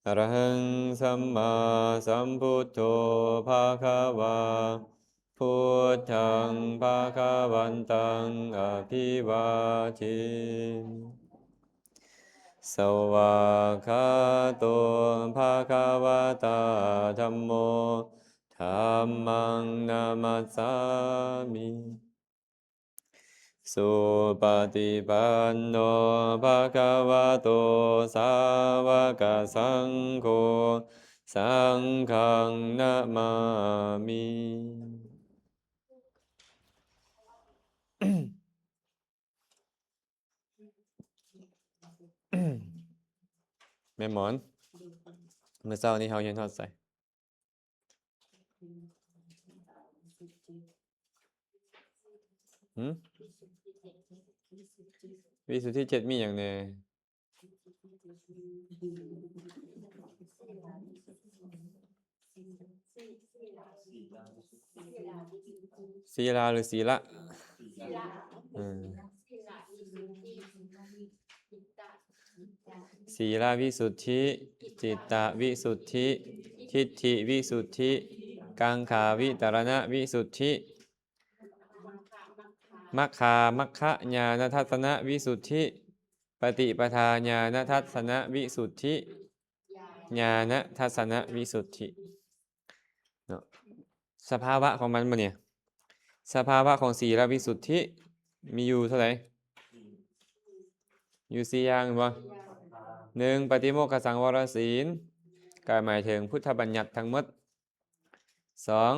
ອະລະຫັງ ສຳມາສຳພຸດໂທ ພະຄະວາ ພຸດທັງ ພະຄະວັນຕັງ ອະພິວາເທ ສະວາກຂາໂຕ ພະຄະວະຕາ ທຳໂມ ທຳມັງ ນະມັດສາມິ ສຸປະຕິປັນໂນ ພະຄະວະໂຕ ສາວະກະສັງໂຄ ສັງຄັງ ນະມາມິ. ແມ່ໝອນ ມື້ເຊົ້ານີ້ເຮົາຮຽນຮອດໃສ? ຫື? ວິສຸດທິເຈັດມີຫຍັງແດ່? ສີລາ ຫຼື ສີລະ? ເອີ ສີລະວິສຸດທິ ຈິດຕະວິສຸດທິ ທິດຖິວິສຸດທິ ກັງຂາວິຕະລະນະວິສຸດທິ ມັກຂາມັກຂະຍານະທັດສະນະວິສຸດທິ ປະຕິປະທາຍານະທັດສະນະວິສຸດທິ ຍານະທັດສະນະວິສຸດທິເນາະ. ສະພາວະຂອງມັນບໍ່ນີ້ ສະພາວະຂອງສີລະວິສຸດທິມີຢູ່ເທົ່າໃດ? ຢູ່ສີ່ຢ່າງແມ່ນບໍ່? ໜຶ່ງ ປະຕິໂມກຂະສັງວະລະສີນ ກໍໝາຍເຖິງພຸດທະບັນຍັດທັງໝົດ. ສອງ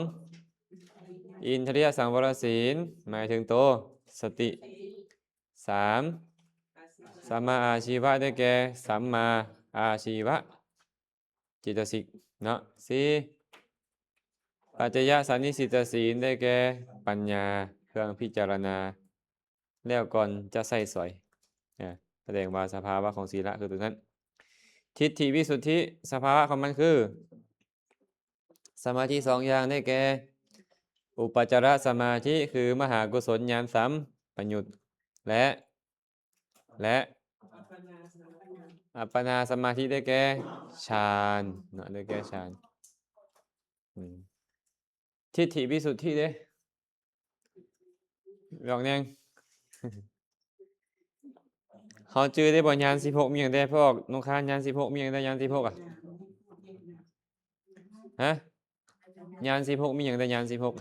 ອິນທະລິຍະສັງວະລະສີນ ໝາຍເຖິງໂຕ ສະຕິ. ສາມ ສຳມາອາຊີວະ ໄດ້ແກ່ ສຳມາອາຊີວະ ເຈຕະສິກເນາະ. ສີ່ ປັດຈະຍະສັນນິສິດຕະສີນ ໄດ້ແກ່ ປັນຍາ ເຄື່ອງພິຈາລະນາ ແລ້ວກ່ອນຈະໃຊ້ສອຍ ອາ ສະແດງວ່າສະພາວະຂອງສີລະຄືຕົວນັ້ນ. ທິດຖິວິສຸດທິ ສະພາວະຂອງມັນຄື ສະມາທິສອງຢ່າງ ໄດ້ແກ່ ອຸປັດຈາລະສະມາທິ ຄືມະຫາກຸສົນຍານສຳປະຍຸດ ແລະ ແລະ ອັບປະນາສະມາທິ ໄດ້ແກ່ ຊານເນາະ ໄດ້ແກ່ ຊານ. ອືມ ທິດຖິວິສຸດທິເດ້ ບອກແນ່ ເຮົາຈື່ໄດ້ບໍ່? ຍານສິບຫົກມີຫຍັງແດ່? ພວກໜຸ່ງຄານ ຍານສິບຫົກມີຫຍັງແດ່? ຍານສິບຫົກອະ ຮະ? ຍານສິບຫົກມີຫຍັງແດ່? ຍານສິບຫົກ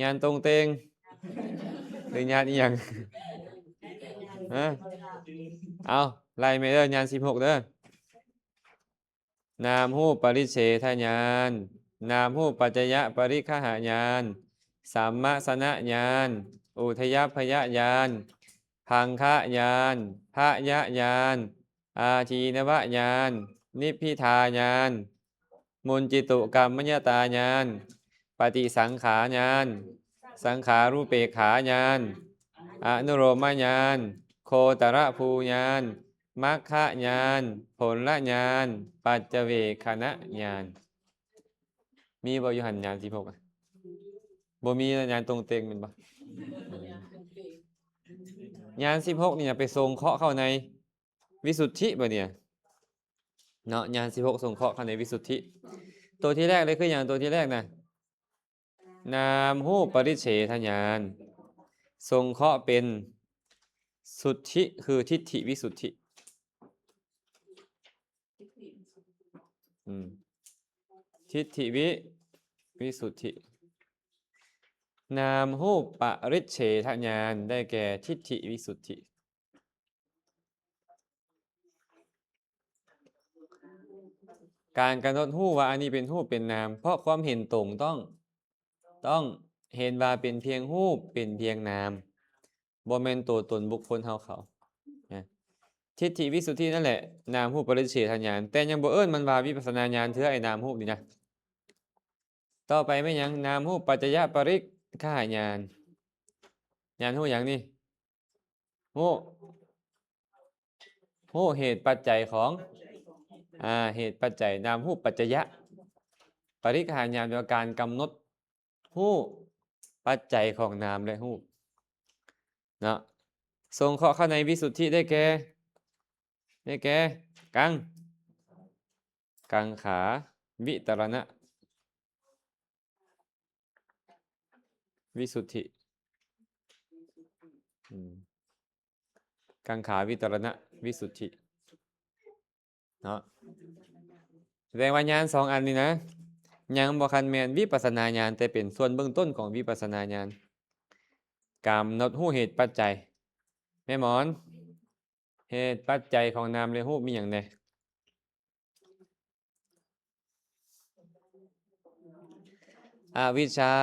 ຍານຕົງເຕັງ ຫຼືຍານອີ່ຫຍັງ? ຮະ? ເອົາ ໄລ່ແມ່ເດີ ຍານສິບຫົກເດີ. ນາມຮູບປະລິເສທະຍານ, ນາມຮູບປັດຈະຍະປະລິກຂະຫະຍານ, ສຳມະສະນະຍານ, ອຸທົະຍາພະຍະຍານ, ພັງຄະຍານ, ພະຍະຍານ, ອາທີນະວະຍານ, ນິບພິທາຍານ, ມຸນຈິຕຸກຳມະຍະຕາຍານ, ປະຕິສັງຂາຍານ, ສັງຂາຣູເປກຂາຍານ, ອະນຸໂລມະຍານ, ໂຄຕະລະພູຍານ, ມັກຂະຍານ, ຜົນລະຍານ, ປັດຈະເວກຂະນະຍານ. ມີບໍ່ຢູ່ຫັ້ນຍານສິບຫົກອະ? ບໍ່ມີ ຍານຕົງເຕັງແມ່ນບໍ່? ຍານສິບຫົກນີ້ນະ ໄປສົງເຄາະເຂົ້າໃນວິສຸດທິບໍ່ນີ້ນະ ເນາະ ຍານສິບຫົກສົງເຄາະເຂົ້າໃນວິສຸດທິ. ໂຕທີແລກເລີຍຄືຫຍັງ? ໂຕທີແລກນະ ນາມຮູບປະລິເສທະຍານ ສົງເຄາະເປັນສຸດທິ ຄືທິດຖິວິສຸດທິ. ອືມ ທິດຖິວິ ວິສຸດທິ. ນາມຮູບປະລິເສທະຍານ ໄດ້ແກ່ທິດຖິວິສຸດທິ. ການກຳນົດຮູ້ວ່າອັນນີ້ເປັນຮູບເປັນນາມ ເພາະຄວາມເຫັນຕົງຕ້ອງ ຕ້ອງເຫັນວ່າເປັນພຽງຮູບ ເປັນພຽງນາມ ບໍ່ແມ່ນຕົວຕົນບຸກຄົນເຮົາເຂົານະ. ທິດຖິວິສຸດທິນັ້ນແຫຼະ ນາມຮູບປະລິເສທະຍານ ແຕ່ຍັງບໍ່ເອີ້ນມັນວ່າວິປັດສະນາຍານເທື່ອ ໄອ້ນາມຮູບນີ້ນະ. ຕໍ່ໄປແມ່ນຫຍັງ? ນາມຮູບປັດຈະຍະປະລິກຂະຫະຍານ. ຍານຮູ້ຫຍັງນີ້? ຮູ້ ຮູ້ເຫດປັດໄຈຂອງ ອາ ເຫດປັດໄຈ ນາມຮູບປັດຈະຍະ. ປະລິກຂະຫະຍານແປວ່າການກຳນົດ ຮູ້ປັດໄຈຂອງນາມ ແລະ ຮູບເນາະ. ສົງເຄາະເຂົ້າໃນວິສຸດທິໄດ້ແກ່ ໄດ້ແກ່ ກັງ ກັງຂາວິຕະລະນະວິສຸດທິ ອືມ ກັງຂາວິຕະລະນະວິສຸດທິເນາະ. ສະແດງວ່າຍານສອງອັນນີ້ນະ ຍັງບໍ່ທັນແມ່ນວິປັດສະນາຍານ ແຕ່ເປັນສ່ວນເບື້ອງຕົ້ນຂອງວິປັດສະນາຍານ. ກຳນົດຮູ້ເຫດປັດໄຈ ແມ່ໝອນ ເຫດປັດໄຈຂອງນາມ ແລະ ຮູບມີຫຍັງແດ່? ອະວິດຊາ,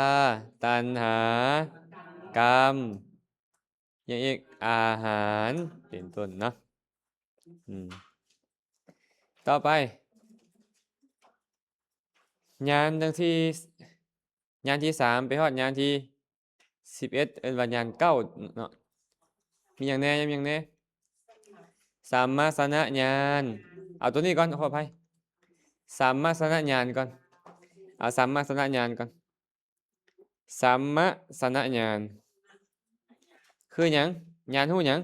ຕັນຫາ, ກຳ, ຫຍັງອີກ? ອາຫານ ເປັນຕົ້ນເນາະ. ອືມ ຕໍ່ໄປ ຍານດັ່ງທີ່ ຍານທີສາມ ໄປຮອດຍານທີສິບເອັດ ເອີ້ນວ່າຍານເກົ້າເນາະ. ມີຫຍັງແດ່? ມີຫຍັງແດ່? ສຳມະສະນະຍານ. ເອົາຕົວນີ້ກ່ອນ ຂໍອະໄພ ສຳມະສະນະຍານກ່ອນ. ເອົາສຳມະສະນະຍານກ່ອນ. ສຳມະສະນະຍານ ຄືຫຍັງ? ຍານຮູ້ຫຍັງ?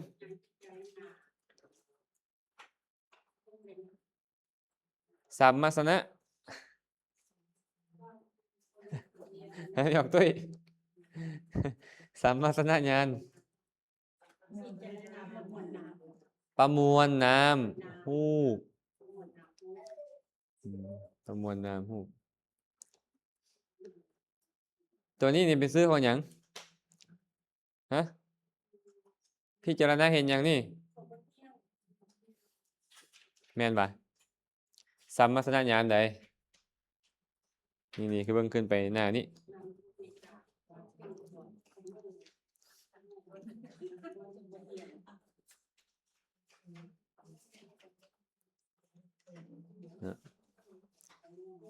ສຳມະສະນະ ໃຫ້ອອກຕຸ້ຍ ສຳມະສະນະຍານ ປະມວນນາມຮູບ ອືມ ປະມວນນາມຮູບ. ຕົວນີ້ນີ້ເປັນຊື່ຂອງຫຍັງ? ຮະ? ພິຈາລະນາເຫັນຫຍັງນີ້? ແມ່ນບໍ່? ສຳມະສະນະຍານໃດ? ນີ້ໆ ຄືເບິ່ງຂຶ້ນໄປໜ້ານີ້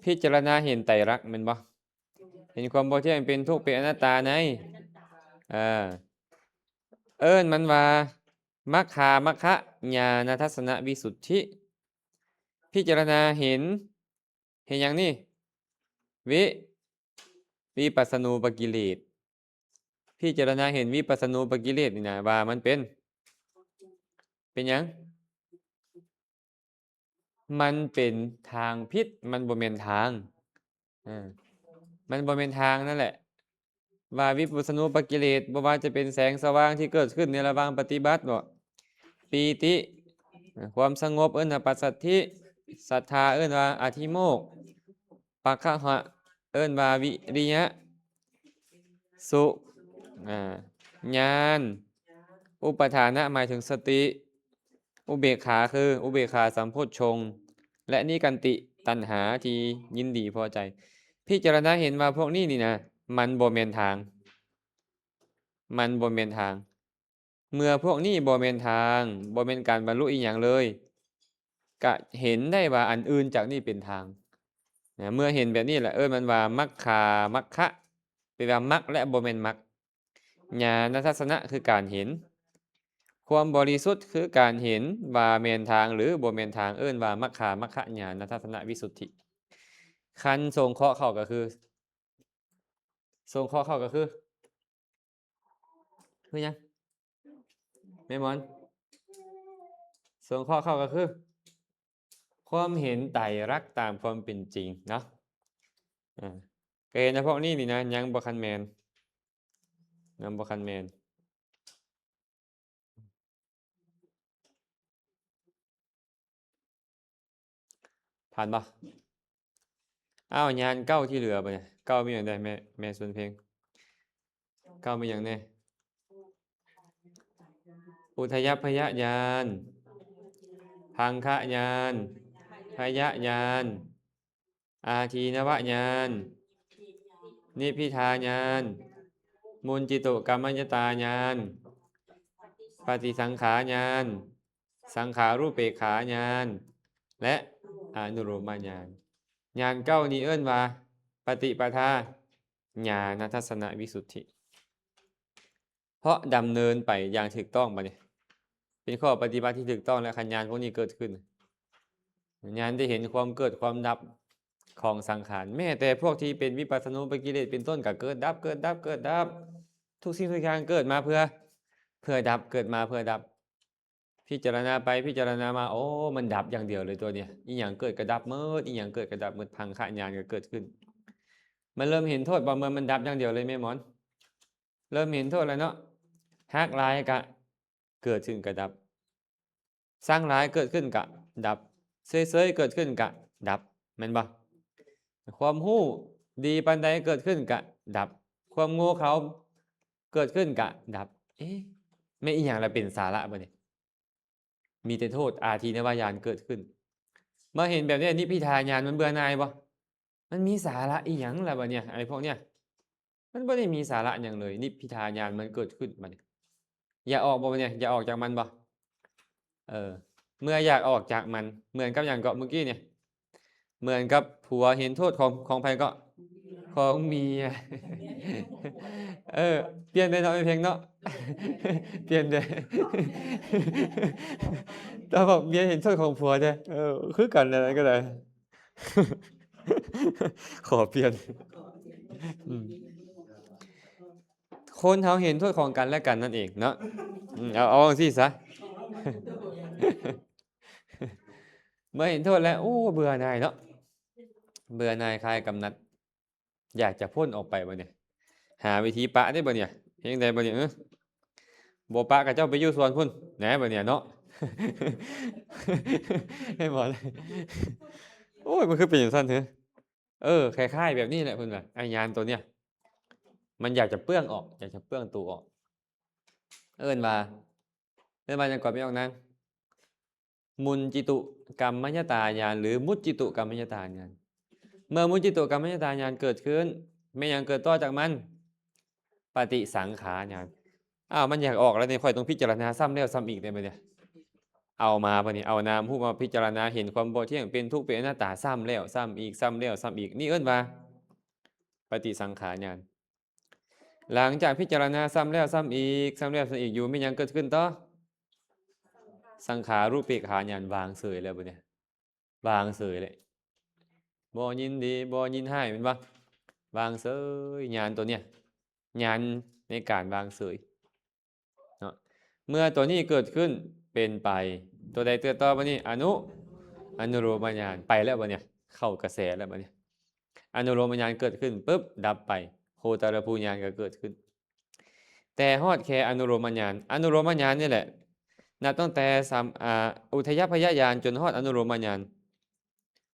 ພິຈາລະນາເຫັນໄຕລັກແມ່ນບໍ່? ເຫັນຄວາມບໍ່ທ່ຽງ ເປັນທຸກ ເປັນອະນັດຕາໃນ ເອີ ເອີ້ນມັນວ່າ ມັກຄາມັກຄະຍານະທັດສະນະວິສຸດທິ. ພິຈາລະນາເຫັນ ເຫັນຫຍັງນີ້? ວິ ວິປັດສະນູປະກິເລດ. ພິຈາລະນາເຫັນວິປັດສະນູປະກິເລດນີ້ນະ ວ່າມັນເປັນ ເປັນຫຍັງ? ມັນເປັນທາງຜິດ ມັນບໍ່ແມ່ນທາງ ເອີ ມັນບໍ່ແມ່ນທາງນັ້ນແຫຼະ. ວ່າວິປັດສະນູປະກິເລດ ບໍ່ວ່າຈະເປັນແສງສະຫວ່າງທີ່ເກີດຂຶ້ນໃນລະຫວ່າງປະຕິບັດບໍ ປີຕິ ຄວາມສະຫງົບເອີ້ນວ່າປັດສັດທິ ສັດທາເອີ້ນວ່າອະທິໂມກ ປະຄະຫະ ເອີ້ນວ່າວິລິຍະ ສຸ ອາ ຍານ ອຸປະທານະ ໝາຍເຖິງສະຕິ ອຸເບກຂາ ຄືອຸເບກຂາສຳໂພດຊົງ ແລະ ນິກັນຕິ ຕັນຫາທີ່ຍິນດີພໍໃຈ. ພິຈາລະນາເຫັນວ່າພວກນີ້ນີ້ນະ ມັນບໍ່ແມ່ນທາງ ມັນບໍ່ແມ່ນທາງ. ເມື່ອພວກນີ້ບໍ່ແມ່ນທາງ ບໍ່ແມ່ນການບັນລຸອີ່ຫຍັງເລີຍ ກະເຫັນໄດ້ວ່າອັນອື່ນຈາກນີ້ເປັນທາງນະ. ເມື່ອເຫັນແບບນີ້ລະ ເອີ້ນມັນວ່າມັກຄາມັກຄະ ແປວ່າມັກ ແລະ ບໍ່ແມ່ນມັກ. ຍານະທັດສະນະຄືການເຫັນ ຄວາມບໍລິສຸດຄືການເຫັນວ່າແມ່ນທາງ ຫຼື ບໍ່ແມ່ນທາງ ເອີ້ນວ່າມັກຄາມັກຄະຍານະທັດສະນະວິສຸດທິ. ຄັນສົງເຄາະເຂົ້າກະຄື ສົງເຄາະເຂົ້າກະຄື ຄືຫຍັງ? ແມ່ນບໍ່? ສົງເຄາະເຂົ້າກະຄື ຄວາມເຫັນໄຕລັກຕາມຄວາມເປັນຈິງເນາະ. ອາ ກະເຫັນວ່າພວກນີ້ນີ້ນະ ຍັງບໍ່ທັນແມ່ນ ຍັງບໍ່ທັນແມ່ນ. ຜ່ານບໍ່? ອ້າວ ຍານເກົ້າທີ່ເຫຼືອບາດນີ້ ເກົ້າມີຫຍັງແດ່ ແມ່ ແມ່ສວນເພັງ? ເກົ້າມີຫຍັງແດ່? ອຸທະຍັບພະຍະຍານ, ພັງຄະຍານ, ພະຍະຍານ, ອາທີນະວະຍານ, ນິບພິທາຍານ, ມຸນຈິຕຸກຳມະຍະຕາຍານ, ປະຕິສັງຂາຍານ, ສັງຂາຣູເປກຂາຍານ ແລະ ອະນຸໂລມະຍານ. ຍານເກົ້ານີ້ເອີ້ນວ່າ ປະຕິປະທາຍານະທັດສະນະວິສຸດທິ. ເພາະດຳເນີນໄປຢ່າງຖືກຕ້ອງ ບາດນີ້ເປັນຂໍ້ປະຕິບັດທີ່ຖືກຕ້ອງ ແລະ ຄັນຍານພວກນີ້ເກີດຂຶ້ນ ຍານໄດ້ເຫັນຄວາມເກີດຄວາມດັບຂອງສັງຂານ. ແມ້ແຕ່ພວກທີ່ເປັນວິປັດສະນູປະກິເລດເປັນຕົ້ນ ກໍເກີດດັບ ເກີດດັບ ເກີດດັບ. ທຸກສິ່ງທຸກຢ່າງເກີດມາເພື່ອ ເພື່ອດັບ ເກີດມາເພື່ອດັບ. ພິຈາລະນາໄປພິຈາລະນາມາ ໂອ້ ມັນດັບຢ່າງດຽວເລີຍຕົວນີ້ ອີ່ຫຍັງເກີດກໍດັບໝົດ ອີ່ຫຍັງເກີດກໍດັບໝົດ ພັງຄະຍານກໍເກີດຂຶ້ນ. ມັນເລີ່ມເຫັນໂທດບໍ່ ເມື່ອມັນດັບຢ່າງດຽວເລີຍແມ່ໝອນ? ເລີ່ມເຫັນໂທດແລ້ວເນາະ. ຮັກຫຼາຍກະເກີດຂຶ້ນກະດັບ ຊັງຫຼາຍເກີດຂຶ້ນກະດັບ ເສີຍໆເກີດຂຶ້ນກະດັບ ແມ່ນບໍ່? ຄວາມຮູ້ດີປານໃດເກີດຂຶ້ນກະດັບ ຄວາມໂງ່ເຂົາເກີດຂຶ້ນກະດັບ. ເອະ ແມ່ນອີ່ຫຍັງລະເປັນສາລະບາດນີ້? ມີແຕ່ໂທດ ອາທີນະວະຍານເກີດຂຶ້ນ. ມາເຫັນແບບນີ້ ນິບພິທາຍານມັນເບື່ອໜ່າຍບໍ່? ມັນມີສາລະອີ່ຫຍັງລະບາດນີ້? ໄອ້ພວກເນີ້ຍ ມັນບໍ່ໄດ້ມີສາລະຫຍັງເລີຍ. ນິບພິທາຍານມັນເກີດຂຶ້ນບາດນີ້ ຢາກອອກບໍ່ບາດນີ້? ຢາກອອກຈາກມັນບໍ່? ເອີ ເມື່ອຢາກອອກຈາກມັນ ເໝືອນກັບຫຍັງເກາະເມື່ອກີ້ນີ້? ເໝືອນກັບຜົວເຫັນໂທດຂອງ ຂອງໃຜເກາະ? ຂອງເມຍ. ເອີ ປ່ຽນເດ້ເນາະ ແມ່ເພັງເນາະ ປ່ຽນເດ້. ແຕ່ວ່າເມຍເຫັນໂທດຂອງຜົວເດ້. ເອີ ຄືກັນ ອັນນັ້ນກໍໄດ້. ຂໍປ່ຽນ. ອືມ ຄົນເຮົາເຫັນໂທດຂອງກັນແລະກັນນັ້ນເອງເນາະ. ອືມ ເອົາ ເອົາຈັ່ງຊີ້ຊະ. ເມື່ອເຫັນໂທດແລ້ວ ໂອ້ ເບື່ອໜ່າຍເນາະ ເບື່ອໜ່າຍຄາຍກຳໜັດ ຢາກຈະພົ້ນອອກໄປບາດນີ້. ຫາວິທີປະເດ້ບາດນີ້. ເຮັດຈັ່ງໃດບາດນີ້? ເອີ ບໍ່ປະກໍເຈົ້າໄປຢູ່ສວນພຸ້ນແໜ່ບາດນີ້ເນາະ. ເຫັນບໍ່? ໂອ້ຍ ມັນຄືເປັນຈັ່ງຊັ້ນເຮີ? ເອີ ຄ້າຍໆແບບນີ້ແຫຼະເພິ່ນວ່າ ໄອ້ຍານໂຕເນີ້ຍ ມັນຢາກຈະເປືອງອອກ ຢາກຈະເປືອງໂຕອອກ. ເອີ້ນວ່າ ເອີ້ນວ່າຫຍັງເກາະ ແມ່ອອກນາງ? ມຸນຈິຕຸກຳມະຍະຕາຍານ ຫຼື ມຸດຈິຕຸກຳມະຍະຕາຍານ. ເມື່ອມຸດຈິຕຸກຳມະຍະຕາຍານເກີດຂຶ້ນ ແມ່ນຫຍັງເກີດຕໍ່ຈາກມັນ? ປະຕິສັງຂາຍານ. ອ້າວ ມັນຢາກອອກແລ້ວນີ້ ຂ້ອຍຕ້ອງພິຈາລະນາຊ້ຳແລ້ວຊ້ຳອີກເດ້ບາດນີ້. ເອົາມາບາດນີ້ ເອົານາມຮູບມາພິຈາລະນາ ເຫັນຄວາມບໍ່ທ່ຽງ ເປັນທຸກ ເປັນອະນັດຕາ ຊ້ຳແລ້ວຊ້ຳອີກ ຊ້ຳແລ້ວຊ້ຳອີກ ນີ້ເອີ້ນວ່າປະຕິສັງຂາຍານ. ຫຼັງຈາກພິຈາລະນາຊ້ຳແລ້ວຊ້ຳອີກ ຊ້ຳແລ້ວຊ້ຳອີກຢູ່ ມີຫຍັງເກີດຂຶ້ນຕໍ່? ສັງຂາຣູເປກຂາຍານ. ວາງເສີຍແລ້ວບາດນີ້ ວາງເສີຍແລ້ວ ບໍ່ຍິນດີ ບໍ່ຍິນຮ້າຍ ແມ່ນບໍ່? ວາງເສີຍ. ຍານໂຕເນີ້ຍ ຍານໃນການວາງເສີຍເນາະ. ເມື່ອໂຕນີ້ເກີດຂຶ້ນເປັນໄປ ໂຕໃດເກີດຕໍ່ບາດນີ້? ອະນຸ ອະນຸໂລມະຍານ ໄປແລ້ວບາດນີ້ ເຂົ້າກະແສແລ້ວບາດນີ້. ອະນຸໂລມະຍານເກີດຂຶ້ນປຶບ ດັບໄປ ໂຄຕະລະພູຍານກໍເກີດຂຶ້ນ. ແຕ່ຮອດແຄ່ອະນຸໂລມະຍານ ອະນຸໂລມະຍານນີ້ແຫຼະ ນັບຕັ້ງແຕ່ສຳ ອາ ອຸທະຍະພະຍະຍານຈົນຮອດອະນຸໂລມະຍານ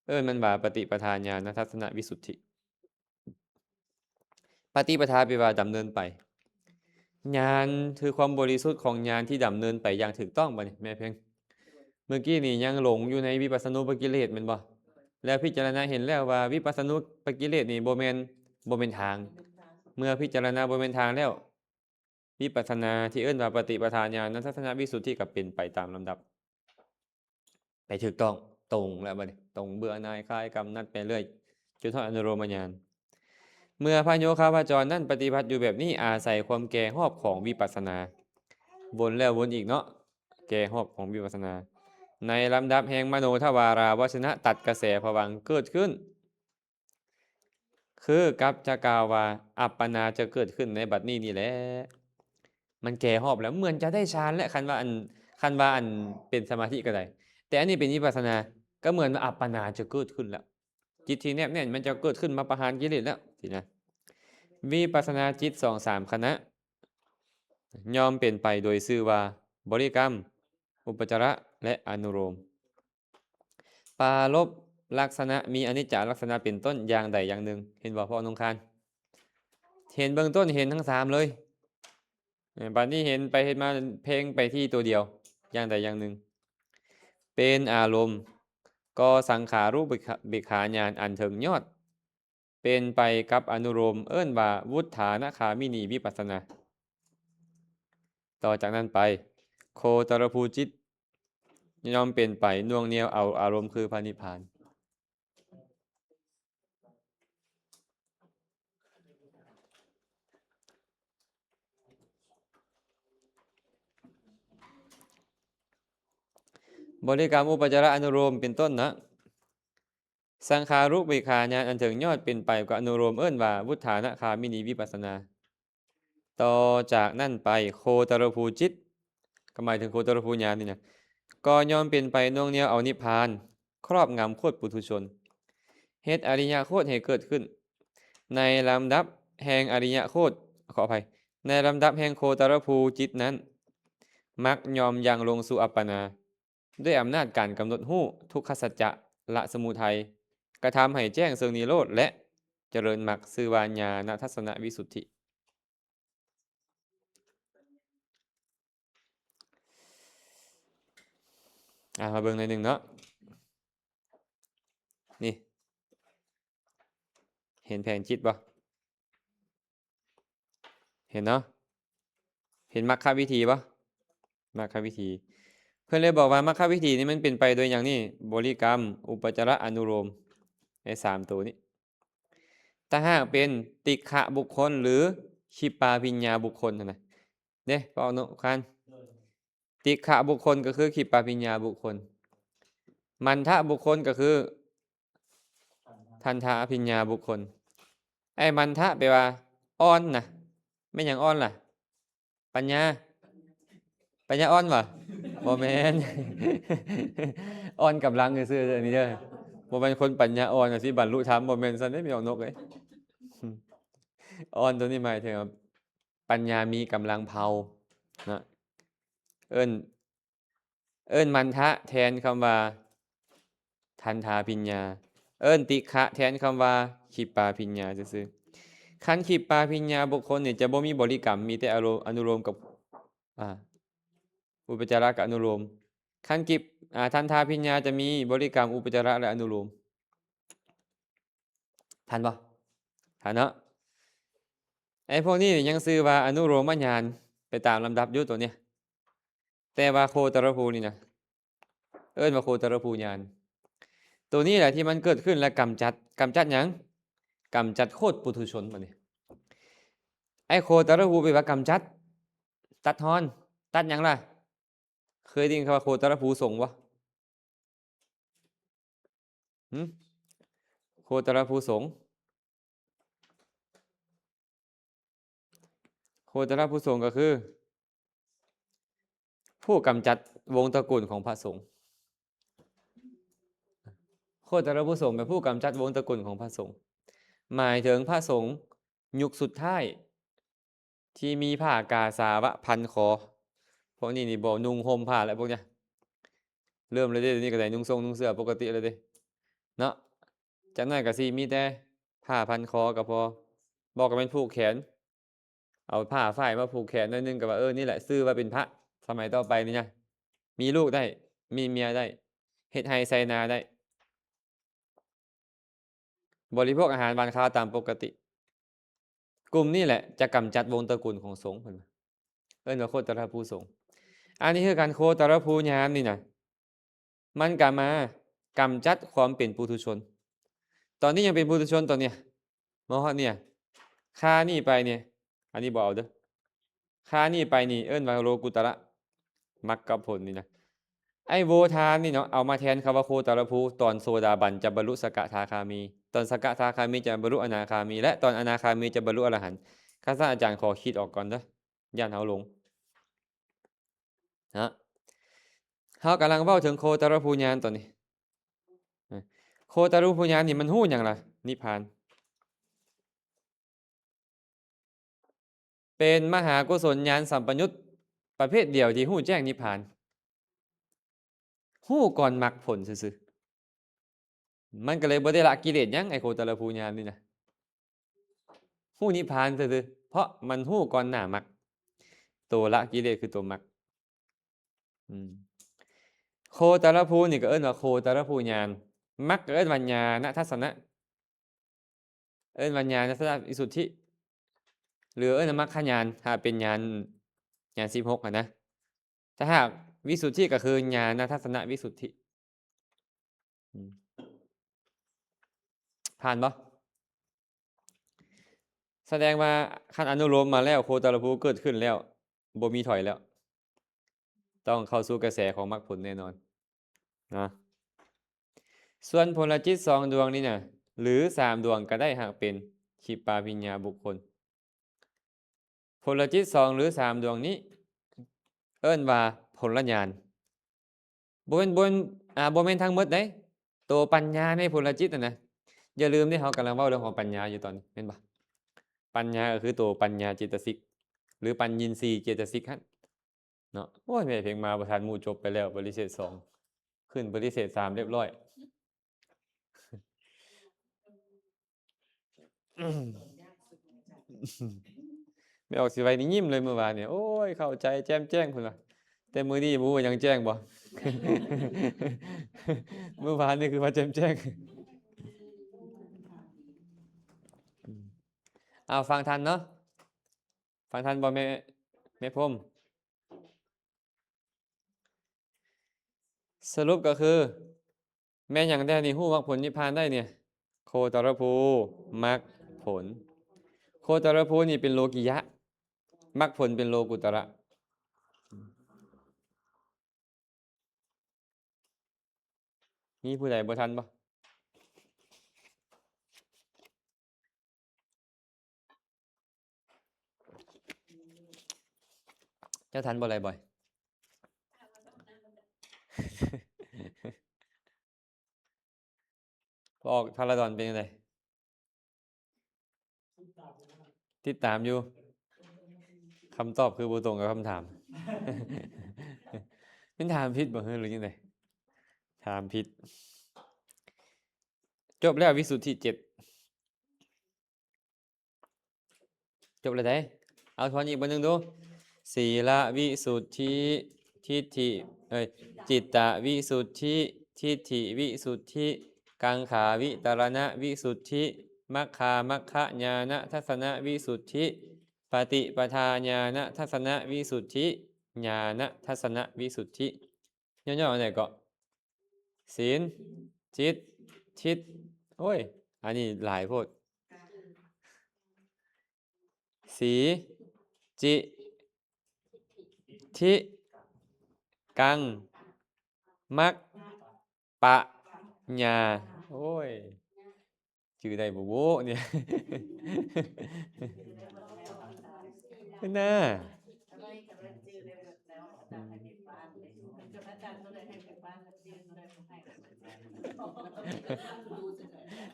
ເອີ້ນມັນວ່າປະຕິປະທາຍານະທັດສະນະວິສຸດທິ. ປະຕິປະທາແປວ່າດຳເນີນໄປ ຍານຄືຄວາມບໍລິສຸດຂອງຍານທີ່ດຳເນີນໄປຢ່າງຖືກຕ້ອງ. ບາດນີ້ແມ່ເພັງ ເມື່ອກີ້ນີ້ຍັງຫຼົງຢູ່ໃນວິປັດສະນູປະກິເລດແມ່ນບໍ່? ແລ້ວພິຈາລະນາເຫັນແລ້ວວ່າວິປັດສະນູປະກິເລດນີ້ບໍ່ແມ່ນ ບໍ່ແມ່ນທາງ. ເມື່ອພິຈາລະນາບໍ່ແມ່ນທາງແລ້ວ ວິປັດສະນາທີ່ເອີ້ນວ່າປະຕິປະທາຍານະທັດສະນະວິສຸດທິກໍເປັນໄປຕາມລຳດັບ ໄປຖືກຕ້ອງ ຕົງແລ້ວບາດນີ້ ຕົງເບື່ອໜ່າຍຄາຍກຳໜັດໄປເລື້ອຍ ຈົນຮອດອະນຸໂລມະຍານ. ເມື່ອພະໂຍຄາວະຈອນນັ້ນປະຕິບັດຢູ່ແບບນີ້ ອາໄສຄວາມແກ່ຮອບຂອງວິປັດສະນາ ວົນແລ້ວວົນອີກເນາະ ແກ່ຮອບຂອງວິປັດສະນາ ໃນລຳດັບແຫ່ງມະໂນທະວາລາວະຊະນະຕັດກະແສພະວັງເກີດຂຶ້ນ ຄືກັບຈະກ່າວວ່າ ອັບປະນາຈະເກີດຂຶ້ນໃນບັດນີ້ນີ້ແຫຼະ. ມັນແກ່ຮອບແລ້ວ ເໝືອນຈະໄດ້ฌານແລ້ວ ຄັນວ່າອັນ ຄັນວ່າອັນເປັນສະມາທິກໍໄດ້ ແຕ່ອັນນີ້ເປັນວິປັດສະນາ ກໍເໝືອນວ່າອັບປະນາຈະເກີດຂຶ້ນແລ້ວ ຈິດທີ່ແນບແໜ້ນມັນຈະເກີດຂຶ້ນມາປະຫານກິເລດແລ້ວຊີ້ນະ. ວິປັດສະນາຈິດສອງສາມຂະນະ ຍ່ອມເປັນໄປໂດຍຊື່ວ່າ ບໍລິກຳ, ອຸປະຈາລະ ແລະ ອະນຸໂລມ. ປາລົບລັກສະນະ ມີອະນິດຈະລັກສະນະເປັນຕົ້ນຢ່າງໃດຢ່າງໜຶ່ງ. ເຫັນບໍ່ ພໍ່ໜຸ່ງຄານ? ເຫັນເບື້ອງຕົ້ນ ເຫັນທັງສາມເລີຍ. ເອີ ບັດນີ້ເຫັນໄປເຫັນມາ ເພງໄປທີ່ຕົວດຽວ ຢ່າງໃດຢ່າງໜຶ່ງ ເປັນອາລົມ ກໍສັງຂາຣູປເບກຂາຍານອັນເຖິງຍອດ ເປັນໄປກັບອະນຸໂລມ ເອີ້ນວ່າວຸດຖານະຄາມິນີວິປັດສະນາ. ຕໍ່ຈາກນັ້ນໄປ ໂຄຕະລະພູຈິດ ຍ່ອມເປັນໄປໜ່ວງໜ່ຽວເອົາອາລົມຄືພະນິບພານ. ບໍລິກຳ ອຸປະຈາລະ ອະນຸໂລມ ເປັນຕົ້ນນະ. ສັງຂາຣູປເບກຂາຍານອັນເຖິງຍອດເປັນໄປກັບອະນຸໂລມ ເອີ້ນວ່າວຸດຖານະຄາມິນີວິປັດສະນາ. ຕໍ່ຈາກນັ້ນໄປ ໂຄຕະລະພູຈິດ ກໍໝາຍເຖິງໂຄຕະລະພູຍານນີ້ນະ ກໍຍ່ອມເປັນໄປໜ່ວງໜ່ຽວເອົານິບພານ, ຄອບງຳໂຄດປຸຖຸຊົນ, ເຮັດອະລິຍະໂຄດໃຫ້ເກີດຂຶ້ນ. ໃນລຳດັບແຫ່ງອະລິຍະໂຄດ, ຂໍອະໄພ, ໃນລຳດັບແຫ່ງໂຄຕະລະພູຈິດນັ້ນ, ມັກຍ່ອມຢ່າງລົງສູ່ອັບປະນາ. ດ້ວຍອຳນາດການກຳນົດຮູ້ທຸກຂະສັດຈະ ລະສະມຸໄທ, ກະທຳໃຫ້ແຈ້ງເຊິ່ງນິໂຣດ ແລະ ຈະເລີນມັກ, ຊື່ວ່າຍານະທັດສະນະວິສຸດທິ. ອ່າ ມາເບິ່ງໜ້ອຍໜຶ່ງເນາະ. ນີ້ ເຫັນແຜງຈິດບໍ່? ເຫັນເນາະ? ເຫັນມັກຄະວິທີບໍ່? ມັກຄະວິທີ. ເພິ່ນເລີຍບອກວ່າມັກຄະວິທີນີ້ມັນເປັນໄປໂດຍຫຍັງນີ້? ບໍລິກຳ, ອຸປະຈາລະ, ອະນຸໂລມ, ໄອ້ສາມໂຕນີ້. ຖ້າຫາກເປັນຕິກຂະບຸກຄົນ ຫຼື ຂິບປາພິນຍາບຸກຄົນຫັ້ນນະ ເດ້ ເວົ້າເນາະຄານ. ຕິກຂະບຸກຄົນກໍຄືຂິບປາພິນຍາບຸກຄົນ, ມັນທະບຸກຄົນກໍຄືທັນທາພິນຍາບຸກຄົນ. ໄອ້ມັນທະແປວ່າອ່ອນນະ, ແມ່ນຫຍັງອ່ອນລະ? ປັນຍາ, ປັນຍາອ່ອນຫວາ? ບໍ່ແມ່ນ, ອ່ອນກຳລັງຊື່ໆ ອັນນີ້ເດີ. ບໍ່ແມ່ນຄົນປັນຍາອ່ອນຊິບັນລຸທຳ, ບໍ່ແມ່ນຊັ້ນເດ້ ພີ່ນ້ອງນົກເອີຍ. ອ່ອນໂຕນີ້ໝາຍເຖິງວ່າປັນຍາມີກຳລັງເພົາເນາະ. ເອີ້ນ ເອີ້ນມັນທະແທນຄຳວ່າທັນທາພິນຍາ, ເອີ້ນຕິກຂະແທນຄຳວ່າຂິບປາພິນຍາຊື່ໆ. ຄັນຂິບປາພິນຍາບຸກຄົນນີ້ຈະບໍ່ມີບໍລິກຳ, ມີແຕ່ອາໂລ ອະນຸໂລມກັບ ອາ ອຸປະຈາລະກັບອະນຸໂລມ. ຄັນກິບ ອາ ທັນທາພິນຍາຈະມີບໍລິກຳ, ອຸປະຈາລະ ແລະ ອະນຸໂລມ. ທັນບໍ່? ທັນເນາະ. ໄອ້ພວກນີ້ຍັງຊື່ວ່າອະນຸໂລມຍານໄປຕາມລຳດັບຢູ່ໂຕນີ້, ແຕ່ວ່າໂຄຕະລະພູນີ້ນະ ເອີ້ນວ່າໂຄຕະລະພູຍານ. ໂຕນີ້ແຫຼະທີ່ມັນເກີດຂຶ້ນ ແລະ ກຳຈັດ, ກຳຈັດຫຍັງ? ກຳຈັດໂຄດປຸຖຸຊົນບັດນີ້. ໄອ້ໂຄຕະລະພູແປວ່າກຳຈັດ, ຕັດຮອນ, ຕັດຫຍັງລະ? ເຄີຍໄດ້ຍິນຄຳວ່າໂຄຕະລະພູສົງບໍ່? ຫຶ? ໂຄຕະລະພູສົງ, ໂຄຕະລະພູສົງກໍຄື ຜູ້ກຳຈັດວົງຕະກຸນຂອງພະສົງ. ໂຄຕະລະພູສົງເປັນຜູ້ກຳຈັດວົງຕະກຸນຂອງພະສົງ, ໝາຍເຖິງພະສົງຍຸກສຸດທ້າຍທີ່ມີຜ້າກາສາວະພັນຄໍ. ພວກນີ້ນີ້ບໍ່ນຸ່ງຫົ່ມຜ້າແລ້ວ ພວກນີ້ເລີ່ມແລ້ວເດ້, ດຽວນີ້ກໍໄດ້ນຸ່ງຊົງນຸ່ງເສື້ອປົກກະຕິແລ້ວເດ້ເນາະ. ຈັກໜ້ອຍກໍຊິມີແຕ່ຜ້າພັນຄໍກໍພໍ, ບໍ່ກໍແມ່ນຜູກແຂນ. ເອົາຜ້າຝ້າຍມາຜູກແຂນໜ້ອຍໜຶ່ງກໍວ່າ ເອີ ນີ້ແຫຼະຊື່ວ່າເປັນພະ. ສະໄໝຕໍ່ໄປນີ້ນະ ມີລູກໄດ້, ມີເມຍໄດ້, ເຮັດໄຮ່ໄຖນາໄດ້, ບໍລິໂພກອາຫານຫວານຄາວຕາມປົກກະຕິ. ກຸ່ມນີ້ແຫຼະຈະກຳຈັດວົງຕະກຸນຂອງສົງ, ເພິ່ນວ່າ ເອີ້ນວ່າໂຄຕະລະພູສົງ. ອັນນີ້ຄືກັນ, ໂຄຕະລະພູຍານນີ້ນະ ມັນກະມາກຳຈັດຄວາມເປັນປຸຖຸຊົນ. ຕອນນີ້ຍັງເປັນປຸຖຸຊົນຕອນນີ້, ມາຮອດນີ້, ຄານີ້ໄປນີ້, ອັນນີ້ບໍ່ເອົາເດີ, ຄານີ້ໄປນີ້ເອີ້ນວ່າໂລກຸດຕະລະມັກກັບຜົນນີ້ນະ. ໄອ້ໂວທານນີ້ເນາະ, ເອົາມາແທນຄຳວ່າໂຄຕະລະພູ, ຕອນໂສດາບັນຈະບັນລຸສະກະທາຄາມີ, ຕອນສະກະທາຄາມີຈະບັນລຸອະນາຄາມີ ແລະ ຕອນອະນາຄາມີຈະບັນລຸອະລະຫັນ. ຄັນຊັ້ນອາຈານຂໍຂີດອອກກ່ອນເດີ, ຢ້ານເຮົາຫຼົງ. ເນາະ, ເຮົາກຳລັງເວົ້າເຖິງໂຄຕະລະພູຍານຕອນນີ້. ໂຄຕະລະພູຍານນີ້ມັນຮູ້ຫຍັງລະ? ນິບພານ. ເປັນມະຫາກຸສົນຍານສຳປະຍຸດປະເພດດຽວທີ່ຮູ້ແຈ້ງນິບພານ. ຮູ້ກ່ອນມັກຜົນຊື່ໆ. ມັນກໍເລີຍບໍ່ໄດ້ລະກິເລດຫຍັງ, ໄອ້ໂຄຕະລະພູຍານນີ້ນະ. ຮູ້ນິບພານຊື່ໆ, ເພາະມັນຮູ້ກ່ອນໜ້າມັກ. ໂຕລະກິເລດຄືໂຕມັກ. ອືມ. ໂຄຕະລະພູນີ້ກໍເອີ້ນວ່າໂຄຕະລະພູຍານ, ມັກກໍເອີ້ນວ່າຍານະທັດສະນະ, ເອີ້ນວ່າຍານະທັດສະນະວິສຸດທິ ຫຼື ເອີ້ນວ່າມັກຂະຍານ, ຖ້າເປັນຍານ, ຍານສິບຫົກຫັ້ນນະ. ຖ້າຫາກວິສຸດທິກໍຄືຍານະທັດສະນະວິສຸດທິ. ອືມ. ຜ່ານບໍ່? ສະແດງວ່າຄັນອະນຸໂລມມາແລ້ວ, ໂຄຕະລະພູເກີດຂຶ້ນແລ້ວ, ບໍ່ມີຖອຍແລ້ວ, ຕ້ອງເຂົ້າສູ່ກະແສຂອງມັກຜົນແນ່ນອນນະ. ສ່ວນຜົນລະຈິດສອງດວງນີ້ນະ ຫຼື ສາມດວງກໍໄດ້, ຫາກເປັນຂິບປາພິນຍາບຸກຄົນ. ຜົນລະຈິດສອງ ຫຼື ສາມດວງນີ້ ເອີ້ນວ່າຜົນລະຍານ. ບໍ່ແມ່ນ ບໍ່ແມ່ນ ອ່າ ບໍ່ແມ່ນທັງໝົດເດ້ ໂຕປັນຍາໃນພົນລະຈິດຫັ້ນນະ. ຢ່າລືມເດ້ ເຮົາກຳລັງເວົ້າເລື່ອງຂອງປັນຍາຢູ່ຕອນນີ້ ແມ່ນບໍ່? ປັນຍາກໍຄືໂຕປັນຍາຈິດຕະສິກ ຫຼື ປັນຍິນຊີເຈຕະສິກຫັ້ນເນາະ. ໂອ້ຍ ແມ່ເພັງມາບໍ່ທັນ ໝູ່ຈົບໄປແລ້ວ ປະລິເສດສອງ ຂຶ້ນປະລິເສດສາມລຽບຮ້ອຍ. ແມ່ອອກຊິໄວນີ້ຍິ້ມເລີຍມື້ວານນີ້ ໂອ້ຍ ເຂົ້າໃຈແຈ່ມແຈ້ງ ເພິ່ນວ່າ. ແຕ່ມື້ນີ້ບໍ່ຮູ້ວ່າຍັງແຈ້ງບໍ່? ມື້ວານນີ້ຄືວ່າແຈ່ມແຈ້ງ. ເອົາ ຟັງທັນເນາະ? ຟັງທັນບໍ່ແມ່ ແມ່ພົມ? ສະຫຼຸບກໍຄື ແມ່ນຫຍັງແດ່ນີ້ ຮູ້ມັກຜົນນິບພານໄດ້ນີ້? ໂຄຕະລະພູ ມັກຜົນ. ໂຄຕະລະພູນີ້ເປັນໂລກິຍະ, ມັກຜົນເປັນໂລກຸດຕະລະ. ມີຜູ້ໃດບໍ່ທັນບໍ່? ເຈົ້າທັນບໍ່ ໄລບອຍ? ອອກພາລາດອນເປັນຈັ່ງໃດ? ຕິດຕາມຢູ່. ຄຳຕອບຄືບໍ່ຕົງກັບຄຳຖາມ. ແມ່ນຖາມຜິດບໍ່ ຫຼືຈັ່ງໃດ? ຖາມຜິດ. ຈົບແລ້ວ ວິສຸດທິເຈັດ. ຈົບແລ້ວເດ້. ເອົາທວນອີກບອກໜຶ່ງດູ. ສີລະວິສຸດທິ ທິດຖິ ເອີຍ ຈິດຕະວິສຸດທິ ທິດຖິວິສຸດທິ ກັງຂາວິຕະລະນະວິສຸດທິ ມັກຄາມັກຄະຍານະທັດສະນະວິສຸດທິ ປະຕິປະທາຍານະທັດສະນະວິສຸດທິ ຍານະທັດສະນະວິສຸດທິ. ຫຍໍ້ໆ ອັນໃດເກາະ? ສິນ ຈິດ ທິດ ໂອ້ຍ ອັນນີ້ຫຼາຍໂພດ. ສີ ຈິ ທິ ກັງ ມັກ ປະ ຍາ. ໂອ້ຍ ຈື່ໄດ້ບໍ່ບຸນີ້? ເພິ່ນນະ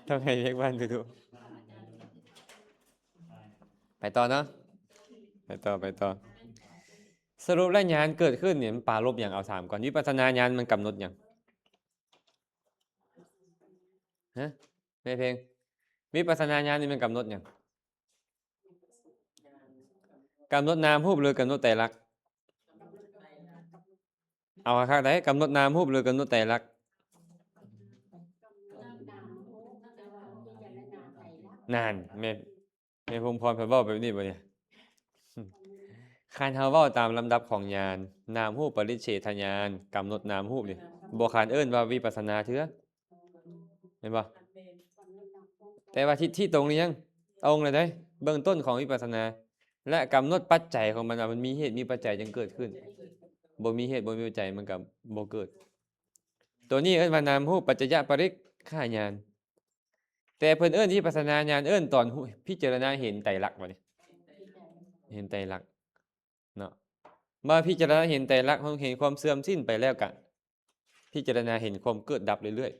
ຕ້ອງໃຫ້ວຽກບ້ານດູໆ. ໄປຕໍ່ເນາະ ໄປຕໍ່ ໄປຕໍ່. ສະຫຼຸບແລ້ວ ຍານເກີດຂຶ້ນນີ້ ມັນປາລົບຫຍັງ? ເອົາ ຖາມກ່ອນ. ວິປັດສະນາຍານມັນກຳນົດຫຍັງ? ຮະ ແມ່ເພັງ ວິປັດສະນາຍານນີ້ມັນກຳນົດຫຍັງ? ກຳນົດນາມຮູບ ຫຼື ກຳນົດໄຕລັກ? ເອົາຄັກໆ ໄດ໋ ກຳນົດນາມຮູບ ຫຼື ກຳນົດໄຕລັກ? ນັ້ນ ແມ່ ແມ່ພົມພອນເພິ່ນເວົ້າແບບນີ້ບໍ່ນີ້? ຄັນເຮົາເວົ້າຕາມລຳດັບຂອງຍານ ນາມຮູບປະລິເສດທະຍານ ກຳນົດນາມຮູບນີ້ ບໍ່ຄັນເອີ້ນວ່າວິປັດສະນາເທື່ອ ແມ່ນບໍ່? ແຕ່ວ່າທິດທິຕົງຫຼືຍັງ? ຕົງແລ້ວເດ້ ເບື້ອງຕົ້ນຂອງວິປັດສະນາ ແລະ ກຳນົດປັດໄຈຂອງມັນວ່າມັນມີເຫດມີປັດໄຈຈຶ່ງເກີດຂຶ້ນ ບໍ່ມີເຫດບໍ່ມີປັດໄຈມັນກໍບໍ່ເກີດ. ໂຕນີ້ເອີ້ນວ່ານາມຮູບປັດຈະຍະປະລິກຂະຍານ. ແຕ່ເພິ່ນເອີ້ນວິປັດສະນາຍານ ເອີ້ນຕອນ ພິຈາລະນາເຫັນໄຕລັກ ບັດນີ້ ເຫັນໄຕລັກເນາະ. ເມື່ອພິຈາລະນາເຫັນໄຕລັກ ເຫັນຄວາມເສື່ອມສິ້ນໄປແລ້ວ ກະພິຈາລະນາເຫັນຄວາມເກີດດັບເລື້ອຍ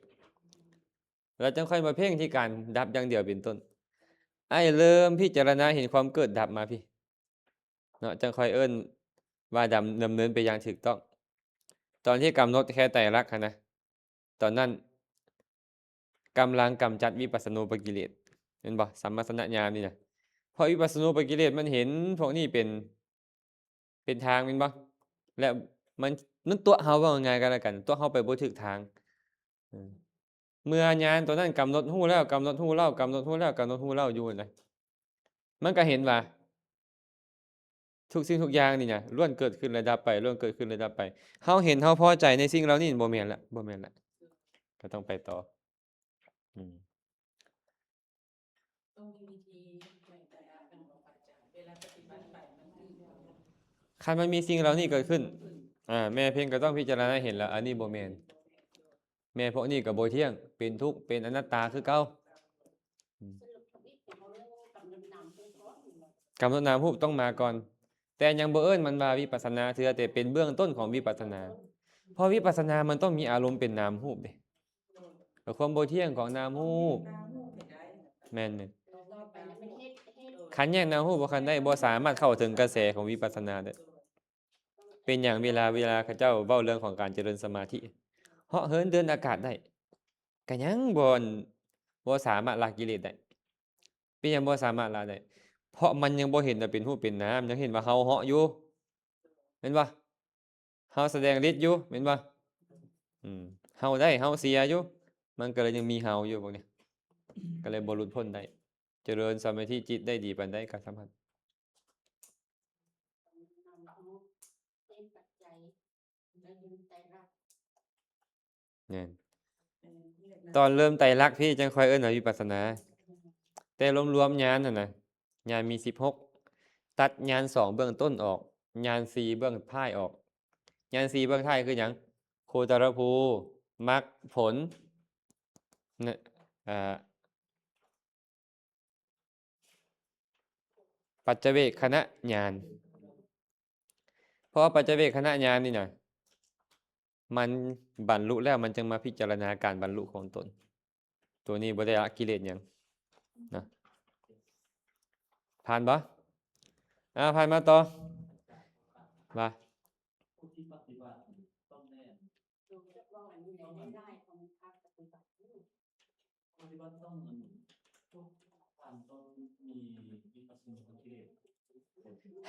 ໆ ແລ້ວຈັ່ງຄ່ອຍມາເພັ່ງທີ່ການດັບຢ່າງດຽວເປັນຕົ້ນ. ອ້າຍເລີ່ມພິຈາລະນາເຫັນຄວາມເກີດດັບມາພີ້ ເນາະ ຈັ່ງຄ່ອຍເອີ້ນວ່າດຳ ດຳເນີນໄປຢ່າງຖືກຕ້ອງ. ຕອນທີ່ກຳນົດແຄ່ໄຕລັກຫັ້ນນະ ຕອນນັ້ນກຳລັງກຳຈັດວິປັດສະນູປະກິເລດ ແມ່ນບໍ່? ສຳມະສະນະຍານນີ້ນະ ເພາະວິປັດສະນູປະກິເລດມັນເຫັນພວກນີ້ເປັນ ເປັນທາງ ແມ່ນບໍ່? ແລະ ມັນ ມັນຕົວະເຮົາ ເວົ້າງ່າຍໆ ກໍແລ້ວກັນ ຕົວະເຮົາໄປບໍ່ຖືກທາງ. ເອີ ເມື່ອຍານຕົວນັ້ນກຳນົດຮູ້ແລ້ວ ກຳນົດຮູ້ເລົ່າ ກຳນົດຮູ້ແລ້ວ ກຳນົດຮູ້ເລົ່າຢູ່ຫັ້ນນະ ມັນກໍເຫັນວ່າ ທຸກສິ່ງທຸກຢ່າງນີ້ນະ ລ້ວນເກີດຂຶ້ນແລະດັບໄປ ລ້ວນເກີດຂຶ້ນແລະດັບໄປ. ເຮົາເຫັນເຮົາພໍໃຈໃນສິ່ງເຫຼົ່ານີ້ ບໍ່ແມ່ນລະ ບໍ່ແມ່ນລະ ກໍຕ້ອງໄປຕໍ່. ອືມ ຕ້ອງມີວິທີ ຄັນມັນມີສິ່ງເຫຼົ່ານີ້ເກີດຂຶ້ນ ອາ ແມ່ເພັງກໍຕ້ອງພິຈາລະນາເຫັນແລ້ວ ອັນນີ້ບໍ່ແມ່ນ. ແມ່ພວກນີ້ກໍບໍ່ທ່ຽງ ເປັນທຸກ ເປັນອະນັດຕາຄືເກົ່າ. ອືມ ກຳນົດນາມຮູບຕ້ອງມາກ່ອນ ແຕ່ຍັງບໍ່ເອີ້ນມັນວ່າວິປັດສະນາເທື່ອ ແຕ່ເປັນເບື້ອງຕົ້ນຂອງວິປັດສະນາ. ເພາະວິປັດສະນາມັນຕ້ອງມີອາລົມເປັນນາມຮູບເດ້ ແລະ ຄວາມບໍ່ທ່ຽງຂອງນາມຮູບ. ແມ່ນໆ ຄັນແຍກນາມຮູບບໍ່ຄັນໄດ້ ບໍ່ສາມາດເຂົ້າເຖິງກະແສຂອງວິປັດສະນາໄດ້. ເປັນຫຍັງເວລາ ເວລາເຂົາເຈົ້າເວົ້າເລື່ອງຂອງການຈະເລີນສະມາທິ ເຫາະເຫີນເດີນອາກາດໄດ້ ກະຍັງບໍ່ ບໍ່ສາມາດລະກິເລດໄດ້. ເປັນຫຍັງບໍ່ສາມາດລະໄດ້? ເພາະມັນຍັງບໍ່ເຫັນວ່າເປັນຮູບເປັນນາມ ຍັງເຫັນວ່າເຮົາເຫາະຢູ່ ແມ່ນບໍ່? ເຮົາສະແດງລິດຢູ່ ແມ່ນບໍ່? ອືມ ເຮົາໄດ້ ເຮົາເສຍຢູ່ ມັນກໍເລີຍຍັງມີເຮົາຢູ່ ພວກນີ້ ກໍເລີຍບໍ່ຫຼຸດພົ້ນໄດ້. ຈະເລີນສະມາທິຈິດໄດ້ດີປານໃດກໍຊ່າງມັນ. ແມ່ນ ຕອນເລີ່ມໄຕລັກພີ້ຈັ່ງຄ່ອຍເອີ້ນວ່າວິປັດສະນາ. ແຕ່ລວມໆຍານຫັ້ນນະ ຍານມີສິບຫົກ ຕັດຍານສອງເບື້ອງຕົ້ນອອກ ຍານສີ່ເບື້ອງທ້າຍອອກ. ຍານສີ່ເບື້ອງທ້າຍຄືຫຍັງ? ໂຄຕະລະພູ ມັກຜົນ ນະ ອ່າ ປັດຈະເວກຂະນະຍານ. ເພາະວ່າປັດຈະເວກຂະນະຍານນີ້ນະ ມັນບັນລຸແລ້ວ ມັນຈຶ່ງມາພິຈາລະນາການບັນລຸຂອງຕົນ. ໂຕນີ້ບໍ່ໄດ້ລະກິເລດຫຍັງນະ. ຜ່ານບໍ່? ອ່າ ຜ່ານມາຕໍ່ ວ່າ ຜູ້ທີ່ປະຕິບັດຕ້ອງແມ່ນ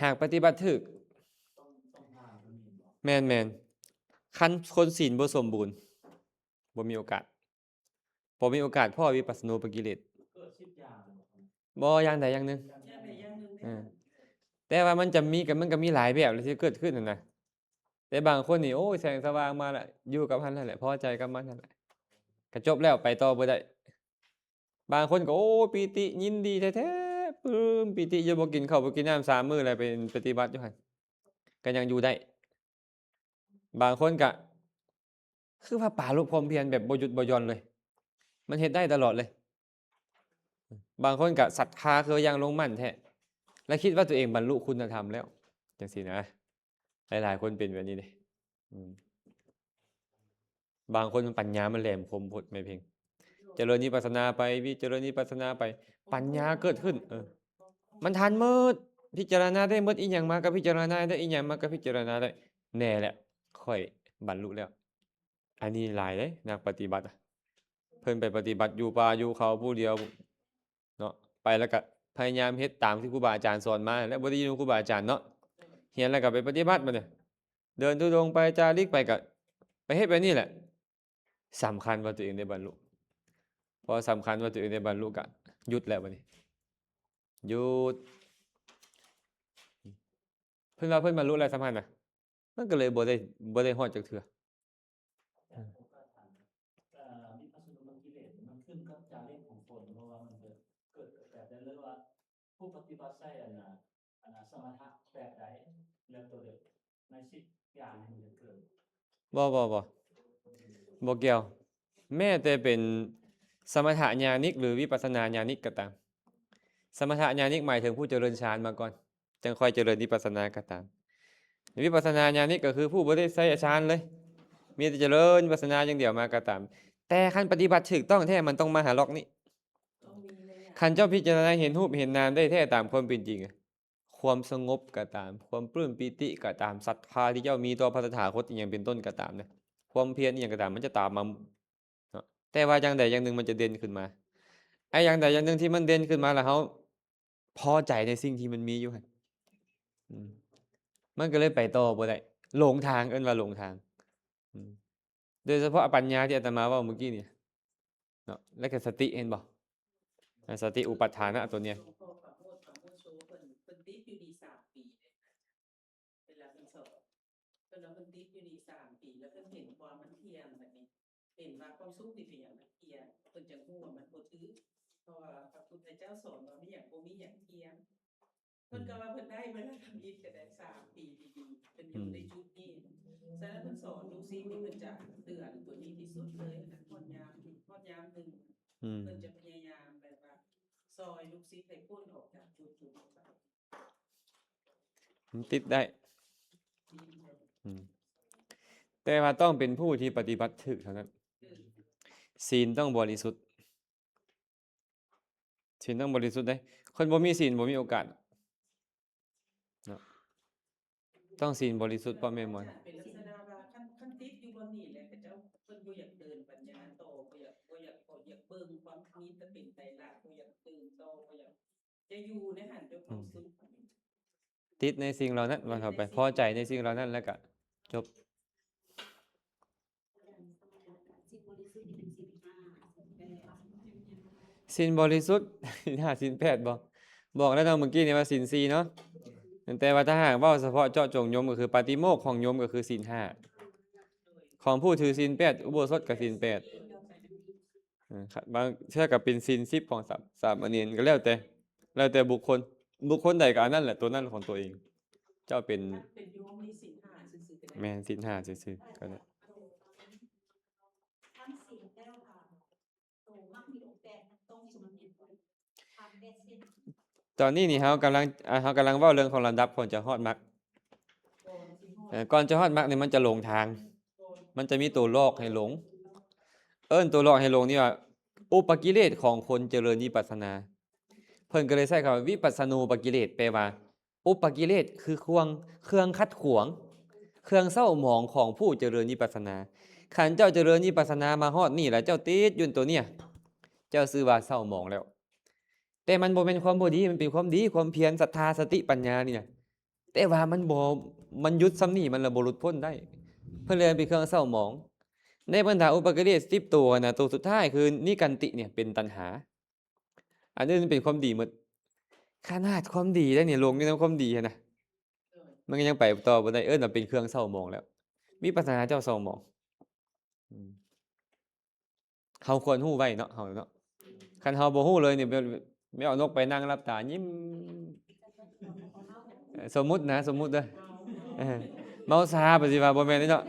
ຫາກປະຕິບັດຖືກ ແມ່ນໆ ຄັນຄົນສິນບໍ່ສົມບູນ ບໍ່ມີໂອກາດ ບໍ່ມີໂອກາດພໍວິປັດສະນູປະກິເລດ ບໍ່ຢ່າງໃດຢ່າງໜຶ່ງ. ເອີ ແຕ່ວ່າມັນຈະມີ ກໍ ມັນກໍມີຫຼາຍແບບທີ່ເກີດຂຶ້ນຫັ້ນນະ. ແຕ່ບາງຄົນນີ້ ໂອ້ຍ ແສງສະຫວ່າງມາລະ ຢູ່ກັບຫັ້ນແຫຼະ ພໍໃຈກັບມັນຫັ້ນແຫຼະ ກະຈົບແລ້ວ ໄປຕໍ່ບໍ່ໄດ້. ບາງຄົນກໍ ໂອ້ ປີຕິ ຍິນດີແທ້ໆ ປຶ້ມປີຕິຢູ່ ບໍ່ກິນເຂົ້າບໍ່ກິນນ້ຳສາມມື້ແລ້ວ ໄປປະຕິບັດຢູ່ຫັ້ນ ກໍຍັງຢູ່ໄດ້. ບາງຄົນກະຄືວ່າປາລົບຄວາມພຽນແບບບໍ່ຢຸດບໍ່ຢ່ອນເລີຍ ມັນເຮັດໄດ້ຕະຫຼອດເລີຍ. ບາງຄົນກະສັດທາຄືຢ່າງລົງໝັ້ນແທ້ ແລະ ຄິດວ່າຕົວເອງບັນລຸຄຸນນະທຳແລ້ວ ຈັ່ງຊີ້ນະ. ຫຼາຍໆຄົນເປັນແບບນີ້ເດ້. ອືມ ບາງຄົນມັນປັນຍາມັນແຫຼມຄົມໂພດ ແມ່ເພັງ. ຈະເລີນວິປັດສະນາໄປ ວິ ຈະເລີນວິປັດສະນາໄປ ປັນຍາເກີດຂຶ້ນ ເອີ ມັນທັນໝົດ ພິຈາລະນາໄດ້ໝົດ ອີ່ຫຍັງມາກໍພິຈາລະນາໄດ້ ອີ່ຫຍັງມາກໍພິຈາລະນາໄດ້. ແນ່ແຫຼະ ຂ້ອຍບັນລຸແລ້ວ. ອັນນີ້ຫຼາຍເດ້ ນັກປະຕິບັດ ເພິ່ນໄປປະຕິບັດຢູ່ປ່າຢູ່ເຂົາຜູ້ດຽວເນາະ ໄປແລ້ວກໍພະຍາຍາມເຮັດຕາມທີ່ຄູບາອາຈານສອນມາ ແລ້ວບໍ່ໄດ້ຢູ່ນຳຄູບາອາຈານເນາະ ຮຽນແລ້ວກໍໄປປະຕິບັດ ບັດນີ້ເດີນທຸດົງໄປ ຈາລິກໄປ ກໍໄປເຮັດແບບນີ້ແຫຼະ. ສຳຄັນວ່າຕົວເອງໄດ້ບັນລຸ ພໍສຳຄັນວ່າຕົວເອງໄດ້ບັນລຸກະຢຸດແລ້ວ ບັດນີ້ຢຸດ. ເພິ່ນວ່າເພິ່ນບັນລຸແລ້ວ ສຳຄັນນະ ມັນກໍເລີຍບໍ່ໄດ້ ບໍ່ໄດ້ຮອດຈັກເທື່ອ. ເອີ ວິປັດສະນາກິເລດ ມັນຂຶ້ນກັບຈາລິກຂອງຄົນ ເພາະວ່າມັນເກີດ ເກີດແບບໃດ ຫຼືວ່າຜູ້ປະຕິບັດໃຊ້ອັນນ່າ ອັນນ່າ ສະມະຖະແບບໃດ ແລ້ວຕົວເລກໃນສິບຢ່າງນີ້ມັນຈະເກີດ. ບໍ່ ບໍ່ ບໍ່ ບໍ່ກ່ຽວ. ແມ້ແຕ່ເປັນສະມະຖະຍານິກ ຫຼື ວິປັດສະນາຍານິກກໍຕາມ, ສະມະຖະຍານິກໝາຍເຖິງຜູ້ຈະເລີນຊານມາກ່ອນ ຈັ່ງຄ່ອຍຈະເລີນວິປັດສະນາກໍຕາມ. ວິປັດສະນາຍານິກກໍຄືຜູ້ບໍ່ໄດ້ໃຊ້ອາຈານເລີຍ, ມີແຕ່ຈະເລີນວິປັດສະນາຢ່າງດຽວມາກໍຕາມ. ແຕ່ຄັນປະຕິບັດຖືກຕ້ອງແທ້ ມັນຕ້ອງມາຫາລັອກນີ້. ຄັນເຈົ້າພິຈາລະນາເຫັນຮູບເຫັນນາມໄດ້ແທ້ຕາມຄວາມເປັນຈິງ, ຄວາມສະຫງົບກໍຕາມ, ຄວາມປຶ້ມປີຕິກໍຕາມ, ສັດທາທີ່ເຈົ້າມີຕໍ່ພະຕະຖາຄົດອີ່ຫຍັງເປັນຕົ້ນກໍຕາມນະ, ຄວາມພຽນອີ່ຫຍັງກໍຕາມ, ມັນຈະຕາມມາເນາະ. ແຕ່ວ່າຢ່າງໃດຢ່າງໜຶ່ງມັນຈະເດັ່ນຂຶ້ນມາ. ໄອ້ຢ່າງໃດຢ່າງໜຶ່ງທີ່ມັນເດັ່ນຂຶ້ນມາແລ້ວ ເຮົາພໍໃຈໃນສິ່ງທີ່ມັນມີຢູ່ຫັ້ນ, ອືມ ມັນກໍເລີຍໄປຕໍ່ບໍ່ໄດ້, ຫຼົງທາງ, ເອີ້ນວ່າຫຼົງທາງ. ອືມ ໂດຍສະເພາະປັນຍາທີ່ອາດຕະມາເວົ້າມື້ກີ້ນີ້ເນາະ, ແລ້ວກໍສະຕິເຫັນບໍ່? ສະຕິອຸປັດຖານະຕົວນີ້ ເວລາເພິ່ນສອນ ເພິ່ນວ່າເພິ່ນຕິດຢູ່ນີ້ສາມປີ ແລ້ວເພິ່ນເຫັນຄວາມມັນທ່ຽງແບບນີ້, ເຫັນວ່າຄວາມສຸກນີ້ເປັນຫຍັງມັນທ່ຽງ, ເພິ່ນຈຶ່ງຮູ້ວ່າມັນບໍ່ຖືກ, ເພາະວ່າພະພຸດທະເຈົ້າສອນວ່າມີຫຍັງ ບໍ່ມີຫຍັງທ່ຽງ. ເພິ່ນກໍວ່າເພິ່ນໄດ້ເວລາທຳອິດກໍໄດ້ສາມປີດີໆ ເພິ່ນຢູ່ໃນຈຸດນີ້. ສະນັ້ນເພິ່ນສອນລູກສິດນີ້ ເພິ່ນຈະເຕືອນຕົວນີ້ທີ່ສຸດເລີຍນະ, ຮອດຍາມ ຮອດຍາມໜຶ່ງ ອືມ ເພິ່ນຈະພະຍາຍາມແບບວ່າຊ່ອຍລູກສິດໃຫ້ພົ້ນອອກຈາກຈຸດໆນັ້ນໄປ. ມັນຕິດໄດ້ ອືມ ແຕ່ວ່າຕ້ອງເປັນຜູ້ທີ່ປະຕິບັດຖືກເທົ່ານັ້ນ. ອືມ ສິນຕ້ອງບໍລິສຸດ. ສິນຕ້ອງບໍລິສຸດເດ້. ຄົນບໍ່ມີສິນບໍ່ມີໂອກາດເນາະ. ຕ້ອງສິນບໍລິສຸດ ພໍ່ແມ່ໝໍ. ເປັນລັກສະນະວ່າຄັນ ຄັນຕິດຢູ່ບ່ອນນີ້ແຫຼະ ເຂົາເຈົ້າ ເພິ່ນບໍ່ຢາກເດີນປັນຍາຕໍ່ ບໍ່ຢາກ ບໍ່ຢາກ ບໍ່ຢາກເບິ່ງຄວາມມີແຕ່ເປັນໄຕລັກ ບໍ່ຢາກເດີນຕໍ່ ບໍ່ຢາກ ຈະຢູ່ໃນຫັ້ນດ້ວຍຄວາມ ອືມ ສຸກ. ຕິດໃນສິ່ງເຫຼົ່ານັ້ນ ວ່າເຂົ້າໄປ ພໍໃຈໃນສິ່ງເຫຼົ່ານັ້ນ ແລ້ວກະຈົບ. ສິນບໍລິສຸດ ສິນຫ້າ ສິນແປດບໍ່? ບອກແລ້ວເນາະ ເມື່ອກີ້ນີ້ວ່າສິນສີ່ເນາະ. ແຕ່ວ່າຖ້າຫາກເວົ້າສະເພາະເຈາະຈົງໂຍມ ກໍຄືປາຕິໂມກຂອງໂຍມກໍຄືສິນຫ້າ ຂອງຜູ້ຖືສິນແປດ ອຸໂບສົດກໍສິນແປດ. ເອີ ບາງເທື່ອກໍເປັນສິນສິບຂອງສາ ສາມະເນນ ກໍແລ້ວແຕ່ ແລ້ວແຕ່ບຸກຄົນ ບຸກຄົນໃດກໍອັນນັ້ນແຫຼະ ຕົວນັ້ນຂອງຕົວເອງ. ເຈົ້າເປັນ ເປັນໂຍມມີສິນຫ້າຊື່ໆກໍໄດ້. ແມ່ນ ສິນຫ້າຊື່ໆກໍໄດ້. ທັງສິນແລ້ວ ອ່າ ໂຕມັກມີອົງແປດມັນຕ້ອງສົມເຫດ ຕອນນີ້ນີ້ເຮົາກຳລັງ ອ່າ ເຮົາກຳລັງເວົ້າເລື່ອງຂອງລຳດັບກ່ອນຈະຮອດມັກ. ເອີ ກ່ອນຈະຮອດມັກນີ້ມັນຈະຫຼົງທາງ ມັນຈະມີໂຕຫຼອກໃຫ້ຫຼົງ. ເອີ້ນໂຕຫຼອກໃຫ້ຫຼົງນີ້ວ່າ ອຸປະກິເລດຂອງຄົນຈະເລີນວິປັດສະນາ. ເພິ່ນກໍເລີຍໃຊ້ຄຳວ່າ ວິປັດສະນູປະກິເລດ ແປວ່າ ອຸປະກິເລດຄືຄວາງ ເຄື່ອງຂັດຂວາງ ເຄື່ອງເສົ້າໝອງຂອງຜູ້ຈະເລີນວິປັດສະນາ. ຄັນເຈົ້າຈະເລີນວິປັດສະນາມາຮອດນີ້ແລ້ວ ເຈົ້າຕິດຢູ່ໂຕເນີ້ຍ ເຈົ້າຊື່ວ່າເສົ້າໝອງແລ້ວ. ແຕ່ມັນບໍ່ແມ່ນຄວາມບໍ່ດີ ມັນເປັນຄວາມດີ ຄວາມພຽນ ສັດທາ ສະຕິ ປັນຍານີ້ນະ. ແຕ່ວ່າມັນບໍ່ ມັນຢຸດຊ່ຳນີ້ ມັນລະບໍ່ຫຼຸດພົ້ນໄດ້. ເພິ່ນເລີຍເປັນເຄື່ອງເສົ້າໝອງ. ໃນບັນດາອຸປະກິເລດສິບໂຕຫັ້ນນະ ໂຕສຸດທ້າຍຄືນິກັນຕິນີ້ເປັນຕັນຫາ. ອັນອື່ນເປັນຄວາມດີໝົດ. ຂະໜາດຄວາມດີໄດ້ນີ້ ຫຼົງຢູ່ໃນຄວາມດີຫັ້ນນະ ມັນກໍຍັງໄປຕໍ່ບໍ່ໄດ້ ເອີ້ນວ່າເປັນເຄື່ອງເສົ້າໝອງແລ້ວ. ວິປັດສະນາເຈົ້າເສົ້າໝອງ. ອືມ ເຮົາຄວນຮູ້ໄວ້ເນາະ ເຮົາເນາະ. ຄັນເຮົາບໍ່ຮູ້ເລີຍນີ້ ແມ່ອອກນົກໄປນັ່ງຫຼັບຕາຍິ້ມ ເອີ ສົມມຸດນະ ສົມມຸດເດີ ເອີ ເມົາຊາ ປະຊິວ່າບໍ່ແມ່ນເດ້ເນາະ.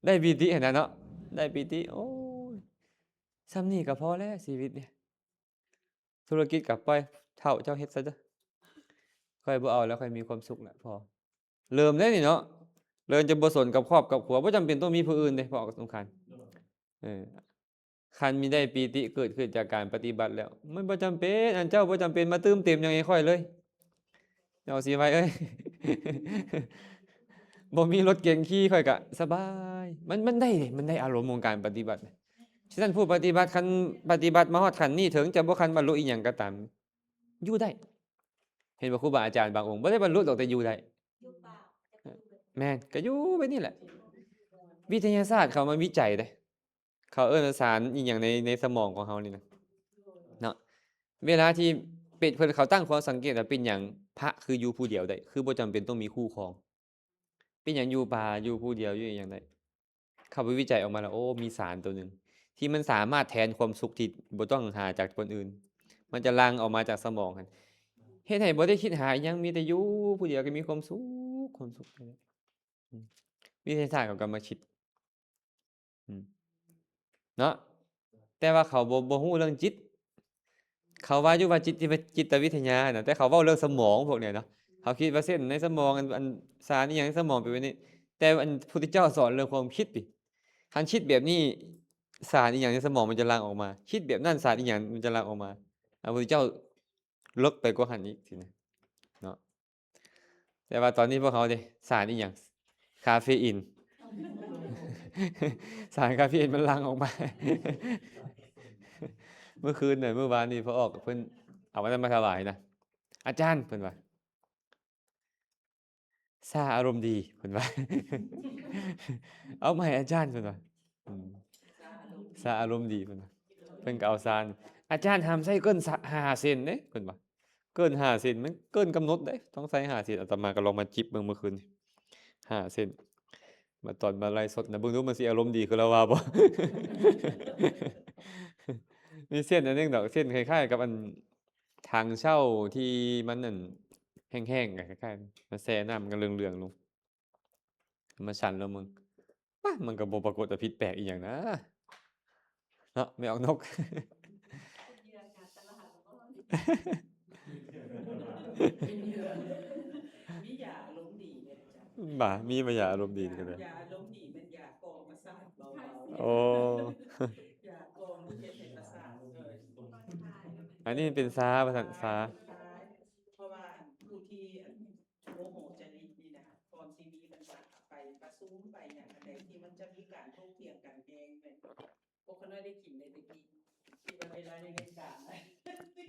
ໄດ້ປີຕິຫັ້ນນະເນາະ ໄດ້ປີຕິ. ໂອ້ຍ ຊ່ຳນີ້ກໍພໍແລ້ວຊີວິດນີ້. ທຸລະກິດກໍປ່ອຍເຖົ້າເຈົ້າເຮັດຊະເດີ. ຂ້ອຍບໍ່ເອົາແລ້ວ ຂ້ອຍມີຄວາມສຸກແລ້ວ ພໍ. ເລີ່ມໄດ້ນີ້ເນາະ ເລີ່ມຈະບໍ່ສົນກັບຄອບກັບຄົວ ບໍ່ຈຳເປັນຕ້ອງມີຜູ້ອື່ນເດ້ ພໍສຳຄັນ. ເອີ ຄັນມີໄດ້ປີຕິເກີດຂຶ້ນຈາກການປະຕິບັດແລ້ວ ມັນບໍ່ຈຳເປັນ ອັນເຈົ້າບໍ່ຈຳເປັນມາຕື່ມເຕັມຫຍັງໃຫ້ຂ້ອຍເລີຍ. ເອົາຊິໄວເອີຍ ບໍ່ມີລົດເກັງຂີ່ຂ້ອຍກະສະບາຍ. ມັນ ມັນໄດ້ເດ້ ມັນໄດ້ອາລົມຂອງການປະຕິບັດ. ສະນັ້ນຜູ້ປະຕິບັດ ຄັນປະຕິບັດມາຮອດຂັ້ນນີ້ ເຖິງຈະບໍ່ທັນບັນລຸອີ່ຫຍັງກໍຕາມ ຢູ່ໄດ້. ເຫັນບໍ່ ຄູບາອາຈານບາງອົງບໍ່ໄດ້ບັນລຸດອກ ແຕ່ຢູ່ໄດ້. ແມ່ນ ກໍຢູ່ແບບນີ້ແຫຼະ. ວິທະຍາສາດເຂົາມາວິໄຈເດ້ ເຂົາເອີ້ນວ່າສານອີ່ຫຍັງໃນ ໃນສະໝອງຂອງເຮົານີ້ນະ ເນາະ. ເວລາທີ່ເປັນ ເພິ່ນເຂົາຕັ້ງຄວາມສັງເກດວ່າ ເປັນຫຍັງພະຄືຢູ່ຜູ້ດຽວໄດ້ ຄືບໍ່ຈຳເປັນຕ້ອງມີຄູ່ຄອງ? ເປັນຫຍັງຢູ່ປ່າ ຢູ່ຜູ້ດຽວ ຢູ່ອີ່ຫຍັງໄດ້? ເຂົາໄປວິໄຈອອກມາແລ້ວ ໂອ້ ມີສານໂຕໜຶ່ງ ທີ່ມັນສາມາດແທນຄວາມສຸກທີ່ບໍ່ຕ້ອງຫາຈາກຄົນອື່ນ ມັນຈະຫຼັ່ງອອກມາຈາກສະໝອງຫັ້ນ ເຮັດໃຫ້ບໍ່ໄດ້ຄິດຫາອີ່ຫຍັງ ມີແຕ່ຢູ່ຜູ້ດຽວກໍມີຄວາມສຸກ ຄວາມສຸກ. ອືມ ວິທະຍາສາດເຂົາກໍມາຄິດ ອືມ ເນາະ ແຕ່ວ່າເຂົາບໍ່ ບໍ່ຮູ້ເລື່ອງຈິດ. ເຂົາວ່າຢູ່ວ່າຈິດ ຈິດຕະວິທະຍານະ ແຕ່ເຂົາເວົ້າເລື່ອງສະໝອງພວກນີ້ເນາະ. ເຂົາຄິດວ່າເສັ້ນໃນສະໝອງ ອັນ ອັນສານອີ່ຫຍັງໃນສະໝອງເປັນແບບນີ້ ແຕ່ອັນພຸດທະເຈົ້າສອນເລື່ອງຄວາມຄິດຕິ. ຄັນຄິດແບບນີ້ ສານອີ່ຫຍັງໃນສະໝອງມັນຈະຫຼັ່ງອອກມາ ຄິດແບບນັ້ນ ສານອີ່ຫຍັງມັນຈະຫຼັ່ງອອກມາ. ອັນພຸດທະເຈົ້າເລິກໄປກວ່າຫັ້ນອີກ ຊີ້ນະ ເນາະ. ແຕ່ວ່າຕອນນີ້ພວກເຮົາເດ້ ສານອີ່ຫຍັງ? ຄາເຟອີນ ສານຄາເຟອີນມັນຫຼັ່ງອອກມາ. ເມື່ອຄືນນະ ເມື່ອວານນີ້ ພໍອອກ ເພິ່ນເອົາອັນນັ້ນມາຖວາຍນະ ອາຈານ ເພິ່ນວ່າ ຊາອາລົມດີ ເພິ່ນວ່າ ເອົາມາໃຫ້ອາຈານ ເພິ່ນວ່າ. ອືມ ຊາອາລົມດີ ເພິ່ນວ່າ ເພິ່ນກໍເອົາຊາ ອາຈານຫ້າມໃຊ້ເກີນຫ້າເຊັນເດ້ ເພິ່ນວ່າ. ເກີນຫ້າເຊັນ ມັນເກີນກຳນົດເດ້ ຕ້ອງໃສ່ຫ້າເຊັນ. ອາດຕະມາກໍລອງມາຈິບເບິ່ງເມື່ອຄືນ ຫ້າເຊັນ ມາຕອນມາໄລສົດນະ ເບິ່ງດູມັນຊິອາລົມດີຄືລາວວ່າບໍ່? ມີເຊັນອັນໜຶ່ງດອກ ເຊັນຄ້າຍໆກັບອັນຖັງເຊົ່າທີ່ມັນອັນແຫ້ງໆ ຄ້າຍໆ ມາແຊ່ນ້ຳ ມັນກໍເຫຼືອງໆລົງ. ມາສັນລອງເບິ່ງ ປະ ມັນກໍບໍ່ປາກົດວ່າຜິດແປກອີ່ຫຍັງນະ ເນາະ ແມ່ອອກນົກ. ມີຢາອາລົມດີເດ້ອາຈານ? ບໍ່ ມີມາຢາອາລົມດີກໍໄດ້. ຢາອາລົມດີແມ່ນຢາກອງປະສາດເບົາໆ. ໂອ້ ຢາກອງທີ່ເຮັດໃຫ້ປະສາດເກີດ. ອັນນີ້ເປັນຊາ ວ່າຊັ້ນ ຊາ. ເພາະວ່າຜູ້ທີ່ ໂມໂຫຈະລິດນີ້ນະ ກ່ອນຊິມີບັນຫາໄປປະຊຸມໄປຫຍັງອັນໃດທີ່ມັນຈະມີການຖົກຖຽງກັນແຮງແມ່ນບໍ່? ພວກຂ້ານ້ອຍໄດ້ກິນໄດ້ແຕ່ກິນ ຄິດວ່າເວລາຢູ່ໃນກາງ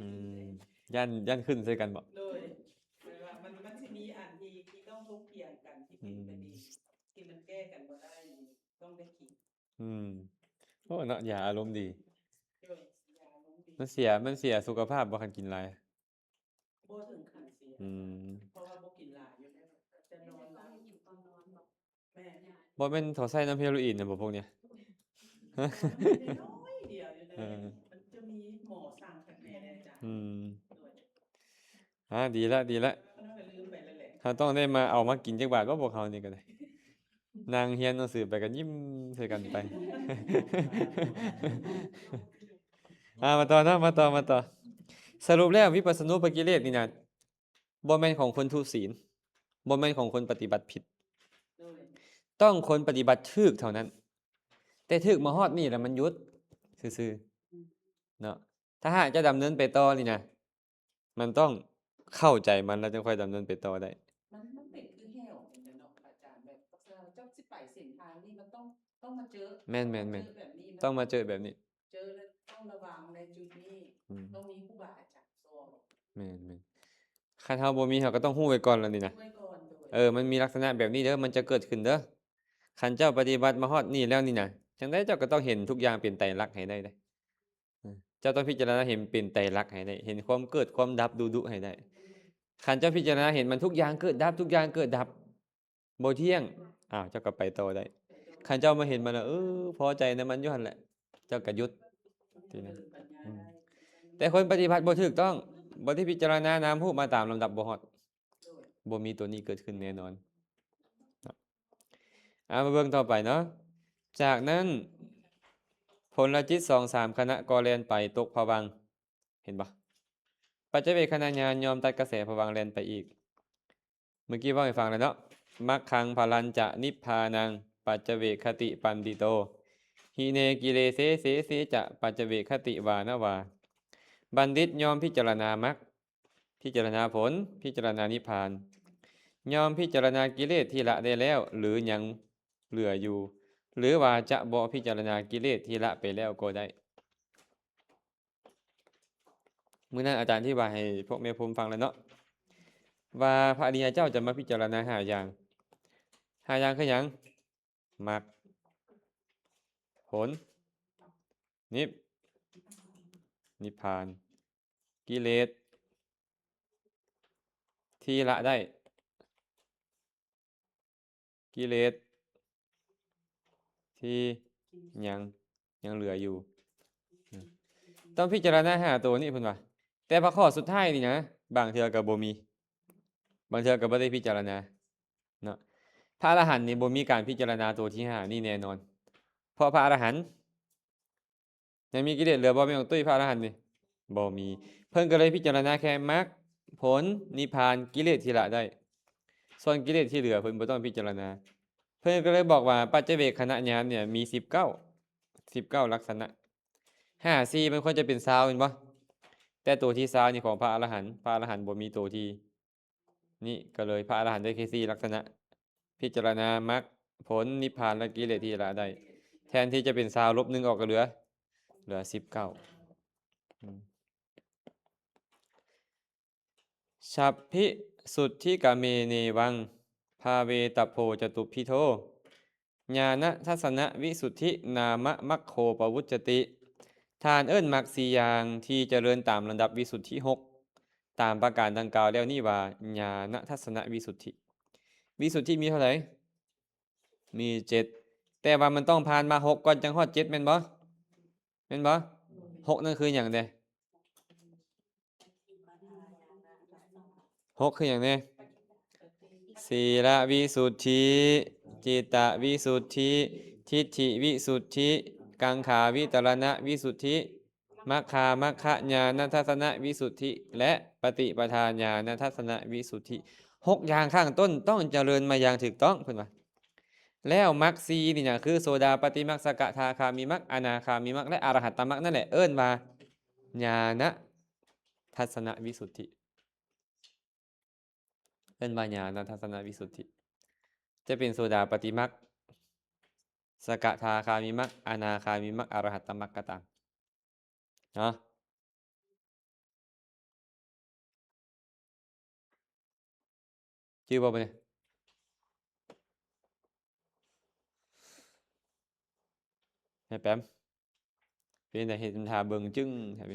ອືມ ຢ້ານ ຢ້ານຂຶ້ນໃສ່ກັນບໍ? ໂດຍ ແບບວ່າມັນ ມັນຊິມີອັນທີ່ ທີ່ຕ້ອງຖົກຖຽງກັນ ທີ່ເປັນປະເດັນ ອືມ ທີ່ມັນແກ້ກັນບໍ່ໄດ້ ຕ້ອງໄດ້ກິນ. ອືມ ໂອ້ ເນາະ ຢາອາລົມດີ. ໂດຍ ຢາອາລົມດີ. ມັນເສຍ ມັນເສຍສຸຂະພາບບໍ່ ຄັນກິນຫຼາຍ? ບໍ່ເຖິງຂັ້ນເສຍ ອືມ ເພາະວ່າບໍ່ກິນຫຼາຍຢູ່ແລ້ວ ຈະນອນຫຼັບ. ແມ່ນ ບໍ່ແມ່ນເຂົາໃສ່ນຳເຮໂຣອີນນະບໍ່ພວກນີ້? ນ້ອຍດຽວຢູ່ເດີ ເອີ ມັນຈະມີໝໍສັ່ງຄັກແນ່ເລີຍອາຈານ. ອືມ ໂດຍ ອ່າ ດີລະ ດີລະ ເຮົາກໍລືມໄປແລ້ວແຫຼະ. ເຮົາຕ້ອງໄດ້ມາເອົາມາກິນຈັກບາດບໍ່ ພວກເຮົານີ້ກໍໄດ້. ນັ່ງຮຽນໜັງສືໄປກໍຍິ້ມໃສ່ກັນໄປ. ອ່າ ມາຕໍ່ເນາະ ມາຕໍ່ ມາຕໍ່. ສະຫຼຸບແລ້ວ ວິປັດສະນູປະກິເລດນີ້ນະ ບໍ່ແມ່ນຂອງຄົນທຸສິນ ບໍ່ແມ່ນຂອງຄົນປະຕິບັດຜິດ ໂດຍ ຕ້ອງຄົນປະຕິບັດຖືກເທົ່ານັ້ນ. ແຕ່ຖືກມາຮອດນີ້ແລ້ວມັນຢຸດຊື່ໆ ອືມ ເນາະ. ຖ້າຫາກຈະດຳເນີນໄປຕໍ່ນີ້ນະ ມັນຕ້ອງເຂົ້າໃຈມັນ ແລ້ວຈຶ່ງຄ່ອຍດຳເນີນໄປຕໍ່ໄດ້. ມັນ ມັນເປັນຄືແຫ້ວເນາະອາຈານ ແບບເຈົ້າຊິໄປເສັ້ນທາງນີ້ ມັນຕ້ອງ ຕ້ອງມາເຈີ ແມ່ນໆໆ ເຈີແບບນີ້ ຕ້ອງມາເຈີແບບນີ້ ເຈີແລ້ວຕ້ອງລະວັງໃນຈຸດນີ້ ອືມ ຕ້ອງມີຄູບາອາຈານສອນ. ແມ່ນໆ ຄັນເຮົາບໍ່ມີ ເຮົາກໍຕ້ອງຮູ້ໄວ້ກ່ອນແລ້ວນີ້ນະ ຮູ້ໄວ້ກ່ອນ ໂດຍ ເອີ ມັນມີລັກສະນະແບບນີ້ເດີ ມັນຈະເກີດຂຶ້ນເດີ. ຄັນເຈົ້າປະຕິບັດມາຮອດນີ້ແລ້ວນີ້ນະ ຈັ່ງໃດເຈົ້າກໍຕ້ອງເຫັນທຸກຢ່າງເປັນໄຕລັກໃຫ້ໄດ້ເດ້. ເຈົ້າຕ້ອງພິຈາລະນາເຫັນເປັນໄຕລັກໃຫ້ໄດ້ ເຫັນຄວາມເກີດຄວາມດັບດຸໆໃຫ້ໄດ້. ຄັນເຈົ້າພິຈາລະນາເຫັນມັນທຸກຢ່າງເກີດດັບ ທຸກຢ່າງເກີດດັບ ບໍ່ທ່ຽງ ອ້າວ ເຈົ້າກໍໄປຕໍ່ໄດ້. ຄັນເຈົ້າມາເຫັນມັນແລ້ວ ເອີ ພໍໃຈນຳມັນຢູ່ຫັ້ນແຫຼະ ເຈົ້າກໍຢຸດ ອືມ ແຕ່ຄົນປະຕິບັດບໍ່ຖືກຕ້ອງ ບໍ່ໄດ້ພິຈາລະນານາມຮູບມາຕາມລຳດັບ ບໍ່ຮອດ ບໍ່ມີຕົວນີ້ເກີດຂຶ້ນແນ່ນອນ. ເອົາ ມາເບິ່ງຕໍ່ໄປເນາະ. ຈາກນັ້ນ ພົນລະຈິດສອງສາມຄະນະກໍແລ່ນໄປຕົກຜະວັງ ເຫັນບໍ່? ປັດຈະເວກຂະນະຍານຍອມຕັດກະແສຜະວັງແລ່ນໄປອີກ. ເມື່ອກີ້ເວົ້າໃຫ້ຟັງແລ້ວເນາະ ມັກຂັງພະລັນຈະນິບພານັງ ປັດຈະເວກຂະຕິປັນດິໂຕ ຫິເນກິເລເສເສເສຈະ ປັດຈະເວກຂະຕິວານະວາ. ບັນດິດຍອມພິຈາລະນາມັກ ພິຈາລະນາຜົນ ພິຈາລະນານິບພານ ຍອມພິຈາລະນາກິເລດທີ່ລະໄດ້ແລ້ວ ຫຼື ຍັງເຫຼືອຢູ່ ຫຼືວ່າຈະບໍ່ພິຈາລະນາກິເລດທີ່ລະໄປແລ້ວກໍໄດ້. ມື້ນັ້ນອາຈານອະທິບາຍໃຫ້ພວກແມ່ໂພມຟັງແລ້ວເນາະ ວ່າພະອະລິຍະເຈົ້າຈະມາພິຈາລະນາຫ້າຢ່າງ. ຫ້າຢ່າງຄືຫຍັງ? ມັກ ຜົນ ນິບ ນິບພານ ກິເລດທີ່ລະໄດ້ ກິເລດທີ່ຍັງ ຍັງເຫຼືອຢູ່. ອືມ ຕ້ອງພິຈາລະນາຫ້າໂຕນີ້ເພິ່ນວ່າ. ແຕ່ພະຂໍ້ສຸດທ້າຍນີ້ນະ ບາງເທື່ອກໍບໍ່ມີ ບາງເທື່ອກໍບໍ່ໄດ້ພິຈາລະນາເນາະ. ພະອະລະຫັນນີ້ບໍ່ມີການພິຈາລະນາໂຕທີຫ້ານີ້ແນ່ນອນ ເພາະພະອະລະຫັນ ຍັງມີກິເລດເຫຼືອບໍ່ ແມ່ນຂອງຕຸ້ຍ? ພະອະລະຫັນນີ້ບໍ່ມີ. ເພິ່ນກໍເລີຍພິຈາລະນາແຄ່ມັກ ຜົນ ນິບພານ ກິເລດທີ່ລະໄດ້. ສ່ວນກິເລດທີ່ເຫຼືອເພິ່ນບໍ່ຕ້ອງພິຈາລະນາ. ເພິ່ນກໍເລີຍບອກວ່າ ປັດຈະເວກຂະນະຍານນີ້ມີສິບເກົ້າ ສິບເກົ້າລັກສະນະ. ຫ້າສີ່ມັນຄວນຈະເປັນຊາວແມ່ນບໍ່? ແຕ່ໂຕທີຊາວນີ້ຂອງພະອະລະຫັນ ພະອະລະຫັນບໍ່ມີໂຕທີ່ ນີ້ກໍເລີຍພະອະລະຫັນໄດ້ແຄ່ສີ່ລັກສະນະ ພິຈາລະນາມັກ ຜົນ ນິບພານ ແລະ ກິເລດທີ່ລະໄດ້. ແທນທີ່ຈະເປັນຊາວ ລົບໜຶ່ງອອກກໍເຫຼືອ ເຫຼືອສິບເກົ້າ. ອືມ ສັບພິສຸດທິກະເມເນວັງ ພາເວຕະໂພຈະຕຸບພິໂທ ຍານະທັດສະນະວິສຸດທິ ນາມະມັກໂຄປະວຸດຈະຕິ. ທ່ານເອີ້ນມັກສີ່ຢ່າງທີ່ຈະເລີນຕາມລຳດັບວິສຸດທິຫົກ ຕາມປະການດັ່ງກ່າວແລ້ວນີ້ວ່າ ຍານະທັດສະນະວິສຸດທິ. ວິສຸດທິມີເທົ່າໃດ? ມີເຈັດ ແຕ່ວ່າມັນຕ້ອງຜ່ານມັກຫົກກ່ອນ ຈັ່ງຮອດເຈັດ ແມ່ນບໍ່? ແມ່ນບໍ່? ຫົກນັ້ນຄືຫຍັງແດ່? ຫົກຄືຫຍັງແດ່? ສີລະວິສຸດທິ ຈິດຕະວິສຸດທິ ທິດຖິວິສຸດທິ ກັງຂາວິຕະລະນະວິສຸດທິ ມັກຄາມັກຄະຍານະທັດສະນະວິສຸດທິ ແລະ ປະຕິປະທາຍານະທັດສະນະວິສຸດທິ. ຫົກຢ່າງຂ້າງຕົ້ນຕ້ອງຈະເລີນມາຢ່າງຖືກຕ້ອງ ເພິ່ນວ່າ. ແລ້ວມັກສີ່ນີ້ນະ ຄືໂສດາປັດຕິມັກ ສະກະທາຄາມີມັກ ອະນາຄາມີມັກ ແລະ ອະລະຫັດຕະມັກນັ້ນແຫຼະ ເອີ້ນວ່າຍານະທັດສະນະວິສຸດທິ. ເອີ້ນວ່າຍານະທັດສະນະວິສຸດທິ ຈະເປັນໂສດາປັດຕິມັກ ສະກະທາຄາມີມັກ ອະນາຄາມີມັກ ອະລະຫັດຕະມັກກໍຕາມເນາະ. ຈື່ບໍ່ບັດນີ້? ແມ່ແປມ ເປັນໃດເຮັດທ່າເບິ່ງຈຶ້ງແທ້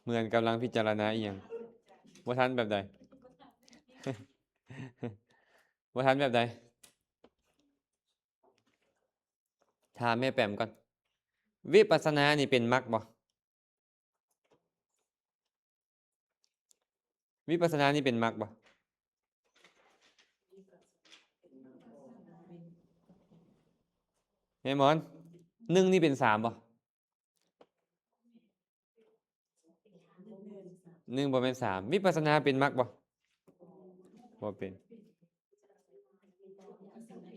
ເໝືອນກຳລັງພິຈາລະນາອີ່ຫຍັງ? ບໍ່ທັນແບບໃດ? ບໍ່ທັນແບບໃດ? ຖາມແມ່ແປມກ່ອນ ວິປັດສະນານີ້ເປັນມັກບໍ່? ວິປັດສະນານີ້ເປັນມັກບໍ່? ແມ່ໝອນ ໜຶ່ງນີ້ເປັນສາມບໍ່? ໜຶ່ງບໍ່ແມ່ນສາມ. ວິປັດສະນາເປັນມັກບໍ່? ບໍ່ເປັນ.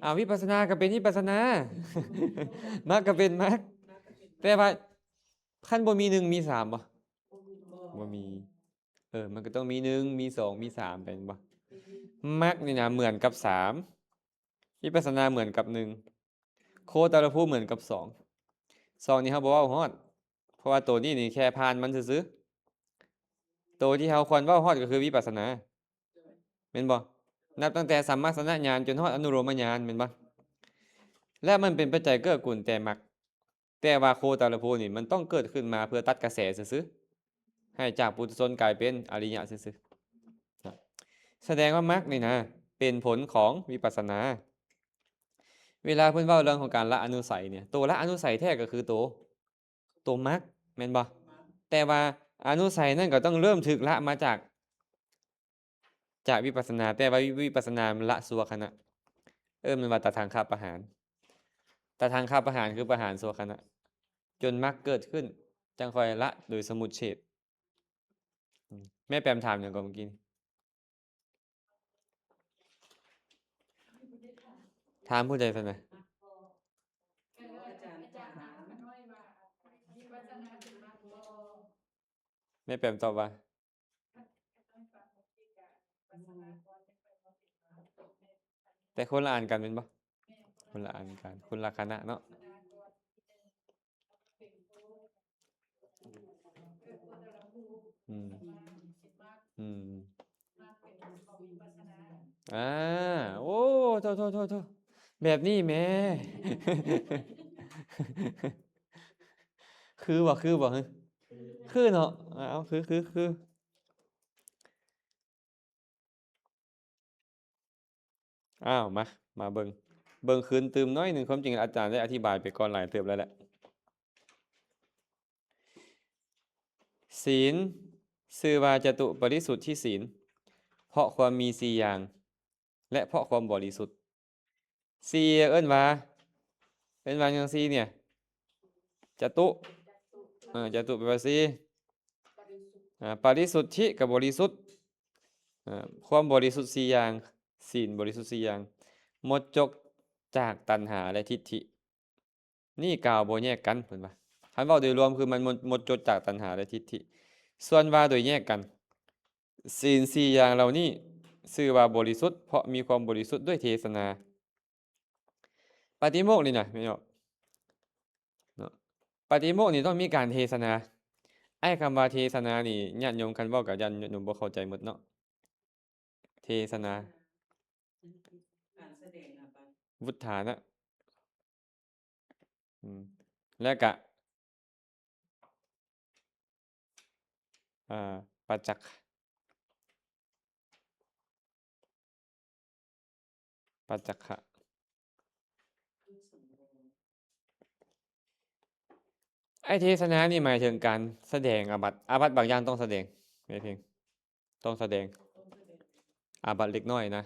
ອາ ວິປັດສະນາກໍເປັນວິປັດສະນາ ມັກກໍເປັນມັກ. ແຕ່ວ່າຄັນບໍ່ມີໜຶ່ງ ມີສາມບໍ່? ບໍ່ມີ. ເອີ ມັນກໍຕ້ອງມີໜຶ່ງ ມີສອງ ມີສາມ ແມ່ນບໍ່? ມັກນີ້ນະເໝືອນກັບສາມ ວິປັດສະນາເໝືອນກັບໜຶ່ງ ໂຄຕະລະພູເໝືອນກັບສອງ. ສອງນີ້ເຮົາບໍ່ເວົ້າຮອດ ເພາະວ່າໂຕນີ້ນີ້ແຄ່ຜ່ານມັນຊື່ໆ. ໂຕທີ່ເຮົາຄວນເວົ້າຮອດກໍຄືວິປັດສະນາ ແມ່ນບໍ່? ນັບຕັ້ງແຕ່ສຳມະສະນະຍານຈົນຮອດອະນຸໂລມະຍານ ແມ່ນບໍ່? ແລະ ມັນເປັນປັດໄຈເກື້ອກູນແຕ່ມັກ. ແຕ່ວ່າໂຄຕະລະພູນີ້ມັນຕ້ອງເກີດຂຶ້ນມາເພື່ອຕັດກະແສຊື່ໆ ໃຫ້ຈາກປຸຖຸຊົນກາຍເປັນອະລິຍະຊື່ໆ. ສະແດງວ່າມັກນີ້ນະ ເປັນຜົນຂອງວິປັດສະນາ. ເວລາເພິ່ນເວົ້າເລື່ອງຂອງການລະອະນຸໄສນີ້ ໂຕລະອະນຸໄສແທ້ກໍຄືໂຕ ໂຕມັກ ແມ່ນບໍ່? ແຕ່ວ່າອະນຸໄສນັ້ນກໍຕ້ອງເລີ່ມຖືກລະມາຈາກ ຈາກວິປັດສະນາ ແຕ່ວ່າວິ ວິປັດສະນາມັນລະຊົ່ວຂະນະ ເອີ້ນມັນວ່າຕະທັງຄະປະຫານ. ຕະທັງຄະປະຫານຄືປະຫານຊົ່ວຂະນະ ຈົນມັກເກີດຂຶ້ນ ຈັ່ງຄ່ອຍລະໂດຍສະມຸດເສດ. ອືມ ແມ່ແປມຖາມຫຍັງກ່ອນເມື່ອກີ້ນີ້? ຖາມຜູ້ໃດຊັ້ນນະ? ແມ່ແປມຕອບວ່າ ແຕ່ຄົນລະອັນກັນແມ່ນບໍ່? ຄົນລະອັນກັນ ຄົນລະຄະນະເນາະ. ອືມ ອືມ ອ່າ ໂອ້ ໂທ ໂທ ໂທ ໂທ ແບບນີ້ແໝ່ ຄືບໍ່ ຄືບໍ່? ຄືເນາະ. ເອົາ ຄື ຄື ຄື ອ້າວ ມາ ມາເບິ່ງ ເບິ່ງຄືນຕື່ມໜ້ອຍໜຶ່ງ. ຄວາມຈິງອາຈານໄດ້ອະທິບາຍໄປກ່ອນຫຼາຍເຕີບແລ້ວແຫຼະ. ສີນຊື່ວ່າຈະຕຸປະລິສຸດທິສີນ ເພາະຄວາມມີສີ່ຢ່າງ ແລະ ເພາະຄວາມບໍລິສຸດ. ສີ່ ເອີ້ນວ່າ ເອີ້ນວ່າຫຍັງ? ສີ່ ເນຍ ຈະຕຸ ເອີ ຈະຕຸແປວ່າສີ່ ອາ ປະລິສຸດທິ ກໍບໍລິສຸດ ອາ ຄວາມບໍລິສຸດສີ່ຢ່າງ ສີນບໍລິສຸດສີ່ຢ່າງ ໝົດຈົບຈາກຕັນຫາ ແລະ ທິດຖິ. ນີ້ກ່າວບໍ່ແຍກກັນ ເພິ່ນວ່າ ຄັນເວົ້າໂດຍລວມຄືມັນໝົດ ໝົດຈົບຈາກຕັນຫາ ແລະ ທິດຖິ. ສ່ວນວ່າໂດຍແຍກກັນ ສີນສີ່ຢ່າງເຫຼົ່ານີ້ຊື່ວ່າບໍລິສຸດ ເພາະມີຄວາມບໍລິສຸດດ້ວຍເທສະນາ. ປາຕິໂມກນີ້ນະ ແມ່ນບໍ່ເນາະ? ປາຕິໂມກນີ້ຕ້ອງມີການເທສະນາ. ອ້າຍ ຄຳວ່າເທສະນານີ້ ຍາດໂຍມຄັນເວົ້າກໍຢ້ານຍາດໂຍມບໍ່ເຂົ້າໃຈໝົດເນາະ. ເທສະນາ ການສະແດງອະບັດ ວຸດຖານະ ອືມ ແລ້ວກະ ອ່າ ປັດຈັກ ປັດຈັກຂະ. ໄອ້ເທສະນານີ້ໝາຍເຖິງການສະແດງອາບັດ. ອາບັດບາງຢ່າງຕ້ອງສະແດງ ແມ່ນເພງ ຕ້ອງສະແດງ ອາບັດເລັກນ້ອຍນະ.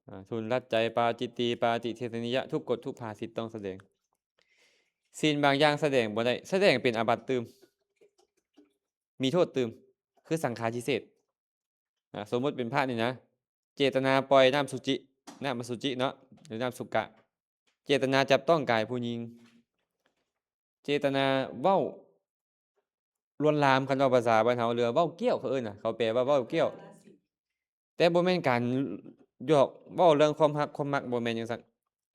ອາ ທຸນລັດໃຈ ປາຈິດຕີ ປາຕິເທສະນິຍະ ທຸກກົດ ທຸກພາສິດຕ້ອງສະແດງ. ສິນບາງຢ່າງສະແດງບໍ່ໄດ້ ສະແດງເປັນອາບັດຕື່ມ ມີໂທດຕື່ມ ຄືສັງຄາທິເສດ. ອ່າ ສົມມຸດເປັນພະນີ້ນະ ເຈດຕະນາປ່ອຍນ້ຳສຸຈິ ນ້ຳອະສຸຈິເນາະ ຫຼືນ້ຳສຸກະ ເຈດຕະນາຈັບຕ້ອງກາຍຜູ້ຍິງ ເຈດຕະນາເວົ້າລວນລາມ ຄັນເວົ້າພາສາບ້ານເຮົາ ຫຼືວ່າເວົ້າກ້ຽວ ເຂົາເອີ້ນນະ ເຂົາແປວ່າເວົ້າກ້ຽວ ແຕ່ບໍ່ແມ່ນການຢອກເວົ້າເລື່ອງຄວາມຮັກຄວາມມັກ ບໍ່ແມ່ນຈັ່ງຊັ້ນ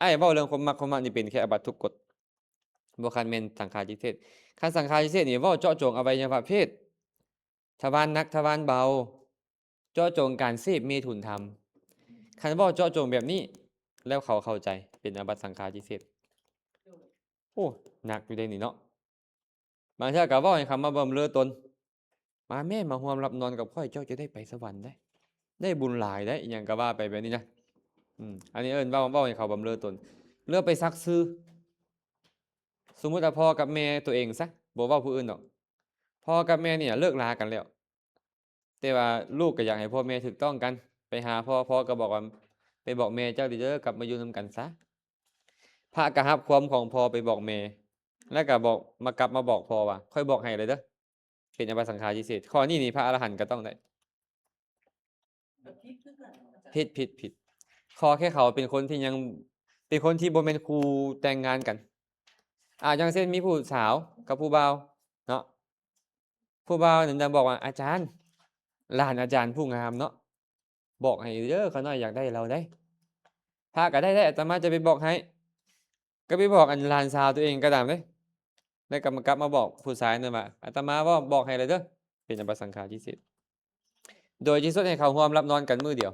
ອ້າຍເວົ້າເລື່ອງຄວາມມັກຄວາມມັກນີ້ເປັນແຄ່ອາບັດທຸກກົດ ບໍ່ຄັນແມ່ນສັງຄາທິເສດ ຄັນສັງຄາທິເສດນີ້ເວົ້າເຈາະຈົງອະໄວຍະວະເພດ ທະວານໜັກ ທະວານເບົາ ເຈາະຈົງການເສບເມຖຸນທຳ ຄັນເວົ້າເຈາະຈົງແບບນີ້ ແລ້ວເຂົາເຂົ້າໃຈ ເປັນອາບັດສັງຄາທິເສດ ໂອ້ ໜັກຢູ່ເດ້ນີ້ເນາະ ບາງເທື່ອກໍເວົ້າໃຫ້ເຂົາມາບຳເລີຕົນ ມາແມ້ ມາຮ່ວມຫຼັບນອນກັບຂ້ອຍ ເຈົ້າຈະໄດ້ໄປສະຫວັນໄດ໋ ໄດ້ບຸນຫຼາຍໄດ໋ ອີ່ຫຍັງກໍວ່າໄປແບບນີ້ນະ ອືມ ອັນນີ້ເອີ້ນເວົ້າ ເວົ້າໃຫ້ເຂົາບຳເລີຕົນ ຫຼືໄປສັກຊື່ ສົມມຸດວ່າພໍ່ກັບແມ່ຕົວເອງຊະ ບໍ່ເວົ້າຜູ້ອື່ນດອກ ພໍ່ກັບແມ່ນີ້ເລີກລາກັນແລ້ວ ແຕ່ວ່າລູກກໍຢາກໃຫ້ພໍ່ແມ່ຖືກຕ້ອງກັນ ໄປຫາພໍ່ ພໍ່ກໍບອກວ່າ ໄປບອກແມ່ເຈົ້າເດີ ກັບມາຢູ່ນຳກັນຊະ ພະກໍຮັບຄວາມຂອງພໍ່ໄປບອກແມ່ ແລ້ວກໍບອກ ມາກັບມາບອກພໍ່ວ່າ ຂ້ອຍບອກໃຫ້ແລ້ວເດີ ເປັນອາບັດສັງຄາທິເສດ ຂໍ້ນີ້ນີ້ພະອະລະຫັນກໍຕ້ອງໄດ້ ຜິດ ຜິດ ຜິດ ຂໍແຄ່ເຂົາເປັນຄົນທີ່ຍັງ ເປັນຄົນທີ່ບໍ່ແມ່ນຄູ່ແຕ່ງງານກັນ ອາ ຢ່າງເຊັ່ນ ມີຜູ້ສາວກັບຜູ້ບ່າວເນາະ ຜູ້ບ່າວນັ້ນຈະບອກວ່າ ອາຈານ ຫຼານອາຈານຜູ້ງາມເນາະ ບອກໃຫ້ເດີ ຂ້ານ້ອຍຢາກໄດ້ລາວໃດ໋ ພະກໍໄດ້ ໄດ້ ອາດຕະມາຈະໄປບອກໃຫ້ ກໍໄປບອກອັນຫຼານສາວຕົວເອງກໍຕາມເດ້ ແລ້ວກໍມາກັບມາບອກຜູ້ຊາຍນັ້ນວ່າ ອາດຕະມາເວົ້າບອກໃຫ້ແລ້ວເດີ ເປັນອາບັດສັງຄາທິເສດ ໂດຍທີ່ສຸດໃຫ້ເຂົາຮ່ວມຫຼັບນອນກັນມື້ດຽວ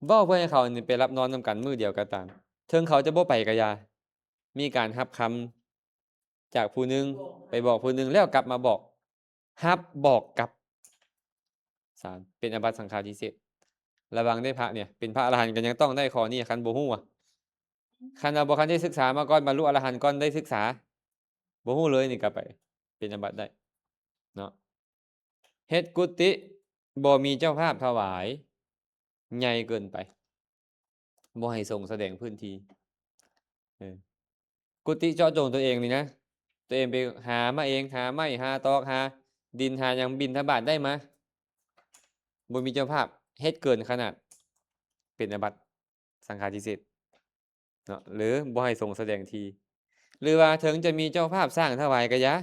ເວົ້າເພື່ອໃຫ້ເຂົານີ້ໄປຫຼັບນອນນຳກັນມື້ດຽວກໍຕາມ ເຖິງເຂົາຈະບໍ່ໄປກໍຢ່າ ມີການຮັບຄຳຈາກຜູ້ໜຶ່ງໄປບອກຜູ້ໜຶ່ງ ແລ້ວກັບມາບອກ ຮັບບອກກັບ ສາມ ເປັນອາບັດສັງຄາທິເສດ ລະວັງເດ້ພະນີ້ ເປັນພະອະລະຫັນກໍຍັງຕ້ອງໄດ້ຂໍ້ນີ້ ຄັນບໍ່ຮູ້ ຄັນວ່າບໍ່ທັນໄດ້ສຶກສາມາກ່ອນ ບັນລຸອະລະຫັນກ່ອນໄດ້ສຶກສາ ບໍ່ຮູ້ເລີຍນີ້ກໍໄປເປັນອາບັດໄດ້ເນາະ ເຮັດກຸຕິບໍ່ມີເຈົ້າພາບຖວາຍ ໃຫຍ່ເກີນໄປ ບໍ່ໃຫ້ສົງສະແດງພື້ນທີ່ ເອີ ກຸຕິເຈາະຈົງຕົວເອງນີ້ນະ ຕົວເອງໄປຫາມາເອງ ຫາໄມ້ ຫາຕອກ ຫາດິນ ຫາຫຍັງ ບິນທະບາດໄດ້ມາ ບໍ່ມີເຈົ້າພາບ ເຮັດເກີນຂະໜາດ ເປັນອາບັດສັງຄາທິເສດເນາະ ຫຼືບໍ່ໃຫ້ສົງສະແດງທີ່ ຫຼືວ່າເຖິງຈະມີເຈົ້າພາບສ້າງຖວາຍກະຢ່າ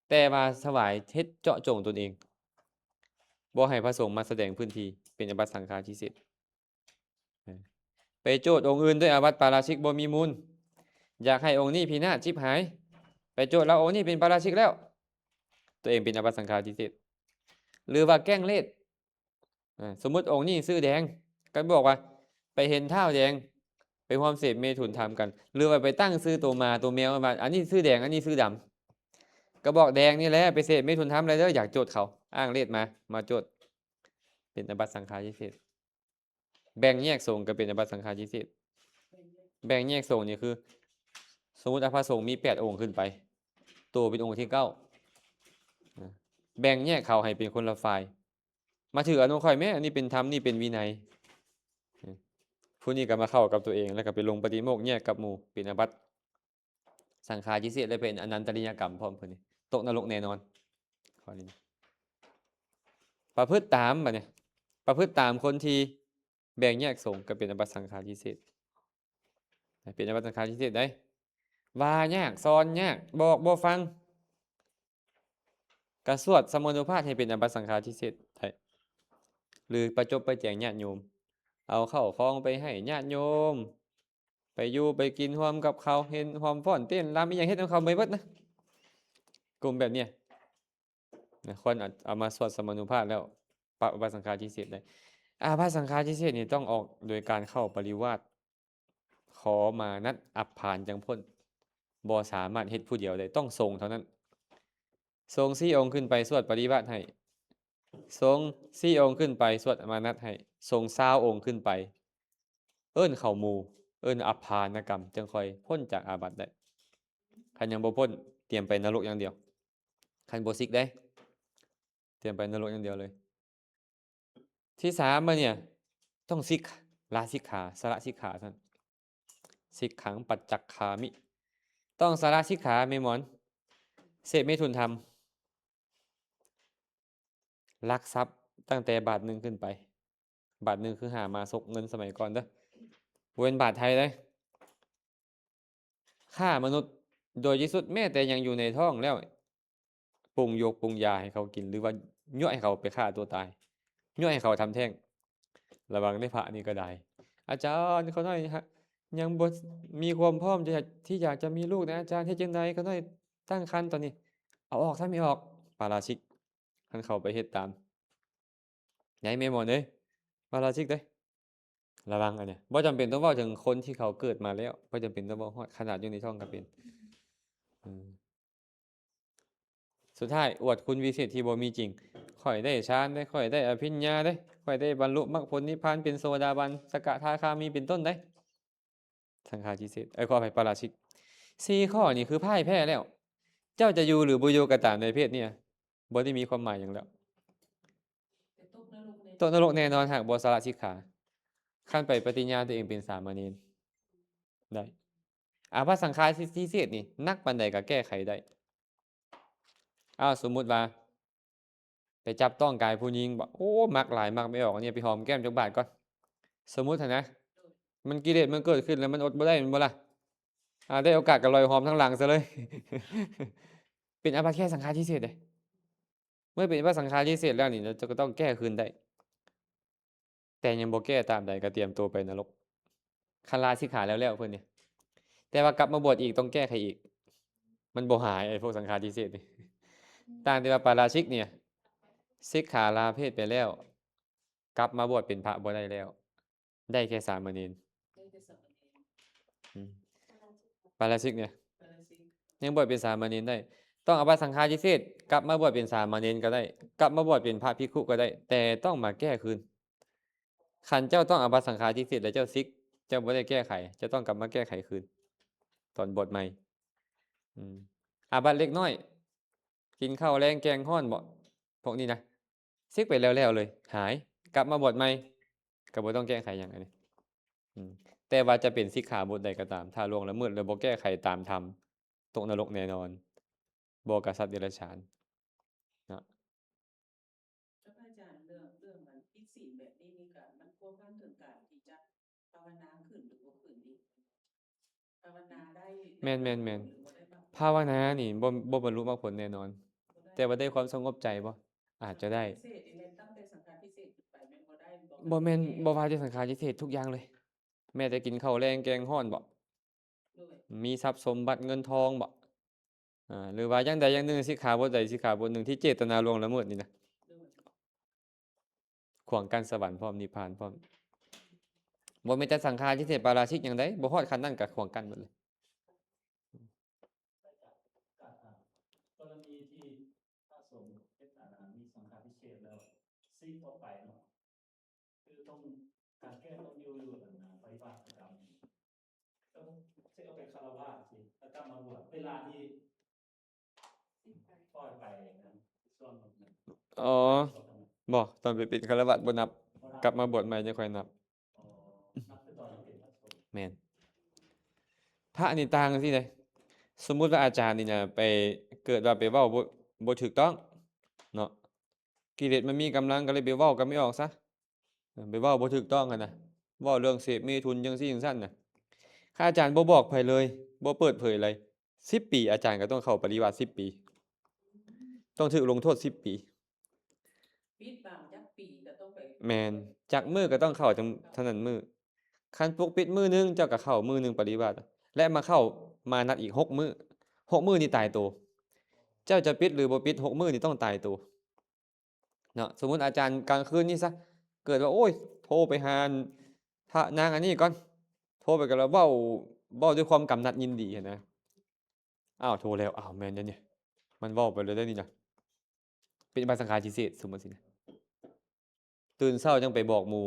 ແຕ່ວ່າຖວາຍເຮັດເຈາະຈົງຕົນເອງ ບໍ່ໃຫ້ພະສົງມາສະແດງພື້ນທີ່ ເປັນອາບັດສັງຄາທິເສດ ໄປໂຈດອົງອື່ນດ້ວຍອາບັດປາຣາຊິກບໍ່ມີມູນ ຢາກໃຫ້ອົງນີ້ພິນາດຈິບຫາຍ ໄປໂຈດແລ້ວອົງນີ້ເປັນປາຣາຊິກແລ້ວ ຕົວເອງເປັນອາບັດສັງຄາທິເສດ ຫຼືວ່າແກ້ງເລດ ອາ ສົມມຸດອົງນີ້ຊື່ແດງ ກໍບອກວ່າໄປເຫັນທ້າວແດງ ໄປຮ່ວມເສບເມຖຸນທຳກັນ ຫຼືວ່າໄປຕັ້ງຊື່ໂຕໝາໂຕແມວວ່າ ອັນນີ້ຊື່ແດງ ອັນນີ້ຊື່ດຳ ກໍບອກແດງນີ້ແຫຼະ ໄປເສບເມຖຸນທຳແລ້ວເດີ ຢາກໂຈດເຂົາ ອ້າງເລດມາ ມາໂຈດ ເປັນອາບັດສັງຄາທິເສດ ແບ່ງແຍກສົງກໍເປັນອາບັດສັງຄາທິເສດ ແບ່ງແຍກສົງນີ້ຄື ສົມມຸດວ່າພະສົງມີແປດອົງຂຶ້ນໄປ ໂຕເປັນອົງທີເກົ້າ ແບ່ງແຍກເຂົາໃຫ້ເປັນຄົນລະຝ່າຍ ມາຖືອັນຂອງຂ້ອຍແມ້ ອັນນີ້ເປັນທຳ ນີ້ເປັນວິໄນ ຜູ້ນີ້ກໍມາເຂົ້າກັບຕົວເອງ ແລ້ວກໍໄປລົງປາຕິໂມກແຍກກັບໝູ່ ເປັນອາບັດສັງຄາທິເສດ ແລະ ເປັນອະນັນຕະລິຍະກຳພ້ອມ ເພິ່ນນີ້ຕົກນະລົກແນ່ນອນ ຂໍ້ນີ້ ປະພຶດຕາມ ບັດນີ້ ປະພຶດຕາມຄົນທີ່ ແບ່ງແຍກສົງກໍເປັນອາບັດສັງຄາທິເສດ ເປັນອາບັດສັງຄາທິເສດໄດ໋ ວ່າຍາກ ສອນຍາກ ບອກບໍ່ຟັງ ກະສວດສະມານຸພາດໃຫ້ເປັນອາບັດສັງຄາທິເສດໄດ້ ຫຼືປະຈົບປະແຈງຍາດໂຍມ ເອົາເຂົ້າຂອງໄປໃຫ້ຍາດໂຍມ ໄປຢູ່ໄປກິນຮ່ວມກັບເຂົາ ເຫັນຮ່ວມຟ້ອນເຕັ້ນລຳ ອີ່ຫຍັງເຮັດນຳເຂົາໄປເບິດນະ ກຸ່ມແບບນີ້ ນະ ຄວນເອົາ ເອົາມາສວດສະມານຸພາດແລ້ວ ປັບອາບັດສັງຄາທິເສດໄດ້ ອາບັດສັງຄາທິເສດນີ້ຕ້ອງອອກໂດຍການເຂົ້າປະລິວາດ ຂໍມານັດອັບພານຈັ່ງພົ້ນ ບໍ່ສາມາດເຮັດຜູ້ດຽວໄດ້ ຕ້ອງສົງເທົ່ານັ້ນ ສົງສີ່ອົງຂຶ້ນໄປສວດປະລິວາດໃຫ້ ສົງສີ່ອົງຂຶ້ນໄປສວດມານັດໃຫ້ ສົງຊາວອົງຂຶ້ນໄປ ເອີ້ນເຂົ້າໝູ່ ເອີ້ນອັບພານະກຳ ຈຶ່ງຄ່ອຍພົ້ນຈາກອາບັດໄດ້ ຄັນຍັງບໍ່ພົ້ນ ຕຽມໄປນະລົກຢ່າງດຽວ ຄັນບໍ່ສິກເດ້ ຕຽມໄປນະລົກຢ່າງດຽວເລີຍ ທີສາມມານີ້ ຕ້ອງສິກ ລາສິກຂາ ສະລະສິກຂາຊັ້ນ ສິກຂັງປັດຈັກຂາມິ ຕ້ອງສະລະສິກຂາ ແມ່ໝອນ ເສບເມຖຸນທຳ ລັກຊັບຕັ້ງແຕ່ບາດໜຶ່ງຂຶ້ນໄປ. ບາດໜຶ່ງຄືຫາມາ ສົກເງິນສະໄໝກ່ອນເດີ້ ບໍ່ແມ່ນບາດໄທເດ້. ຄ້າມະນຸດໂດຍທີ່ສຸດ ແມ້ແຕ່ຍັງຢູ່ໃນທ້ອງແລ້ວ ປຸງຢົກປຸງຢາໃຫ້ເຂົາກິນ ຫຼືວ່າຍົວະໃຫ້ເຂົາໄປຂ້າຕົວຕາຍ, ຍົວະໃຫ້ເຂົາທຳແທ້ງ. ລະວັງເດ້ ພະນີ້ກໍໄດ້. ອາຈານ ຂ້ານ້ອຍ ຍັງບໍ່ມີຄວາມພ້ອມທີ່ ທີ່ຢາກຈະມີລູກນະອາຈານ, ເຮັດຈັ່ງໃດ? ຂ້ານ້ອຍຕັ້ງຄັນຕອນນີ້. ເອົາອອກຊະ ແມ່ອອກ ປາຣາຊິກ. ຄັນເຂົາໄປເຮັດຕາມ ໃຫຍ່ແມ່ໝໍເດ້ ປາຣາຊິກເດ້. ລະວັງອັນນີ້ ບໍ່ຈຳເປັນຕ້ອງເວົ້າເຖິງຄົນທີ່ເຂົາເກີດມາແລ້ວ, ບໍ່ຈຳເປັນຕ້ອງເວົ້າຮອດ ຂະໜາດຢູ່ໃນທ້ອງກໍເປັນ. ເອີ ສຸດທ້າຍອວດຄຸນວິເສດທີ່ບໍ່ມີຈິງ. ຂ້ອຍໄດ້ຊານເດ້, ຂ້ອຍໄດ້ອະພິນຍາເດ້, ຂ້ອຍໄດ້ບັນລຸມັກຜົນນິບພານ ເປັນໂສດາບັນ, ສະກະທາຄາມີ ເປັນຕົ້ນເດ້. ສັງຂາທິເສດ ເອີ ຂໍອະໄພ ປາຣາຊິກ. ສີ່ຂໍ້ນີ້ຄືພ່າຍແພ້ແລ້ວ. ເຈົ້າຈະຢູ່ ຫຼື ບໍ່ຢູ່ກໍຕາມໃນເພດນີ້ ບໍ່ໄດ້ມີຄວາມໝາຍຫຍັງແລ້ວ. ຕົກນະລົກແນ່ນອນ ຫາກບໍ່ສະຫຼະສິກຂາ. ຄັນໄປປະຕິນຍາຕົວເອງເປັນສາມະເນນໄດ້. ອາບັດສັງຂາທິເສດນີ້ ໜັກປານໃດກໍແກ້ໄຂໄດ້. ອ້າວ ສົມມຸດວ່າ ໄປຈັບຕ້ອງກາຍຜູ້ຍິງບໍ? ໂອ້ ມັກຫຼາຍ ມັກໄປອອກອັນນີ້ ໄປຫອມແກ້ມຈັກບາດກ່ອນ. ສົມມຸດຫັ້ນນະ ມັນ ກິເລດມັນເກີດຂຶ້ນແລ້ວ ມັນອົດບໍ່ໄດ້ແມ່ນບໍ່ລະ? ອາ ໄດ້ໂອກາດກໍລອຍຫອມທາງຫຼັງຊະເລີຍ. ເປັນອາບັດແກ້ສັງຂາທິເສດເດ້. ເມື່ອເປັນອາບັດສັງຂາທິເສດແລ້ວນີ້ ເຈົ້າກໍຕ້ອງແກ້ຄືນໄດ້. ແຕ່ຍັງບໍ່ແກ້ຕາມໃດກໍຕຽມຕົວໄປນະລົກ. ຄັນລາສິກຂາແລ້ວໆ ເພິ່ນນີ້ ແຕ່ວ່າກັບມາບວດອີກ ຕ້ອງແກ້ໄຂອີກ. ມັນບໍ່ຫາຍ ໄອ້ພວກສັງຂາທິເສດນີ້. ຕ່າງແຕ່ວ່າປາຣາຊິກນີ້ ສິກຂາລາເພດໄປແລ້ວ ກັບມາບວດເປັນພະບໍ່ໄດ້ແລ້ວ, ໄດ້ແຄ່ສາມະເນນ. ອືມ ປາຣາຊິກນີ້ ຍັງບວດເປັນສາມະເນນໄດ້. ຕ້ອງອາບັດສັງຂາທິເສດ ກັບມາບວດເປັນສາມະເນນກໍໄດ້, ກັບມາບວດເປັນພະພິກຂຸກໍໄດ້, ແຕ່ຕ້ອງມາແກ້ຄືນ. ຄັນເຈົ້າຕ້ອງອາບັດສັງຂາທິເສດ ແລະ ເຈົ້າສິກ ເຈົ້າບໍ່ໄດ້ແກ້ໄຂ, ເຈົ້າຕ້ອງກັບມາແກ້ໄຂຄືນ ຕອນບວດໃໝ່. ອືມ ອາບັດເລັກນ້ອຍ ກິນເຂົ້າແລງແກງຮ້ອນບໍ ພວກນີ້ນະ ສິກໄປແລ້ວໆ ເລີຍ ຫາຍ, ກັບມາບວດໃໝ່ ກໍບໍ່ຕ້ອງແກ້ໄຂຫຍັງອັນນີ້. ອືມ ແຕ່ວ່າຈະເປັນສິກຂາບົດໃດກໍຕາມ ຖ້າລ່ວງລະເມີດ ແລະ ບໍ່ແກ້ໄຂຕາມທຳ ຕົກນະລົກແນ່ນອນ, ບໍ່ກະສັດເດຍລະສານເນາະ. ແລ້ວພະອາຈານ ເລື່ອງ ເລື່ອງອັນຜິດສິນແບບນີ້ນີ້ກະ ມັນພົວພັນເຖິງການທີ່ຈະພາວະນາຂຶ້ນ ຫຼື ບໍ່ຂຶ້ນນີ້ ພາວະນາໄດ້ ແມ່ນໆໆ ຫຼືບໍ່ໄດ້ບາງ ພາວະນານີ້ບໍ່ ບໍ່ບັນລຸມັກຜົນແນ່ນອນ. ບໍ່ໄດ້ ແຕ່ວ່າໄດ້ຄວາມສະຫງົບໃຈບໍ່? ອາດຈະໄດ້. ພິເສດນີ້ແມ່ນຕັ້ງແຕ່ສັງຂາທິເສດຂຶ້ນໄປແມ່ນບໍ່ໄດ້ ບໍ່ແມ່ນ ບໍ່ວ່າແຕ່ສັງຂາທິເສດ ທຸກຢ່າງເລີຍ. ແມ້ແຕ່ກິນເຂົ້າແລງແກງຮ້ອນບໍ ໂດຍ ມີຊັບສົມບັດເງິນທອງບໍ ອາ ຫຼືວ່າຢ່າງໃດຢ່າງໜຶ່ງ ສິກຂາບົດໃດສິກຂາບົດໜຶ່ງທີ່ເຈດຕະນາລ່ວງລະເມີດນີ້ນະ ໂດຍ ຂວາງກັ້ນສະຫວັນພ້ອມ ນິບພານພ້ອມ. ບໍ່ແມ່ນແຕ່ສັງຂາທິເສດ ປາຣາຊິກຫຍັງໃດ ບໍ່ຮອດຂັ້ນນັ້ນກໍຂວາງກັ້ນໝົດເລີຍ. ກໍລະນີທີ່ພະສົງເຮັດ ອາ ມີສັງຂາທິເສດແລ້ວ ສິກອອກໄປເນາະ ຄືຕ້ອງ ການແກ້ຕ້ອງຢູ່ ຢູ່ອັນນະ ປະຕິບັດປະຈຳ ຕ້ອງເສຍອອກໄປຄາລະວາດຊິ ແລ້ວກັບມາບວດ ເວລາທີ່ປ່ອຍໄປນະ ຊ່ວງນັ້ນ ອໍ ບໍ່ ຕອນໄປເປັນຄາລະວາດບໍ່ນັບ ບໍ່ນັບ ກັບມາບວດໃໝ່ຈັ່ງຄ່ອຍນັບ. ອໍ ນັບແຕ່ຕອນເປັນພະສົງ ແມ່ນ ພະນີ້ຕ່າງຈັ່ງຊີ້ເດ້. ສົມມຸດວ່າອາຈານນີ້ນະ ໄປ ເກີດວ່າໄປເວົ້າບໍ່ ບໍ່ຖືກຕ້ອງເນາະ ກິເລດມັນມີກຳລັງ ກໍເລີຍໄປເວົ້າກັບແມ່ອອກຊະ ໄປເວົ້າບໍ່ຖືກຕ້ອງຫັ້ນນະ ເວົ້າເລື່ອງເສບເມຖຸນຈັ່ງຊີ້ຈັ່ງຊັ້ນນະ. ຖ້າອາຈານບໍ່ບອກໃຜເລີຍ ບໍ່ເປີດເຜີຍເລີຍ ສິບປີ ອາຈານກໍຕ້ອງເຂົ້າປະລິວາດສິບປີ ຕ້ອງຖືກລົງໂທດສິບປີ. ປິດບັງຈັກປີກໍຕ້ອງໄປ ແມ່ນ ຈັກມື້ກໍຕ້ອງເຂົ້າ ເທົ່ານັ້ນມື້. ຄັນປົກປິດມື້ໜຶ່ງ ເຈົ້າກໍເຂົ້າມື້ໜຶ່ງປະລິວາດ ແລະ ມາເຂົ້າມານັດອີກຫົກມື້ ຫົກມື້ນີ້ຕາຍໂຕ. ເຈົ້າຈະປິດ ຫຼື ບໍ່ປິດ ຫົກມື້ນີ້ຕ້ອງຕາຍໂຕ. ເນາະ ສົມມຸດອາຈານກາງຄືນນີ້ຊະ ເກີດວ່າ ໂອ້ຍ ໂທໄປຫາພະນາງອັນນີ້ກ່ອນ ໂທໄປກໍແລ້ວ ເວົ້າ ເວົ້າດ້ວຍຄວາມກຳນັດຍິນດີຫັ້ນນະ. ອ້າວ ໂທແລ້ວ ອ້າວ ແມ່ນເດ້ນີ້ ມັນເວົ້າໄປເລີຍເດ້ນີ້ນະ ເປັນອາບັດສັງຂາທິເສດ ສົມມຸດຊີ້ນະ. ຕື່ນເຊົ້າຈັ່ງໄປບອກໝູ່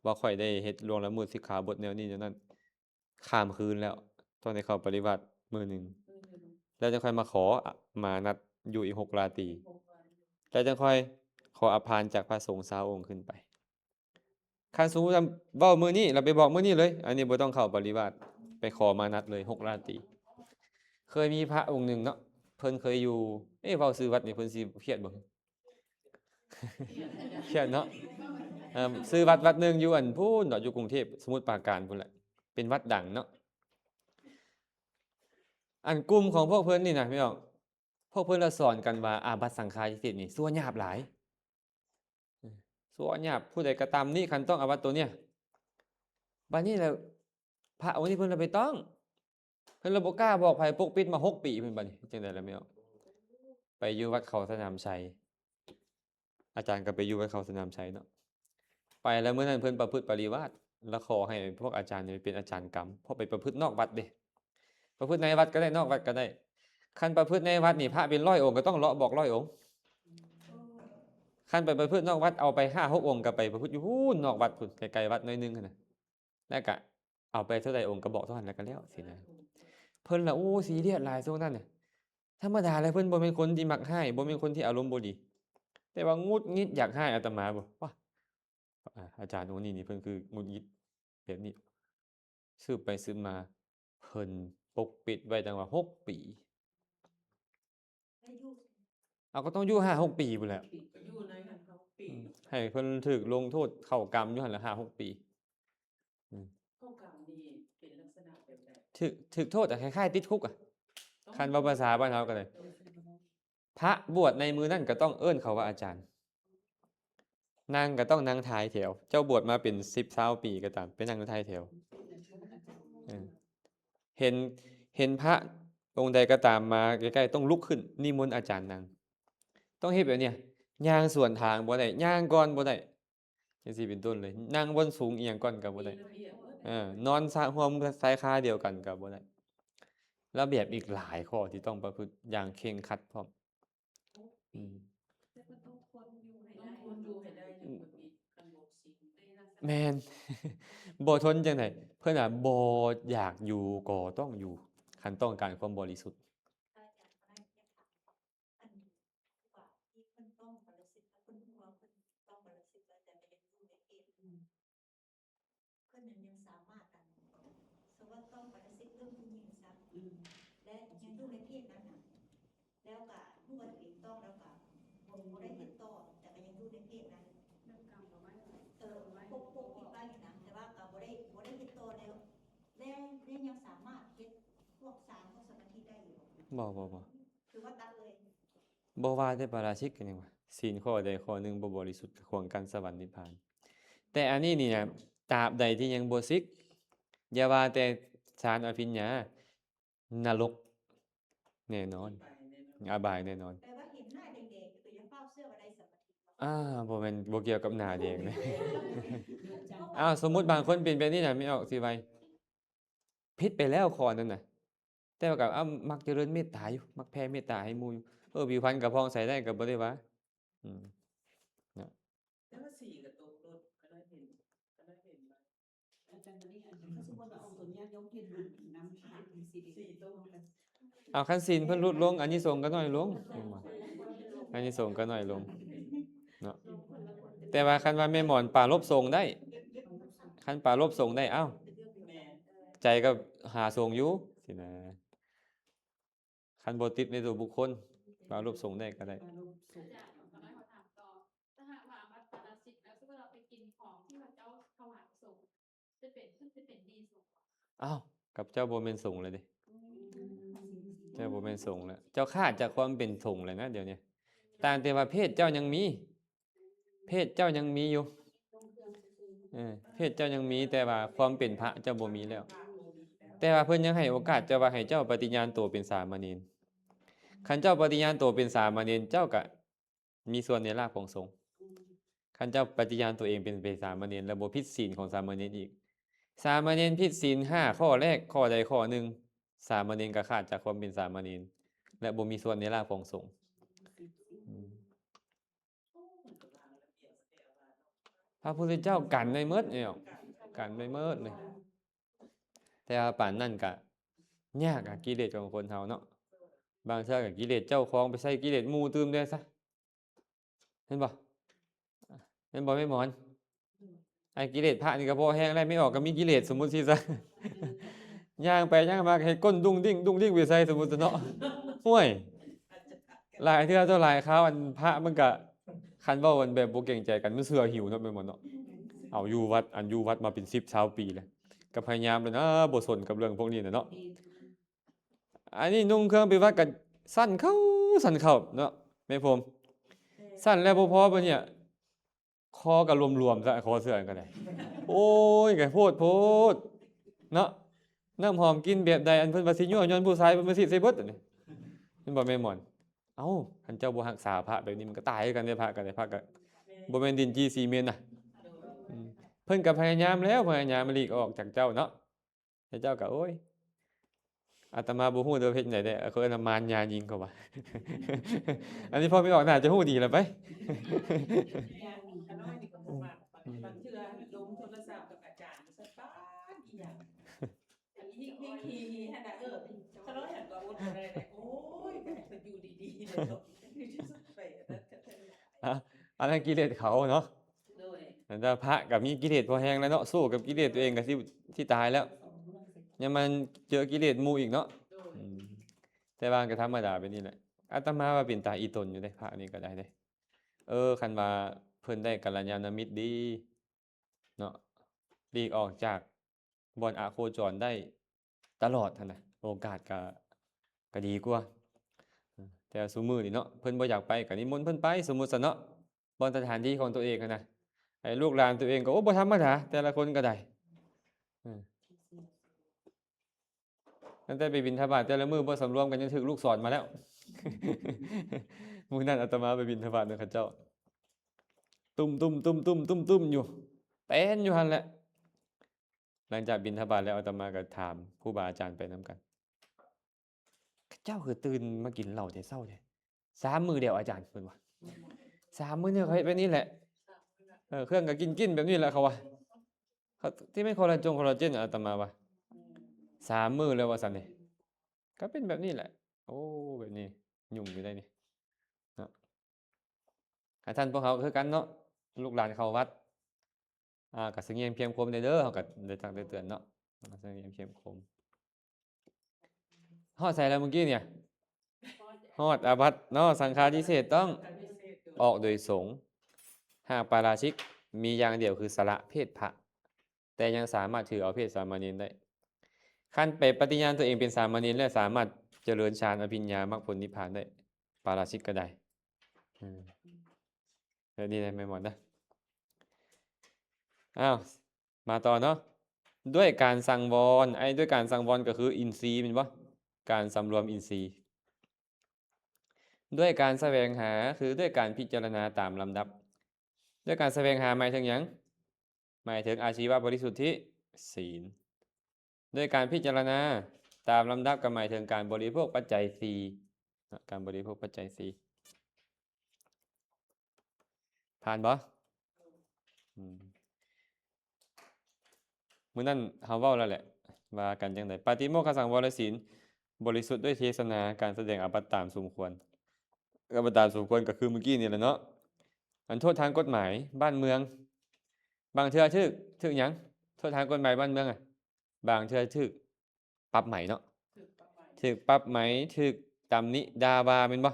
ວ່າ ຂ້ອຍໄດ້ເຮັດລ່ວງລະເມີດສິກຂາບົດແນວນີ້ແນວນັ້ນ. ຂ້າມຄືນແລ້ວ ຕ້ອງໄດ້ເຂົ້າປະລິວາດມື້ໜຶ່ງ ແລ້ວຈັ່ງຄ່ອຍມາຂໍມານັດຢູ່ອີກຫົກລາຕີ ແລ້ວຈັ່ງຄ່ອຍຂໍອະພານຈາກພະສົງຊາວອົງຂຶ້ນໄປ. ຄັນສົມມຸດວ່າເວົ້າມື້ນີ້ ແລ້ວໄປບອກມື້ນີ້ເລີຍ ອັນນີ້ບໍ່ຕ້ອງເຂົ້າປະລິວາດ ໄປຂໍມານັດເລີຍຫົກລາຕີ. ເຄີຍມີພະອົງໜຶ່ງເນາະ ເພິ່ນເຄີຍຢູ່ ເອ ເວົ້າຊື່ວັດນີ້ເພິ່ນຊິຄຽດບໍ່? ຄຽດເນາະ. ເອີ່ມ ຊື່ວັດວັດໜຶ່ງຢູ່ອັນພຸ້ນເນາະ ຢູ່ກຸງເທບ ສະໝຸດປາການພຸ້ນແຫຼະ ເປັນວັດດັງເນາະ. ອັນກຸ່ມຂອງພວກເພິ່ນນີ້ນະ ພີ່ນ້ອງ ພວກເພິ່ນລະສອນກັນວ່າອາບັດສັງຄາທິເສດນີ້ຊົ່ວຫຍາບຫຼາຍ. ເອີ ຊົ່ວຫຍາບ ຜູ້ໃດກະຕຳນີ້ ຄັນຕ້ອງອາບັດໂຕເນີ້ຍ. ບາດນີ້ລະ ພະອົງນີ້ເພິ່ນລະໄປຕ້ອງ ເພິ່ນລະບໍ່ກ້າບອກໃຜ ປົກປິດມາຫົກປີພຸ້ນ. ບາດນີ້ຈັ່ງໃດລະແມ່ນ ໄປຢູ່ວັດເຂົາສະໜາມໄຊ ອາຈານກະໄປຢູ່ວັດເຂົາສະໜາມໄຊເນາະ. ໄປລະມື້ນັ້ນເພິ່ນປະພຶດປະລິວາດ ລະຂໍໃຫ້ພວກອາຈານນີ້ເປັນອາຈານກຳ ເພາະໄປປະພຶດນອກວັດເດ້. ປະພຶດໃນວັດກະໄດ້ ນອກວັດກະໄດ້. ຄັນປະພຶດໃນວັດນີ້ ພະເປັນຮ້ອຍອົງກະຕ້ອງເລາະບອກຮ້ອຍອົງ. ຄັນໄປປະພຶດນອກວັດ ເອົາໄປຫ້າຫົກອົງກະໄປປະພຶດຢູ່ພຸ້ນນອກວັດພຸ້ນ ໄກໆວັດໜ້ອຍໜຶ່ງຫັ້ນນະ. ແລ້ວກະເອົາໄປເທົ່າໃດອົງກະບອກເທົ່ານັ້ນ ແລ້ວກະແລ້ວຊີ້ນະ. ເພິ່ນລະ ໂອ້ ຊີຣຽສຫຼາຍຊ່ວງນັ້ນນະ. ທຳມະດາແລ້ວເພິ່ນບໍ່ແມ່ນຄົນທີ່ມັກຮ້າຍ ບໍ່ແມ່ນຄົນທີ່ອາລົມບໍ່ດີ ແຕ່ວ່າຫງຸດຫງິດຢາກຮ້າຍອາດຕະມາບໍ ວ້າ ອາ ອາຈານອົງນີ້ນີ້ ເພິ່ນຄືຫງຸດຫງິດແບບນີ້. ສືບໄປສືບມາ ເພິ່ນປົກປິດໄວ້ຕັ້ງວ່າຫົກປີ. ເອົາ ກະຕ້ອງຢູ່ຫ້າຫົກປີພຸ້ນແຫຼະ. ຢູ່ໃນຫັ້ນຫົກປີ ອືມ ໃຫ້ເພິ່ນຖືກລົງໂທດເຂົ້າກຳຢູ່ຫັ້ນລະຫ້າຫົກປີ. ອືມ ເຂົ້າກຳນີ້ເປັນລັກສະນະແບບໃດ? ຖືກ ຖືກໂທດອະ ຄ້າຍໆຕິດຄຸກອະ. ຄັນເວົ້າພາສາບ້ານເຮົາກະໄດ້ ພະບວດໃນມື້ນັ້ນກະຕ້ອງເອີ້ນເຂົາວ່າອາຈານ. ນັ່ງກະຕ້ອງນັ່ງທ້າຍແຖວ. ເຈົ້າບວດມາເປັນສິບຊາວປີກະຕາມ ໄປນັ່ງຢູ່ທ້າຍແຖວ. ເອີ ເຫັນ ເຫັນພະອົງໃດກະຕາມມາໃກ້ໆ ຕ້ອງລຸກຂຶ້ນນິມົນອາຈານນັ່ງ. ຕ້ອງເຮັດແບບເນີ້ຍ ຍ່າງສວນທາງບໍ່ໄດ້ ຍ່າງກ່ອນບໍ່ໄດ້ ຈັ່ງຊີ້ເປັນຕົ້ນເລີຍ. ນັ່ງບ່ອນສູງອີ່ຫຍັງກ່ອນກະບໍ່ໄດ້. ເອີ ນອນຊະຮ່ວມຊາຍຄາດຽວກັນກະບໍ່ໄດ້. ລະບຽບອີກຫຼາຍຂໍ້ທີ່ຕ້ອງປະພຶດຢ່າງເຄັ່ງຄັດພ້ອມ. ອືມ ແມ່ນ ບໍ່ທົນຈັ່ງໃດ ເພິ່ນວ່າບໍ່ຢາກຢູ່ກໍຕ້ອງຢູ່ ຄັນຕ້ອງການຄວາມບໍລິສຸດ. ອັນ ທີ່ເພິ່ນຕ້ອງປະລະສິດ ເພິ່ນຮູ້ວ່າເພິ່ນຕ້ອງປະລະສິດ ແຕ່ກໍຍັງຢູ່ໃນເຂດ ເພິ່ນນັ້ນຍັງສາມາດ ອັນ ສົມມຸດວ່າຕ້ອງປະລະສິດເລື່ອງຜູ້ຍິງຊະ ອືມ ແລະ ຍັງຢູ່ໃນເຂດນັ້ນນະ ແລ້ວກະຮູ້ວ່າຕົວເອງຕ້ອງ ແລ້ວກະບໍ່ ບໍ່ໄດ້ເຮັດຕໍ່ ແຕ່ກະຍັງຢູ່ໃນເຂດນັ້ນ ເອີ ປົກ ປົກປິດໄວ້ຫັ້ນນະ ແຕ່ວ່າກະບໍ່ໄດ້ ບໍ່ໄດ້ເຮັດຕໍ່ແລ້ວ ແລ້ວ ແລ້ວຍັງສາມາດເຮັດພວກສານພວກສະມາທິໄດ້ຢູ່ບໍ່? ບໍ່ ບໍ່ ບໍ່ ຖືວ່າຕັດເລີຍ. ບໍ່ວ່າແຕ່ປາລາຊິກກະຍັງວ່າ ສິນຂໍ້ໃດຂໍ້ໜຶ່ງບໍ່ບໍລິສຸດກະຂວາງກັ້ນສະຫວັນນິບພານ. ແຕ່ອັນນີ້ນີ້ນະ ຕາບໃດທີ່ຍັງບໍ່ສິກ ຢ່າວ່າແຕ່ສານອະພິນຍາ ນະລົກແນ່ນອນ ອາບາຍແນ່ນອນ. ແປວ່າເຫັນໜ້າແດງໆ ກະຢ່າຟ້າວເຊື່ອວ່າໄດ້ສະມາທິ. ອາ ບໍ່ແມ່ນ ບໍ່ກ່ຽວກັບໜ້າແດງ. ອ້າວ ສົມມຸດບາງຄົນເປັນແບບນີ້ນະ ແມ່ອອກຊິໄວ ຜິດໄປແລ້ວຂໍ້ນັ້ນນະ ແຕ່ວ່າກໍ ອາ ມັກຈະເລີນເມດຕາຢູ່ ມັກແຜ່ເມດຕາໃຫ້ໝູ່ຢູ່ ເອີ ຜິວພັນກໍຜ່ອງໃສໄດ້ ກໍບໍ່ໄດ້ວ່າ ອືມ ນະ ແຕ່ວ່າສີກໍຕົກລົດ ກໍໄດ້ເຫັນ ກໍໄດ້ເຫັນວ່າ ອາຈານ ອັນນີ້ ອັນ ຄັນສົມມຸດວ່າເອົາຕົວເນີ້ຍຍົກເຮັດບຸນນຳທານ ສີຕົກລົດ ເອົາ ຄັນສິນເພິ່ນຫຼຸດລົງ ອານິສົງກໍໜ້ອຍລົງ ອານິສົງກໍໜ້ອຍລົງເນາະ. ແຕ່ວ່າຄັນວ່າແມ່ໝອນປາລົບສົງໄດ້ ຄັນປາລົບສົງໄດ້ ເອົ້າ ໃຈກໍຫາສົງຢູ່ຊີ້ນະ. ຄັນບໍ່ຕິດໃນຕົວບຸກຄົນ ປາລົບສົງໄດ້ກໍໄດ້. ອາຈານ ຂໍຖາມຕໍ່ ຖ້າຫາກວ່າອາບັດປາລາຊິກແລ້ວ ສົມມຸດວ່າໄປກິນຂອງທີ່ເຂົາເຈົ້າຖວາຍສົງ ຈະເປັນ ຄືຈະເປັນໜີ້ສົງບໍ່? ອ້າວ ກັບເຈົ້າບໍ່ແມ່ນສົງແລ້ວເດ້ ເຈົ້າບໍ່ແມ່ນສົງແລ້ວ ເຈົ້າຂາດຈາກຄວາມເປັນສົງແລ້ວນະ ດຽວນີ້. ຕ່າງແຕ່ວ່າເພດເຈົ້າຍັງມີ ເພດເຈົ້າຍັງມີຢູ່ ເອີ ເພດເຈົ້າຍັງມີ ແຕ່ວ່າຄວາມເປັນພະເຈົ້າບໍ່ມີແລ້ວ. ແຕ່ວ່າເພິ່ນຍັງໃຫ້ໂອກາດເຈົ້າວ່າ ໃຫ້ເຈົ້າປະຕິຍານໂຕເປັນສາມະເນນ. ຄັນເຈົ້າປະຕິຍານໂຕເປັນສາມະເນນ ເຈົ້າກະ ມີສ່ວນໃນລາບຂອງສົງ. ຄັນເຈົ້າປະຕິຍານຕົວເອງເປັນ ເປັນສາມະເນນ ແລ້ວບໍ່ຜິດສິນຂອງສາມະເນນອີກ, ສາມະເນນຜິດສິນຫ້າຂໍ້ແລກ ຂໍ້ໃດຂໍ້ໜຶ່ງ, ສາມະເນນກໍຂາດຈາກຄວາມເປັນສາມະເນນ ແລະ ບໍ່ມີສ່ວນໃນລາບຂອງສົງ. ອືມ ພະພຸດທະເຈົ້າກັນໄວ້ໝົດເນາະ, ກັນໄວ້ໝົດເລີຍ. ແຕ່ວ່າປານນັ້ນກະຍາກອະ ກິເລດຂອງຄົນເຮົາເນາະ. ບາງເທື່ອກະກິເລດເຈົ້າຂອງໄປໃສ່ກິເລດໝູ່ຕື່ມແດ່ຊະ. ແມ່ນບໍ່? ແມ່ນບໍ່ແມ່ໝອນ? ໄອ້ກິເລດພະນີ້ກະພໍແຮງແລ້ວ, ແມ່ອອກກະມີກິເລດ ສົມມຸດຊີ້ຊະ. ຍ່າງໄປຍ່າງມາກະເຮັດກົ້ນດຸ້ງດິ້ງ ດຸ້ງດິ້ງໄປໃສ່ ສົມມຸດຊະເນາະ. ໂອ້ຍ ຫຼາຍເທື່ອຕໍ່ຫຼາຍຄາວ ອັນພະມັນກະ ຄັນເວົ້າກັນແບບບໍ່ເກງໃຈກັນ ມັນເຊື່ອຫິວເນາະ ແມ່ນບໍ່ເນາະ? ເອົາຢູ່ວັດ ອັນຢູ່ວັດມາເປັນສິບຊາວປີແລ້ວ ກໍພະຍາຍາມແລ້ວນະ ບໍ່ສົນກັບເລື່ອງພວກນີ້ນະເນາະ. ອັນນີ້ນຸ່ງເຄື່ອງໄປວັດກໍສັ້ນເຂົ້າ ສັ້ນເຂົ້າເນາະ ແມ່ນບໍ່? ສັ້ນແລ້ວບໍ່ພໍ ບັດນີ້ ຄໍກໍລວມໆຊະ ຄໍເສື້ອກໍໄດ້. ໂອ້ຍ ກໍໂພດໂພດເນາະ. ນ້ຳຫອມກິ່ນແບບໃດ ອັນເພິ່ນວ່າຊິຍົວະຍົວນຜູ້ຊາຍ ເພິ່ນມາສີດໃສ່ເບິດ ອັນນີ້ ແມ່ນບໍ່ແມ່ໝອນ? ເອົ້າ ຄັນເຈົ້າບໍ່ຮັກສາພະແບບນີ້ ມັນກໍຕາຍຄືກັນເດ້ ພະກໍໄດ້ ພະກໍບໍ່ແມ່ນດິນຈີ່ຊີເມັນນະ. ອືມ ເພິ່ນກໍພະຍາຍາມແລ້ວ ພະຍາຍາມຫຼີກອອກຈາກເຈົ້າເນາະ. ແຕ່ເຈົ້າກໍ ໂອ້ຍ ອາດຕະມາບໍ່ຮູ້ເດີເຮັດຈັ່ງໃດແດ່ ເຂົາເອີ້ນວ່າມານຍາຍິງ ເຂົາວ່າ. ອັນນີ້ພໍ່ແມ່ອອກໜ້າຈະຮູ້ດີລະໄປ. ບາງເທື່ອລົມໂທລະສັບກັບອາຈານ ສະຕານອີຫຍັງ ຮີໆໆ ຫັ້ນນະ. ເອີ ຂ້ານ້ອຍຫັ້ນກໍອົດບໍ່ໄດ້ເດ້ ໂອ້ຍ ກໍໃຫ້ເພິ່ນຢູ່ດີໆເດີ ໄປ ອ່ະ ອັນນັ້ນກິເລດເຂົາເນາະ. ໂດຍ ແຕ່ພະກໍມີກິເລດພໍແຮງແລ້ວເນາະ ສູ້ກັບກິເລດຕົວເອງກໍຊິ ຊິຕາຍແລ້ວ ຍັງມາເຈີກິເລດໝູ່ອີກເນາະ. ໂດຍ ອືມ ແຕ່ວ່າກໍທຳມະດາແບບນີ້ແຫຼະ. ອາດຕະມາວ່າເປັນຕາອີ່ຕົນຢູ່ເດ້ ພະນີ້ກໍໄດ້ເດ້. ເອີ ຄັນວ່າເພິ່ນໄດ້ກັນລະຍານະມິດດີເນາະ ຫຼີກອອກຈາກ ບ່ອນອະໂຄຈອນໄດ້ຕະຫຼອດຫັ້ນນະ ໂອກາດກະ ກະດີກວ່າ. ແຕ່ວ່າຊຸມື້ນີ້ເນາະ ເພິ່ນບໍ່ຢາກໄປ ກະນິມົນເພິ່ນໄປ ສົມມຸດຊະເນາະ ບ່ອນສະຖານທີ່ຂອງຕົວເອງຫັ້ນນະ. ໄອ້ລູກຫຼານຕົວເອງກໍ ໂອ້ ບໍ່ທຳມະດາ ແຕ່ລະຄົນກໍໄດ້. ເອີ ຕັ້ງແຕ່ໄປບິນທະບາດແຕ່ລະມື້ ບໍ່ສຳລວມກັນ ຍັງຖືກລູກສອນມາແລ້ວ. ມື້ນັ້ນອາດຕະມາໄປບິນທະບາດນຳເຂົາເຈົ້າ ຕຸ້ມໆໆໆໆຢູ່ ແຕ່ນຢູ່ຫັ້ນແຫຼະ. ຫຼັງຈາກບິນທະບາດແລ້ວ ອາດຕະມາກໍຖາມຄູບາອາຈານໄປນຳກັນ ເຈົ້າຄືຕື່ນມາກິນເຫຼົ້າແຕ່ເຊົ້າແທ້? ສາມມື້ແລ້ວອາຈານ ເພິ່ນວ່າ ສາມມື້ນີ້ຂ້ອຍເຮັດແບບນີ້ແຫຼະ ເອີ ເຄື່ອງກໍກິນໆແບບນີ້ແຫຼະ ເຂົາວ່າ. ເຂົາ ທີ່ແມ່ນຄໍລາຈົງ ຄໍລາເຈນ ອາດຕະມາວ່າ ສາມມື້ແລ້ວວ່າຊັ້ນນີ້ ກໍເປັນແບບນີ້ແຫຼະ. ໂອ້ ແບບນີ້ຫຍຸ້ງຢູ່ໄດ໋ນີ້ເນາະ. ອາ ທ່ານພວກເຮົາຄືກັນເນາະ ລູກຫຼານເຂົ້າວັດ ອ່າ ກໍສະຫງຽມພຽມຄົມແດ່ເດີ ເຮົາກໍໄດ້ຕັກໄດ້ເຕືອນເນາະ ສະຫງຽມພຽມຄົມ. ຮອດໃສແລ້ວມື້ກີ້ນີ້? ຮອດອາບັດເນາະ ສັງຄາທິເສດຕ້ອງອອກໂດຍສົງ. ຫາກປາລາຊິກມີຢ່າງດຽວຄືສະຫຼະເພດພະ ແຕ່ຍັງສາມາດຖືເອົາເພດສາມະເນນໄດ້. ຄັນໄປປະຕິຍານຕົວເອງເປັນສາມະເນນແລ້ວ ສາມາດຈະເລີນฌານ ອະພິນຍາ ມັກຜົນນິບພານໄດ້ ປາລາຊິກກໍໄດ້. ເອີ ແບບນີ້ແຫຼະ ແມ່ນບໍ່ນະ? ອ້າວ ມາຕໍ່ເນາະ ດ້ວຍການສັງວອນ ໄອ້ດ້ວຍການສັງວອນກໍຄືອິນຊີແມ່ນບໍ່? ການສຳລວມອິນຊີ ດ້ວຍການສະແຫວງຫາ ຄືດ້ວຍການພິຈາລະນາຕາມລຳດັບ. ດ້ວຍການສະແຫວງຫາໝາຍເຖິງຫຍັງ? ໝາຍເຖິງອາຊີວະບໍລິສຸດທິ ສີນ. ດ້ວຍການພິຈາລະນາຕາມລຳດັບກໍໝາຍເຖິງການບໍລິໂພກປັດໄຈສີ່ເນາະ ການບໍລິໂພກປັດໄຈສີ່. ຜ່ານບໍ່? ອືມ ມື້ນັ້ນເຮົາເວົ້າແລ້ວແຫຼະ ວ່າກັນຈັ່ງໃດ? ປາຕິໂມກຂະສັງວອນລະສີນ ບໍລິສຸດດ້ວຍເທສະນາ ການສະແດງອາບັດຕາມສົມຄວນ. ອາບັດຕາມສົມຄວນກໍຄືມື້ກີ້ນີ້ແຫຼະເນາະ. ອັນໂທດທາງກົດໝາຍບ້ານເມືອງ ບາງເທື່ອຖືກ ຖືກຫຍັງ? ໂທດທາງກົດໝາຍບ້ານເມືອງອະ ບາງເທື່ອຖືກປັບໃໝເນາະ ຖືກປັບໃໝ ຖືກຕຳໜິດ່າວ່າແມ່ນບໍ່?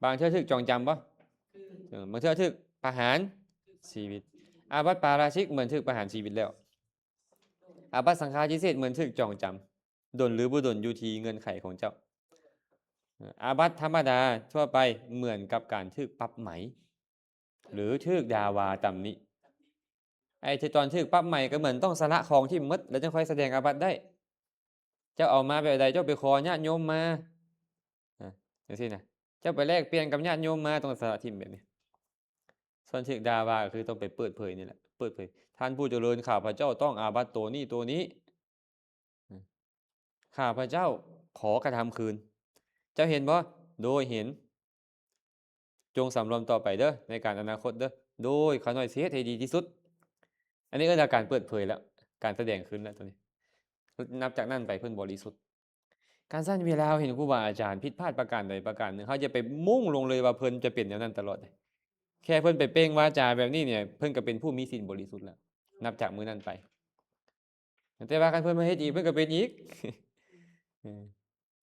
ບາງເທື່ອຖືກຈອງຈຳບໍ່? ເອີ ບາງເທື່ອຖືກປະຫານຊີວິດ. ອາບັດປາລາຊິກເໝືອນຖືກປະຫານຊີວິດແລ້ວ. ອາບັດສັງຄາທິເສດເໝືອນຖືກຈອງຈຳ ດົນຫຼືບໍ່ດົນຢູ່ທີ່ເງື່ອນໄຂຂອງເຈົ້າ. ອາບັດທຳມະດາທົ່ວໄປເໝືອນກັບການຖືກປັບໃໝ ຫຼືຖືກດ່າວ່າຕຳໜິ. ໄອ້ທີ່ຕອນຖືກປັບໃໝກໍເໝືອນຕ້ອງສະຫຼະຂອງຖິ້ມໝົດ ແລ້ວຈັ່ງຄ່ອຍສະແດງອາບັດໄດ້. ເຈົ້າເອົາມາແບບໃດ? ເຈົ້າໄປຂໍຍາດໂຍມມາ ອາ ຈັ່ງຊີ້ນະ ເຈົ້າໄປແລກປ່ຽນກັບຍາດໂຍມມາ ຕ້ອງສະຫຼະຖິ້ມແບບນີ້. ສ່ວນຖືກດ່າວ່າກໍຄືຕ້ອງໄປເປີດເຜີຍນີ້ແຫຼະ ເປີດເຜີຍ ທ່ານຜູ້ຈະເລີນ ຂ້າພະເຈົ້າຕ້ອງອາບັດໂຕນີ້ໂຕນີ້ ຂ້າພະເຈົ້າຂໍກະທຳຄືນ. ເຈົ້າເຫັນບໍ່? ໂດຍເຫັນ. ຈົ່ງສຳລວມຕໍ່ໄປເດີ ໃນການອະນາຄົດເດີ ໂດຍຂ້ານ້ອຍຊິເຮັດໃຫ້ດີທີ່ສຸດ. ອັນນີ້ເອີ້ນວ່າການເປີດເຜີຍແລ້ວ ການສະແດງຄືນແລ້ວໂຕນີ້. ນັບຈາກນັ້ນໄປເພິ່ນບໍລິສຸດ. ຄັນຊັ້ນເວລາເຮົາເຫັນຄູບາອາຈານຜິດພາດປະການໃດປະການໜຶ່ງ ເຮົາຈະໄປມຸ່ງລົງເລີຍວ່າເພິ່ນຈະເປັນແນວນັ້ນຕະຫຼອດເດ. ແຄ່ເພິ່ນໄປເປັ່ງວາຈາແບບນີ້ນີ້ ເພິ່ນກໍເປັນຜູ້ມີສິນບໍລິສຸດແລ້ວ ນັບຈາກມື້ນັ້ນໄປ. ແຕ່ວ່າຄັນເພິ່ນມາເຮັດອີກ ເພິ່ນກໍເປັນອີກ ເອີ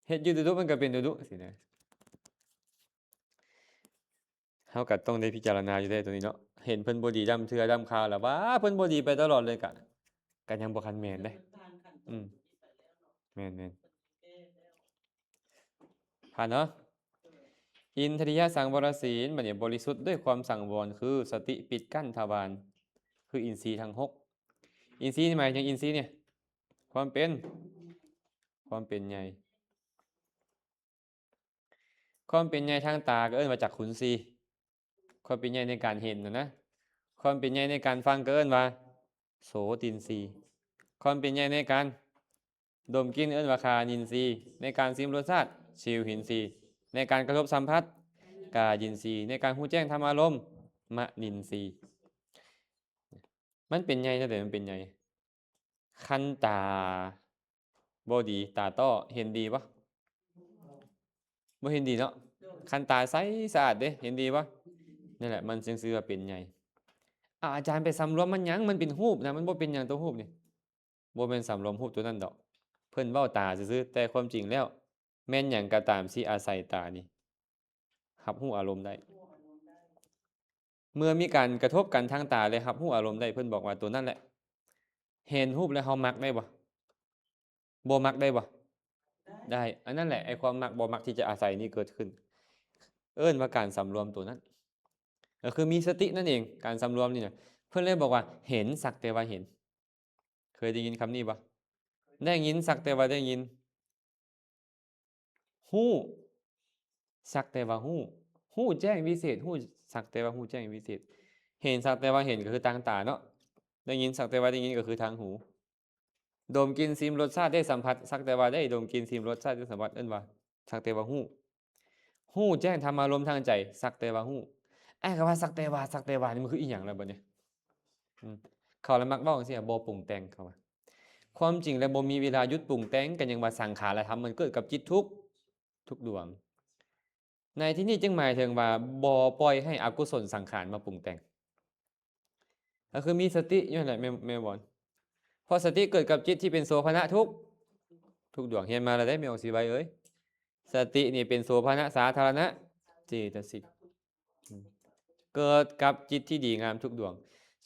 ເຮັດຢູ່ດຸໆ ມັນກໍເປັນດຸໆຊີ້ນະ. ຮົາກໍຕ້ອງໄດ້ພິຈາລະນາຢູ່ເດ້ໂຕນີ້ເນາະ. ເຫັນເພິ່ນບໍ່ດີດຳເທື່ອດຳຄາວແລ້ວ ວ່າເພິ່ນບໍ່ດີໄປຕະຫຼອດເລີຍ ກະ ກະຍັງບໍ່ທັນແມ່ນເດ້. ອືມ ແມ່ນໆ ຜ່ານເນາະ. ອິນທະລິຍະສັງວະລະສີນ ບັດນີ້ບໍລິສຸດດ້ວຍຄວາມສັງວອນ ຄືສະຕິປິດກັ້ນທະວານ ຄືອິນຊີທັງຫົກ. ອິນຊີນີ້ໝາຍເຖິງຫຍັງ? ອິນຊີນີ້ ຄວາມເປັນ ຄວາມເປັນໃຫຍ່. ຄວາມເປັນໃຫຍ່ທາງຕາກໍເອີ້ນວ່າຈັກຂຸນຊີ, ຄວາມເປັນໃຫຍ່ໃນການເຫັນນະນະ. ຄວາມເປັນໃຫຍ່ໃນການຟັງກໍເອີ້ນວ່າໂສຕິນຊີ, ຄວາມເປັນໃຫຍ່ໃນການດົມກິ່ນເອີ້ນວ່າຄານິນຊີ, ໃນການຊິມລົດຊາດ ຊິວຫິນຊີ, ໃນການກະທົບສຳຜັດ ກາຍິນຊີ, ໃນການຮູ້ແຈ້ງທຳອາລົມ ມະນິນຊີ. ມັນເປັນໃຫຍ່ແນວໃດ? ມັນເປັນໃຫຍ່ ຄັນຕາບໍ່ດີ ຕາຕ້ອເຫັນດີບໍ່? ບໍ່ເຫັນດີເນາະ. ຄັນຕາໃສສະອາດເດ້ ເຫັນດີບໍ່? ນັ້ນແຫຼະ ມັນຈຶ່ງຊື່ວ່າເປັນໃຫຍ່. ອາ ອາຈານໄປສຳລວມມັນຫຍັງ? ມັນເປັນຮູບນະ, ມັນບໍ່ເປັນຫຍັງຕົວຮູບນີ້. ບໍ່ແມ່ນສຳລວມຮູບຕົວນັ້ນດອກ, ເພິ່ນເວົ້າຕາຊື່ໆ ແຕ່ຄວາມຈິງແລ້ວ ແມ່ນຫຍັງກໍຕາມທີ່ອາໄສຕານີ້ຮັບຮູ້ອາລົມໄດ້. ເມື່ອມີການກະທົບກັນທາງຕາ ແລະ ຮັບຮູ້ອາລົມໄດ້, ເພິ່ນບອກວ່າຕົວນັ້ນແຫຼະເຫັນຮູບແລ້ວເຮົາມັກໄດ້ບໍ່? ບໍ່ມັກໄດ້ບໍ່? ໄດ້. ອັນນັ້ນແຫຼະ ໄອ້ຄວາມມັກບໍ່ມັກທີ່ຈະອາໄສນີ້ເກີດຂຶ້ນ ເອີ້ນວ່າການສຳລວມຕົວນັ້ນ ກໍຄືມີສະຕິນັ້ນເອງ. ການສຳລວມນີ້ນະ ເພິ່ນເລີຍບອກວ່າເຫັນສັກແຕ່ວ່າເຫັນ. ເຄີຍໄດ້ຍິນຄຳນີ້ບໍ່? ໄດ້ຍິນສັກແຕ່ວ່າໄດ້ຍິນ. ຮູ້ສັກແຕ່ວ່າຮູ້, ຮູ້ແຈ້ງວິເສດ, ຮູ້ສັກແຕ່ວ່າຮູ້ແຈ້ງວິເສດ. ເຫັນສັກແຕ່ວ່າເຫັນ ກໍຄືທາງຕາເນາະ, ໄດ້ຍິນສັກແຕ່ວ່າໄດ້ຍິນ ກໍຄືທາງຫູ. ດົມກິ່ນຊິມລົດຊາດໄດ້ສຳຜັດ ສັກແຕ່ວ່າໄດ້ດົມກິ່ນຊິມລົດຊາດໄດ້ສຳຜັດ ເອີ້ນວ່າສັກແຕ່ວ່າຮູ້. ຮູ້ແຈ້ງທຳອາລົມທາງໃຈ ສັກແຕ່ວ່າຮູ້. ອ້າຍກໍວ່າສັກແຕ່ວ່າ ສັກແຕ່ວ່ານີ້ມັນຄືອີ່ຫຍັງລະບັດນີ້? ອືມ ເຂົາລະມັກເວົ້າຈັ່ງຊີ້ ບໍ່ປຸງແຕ່ງ ເຂົາວ່າ. ຄວາມຈິງແລ້ວບໍ່ມີເວລາຢຸດປຸງແຕ່ງ ກໍຍັງວ່າສັງຂາລະທຳມັນເກີດກັບຈິດທຸກ ທຸກດວງ. ໃນທີ່ນີ້ຈຶ່ງໝາຍເຖິງວ່າບໍ່ປ່ອຍໃຫ້ອະກຸສົນສັງຂານມາປຸງແຕ່ງ. ກໍຄືມີສະຕິຢູ່ຫັ້ນແຫຼະ ແມ່ ແມ່ວອນ. ເພາະສະຕິເກີດກັບຈິດທີ່ເປັນໂສພະນະທຸກ ທຸກດວງ. ຮຽນມາແລ້ວເດ້ ແມ່ອອກສີໄວເອີຍ. ສະຕິນີ້ເປັນໂສພະນະສາທາລະນະເຈຕະສິກ ເກີດກັບຈິດທີ່ດີງາມທຸກດວງ.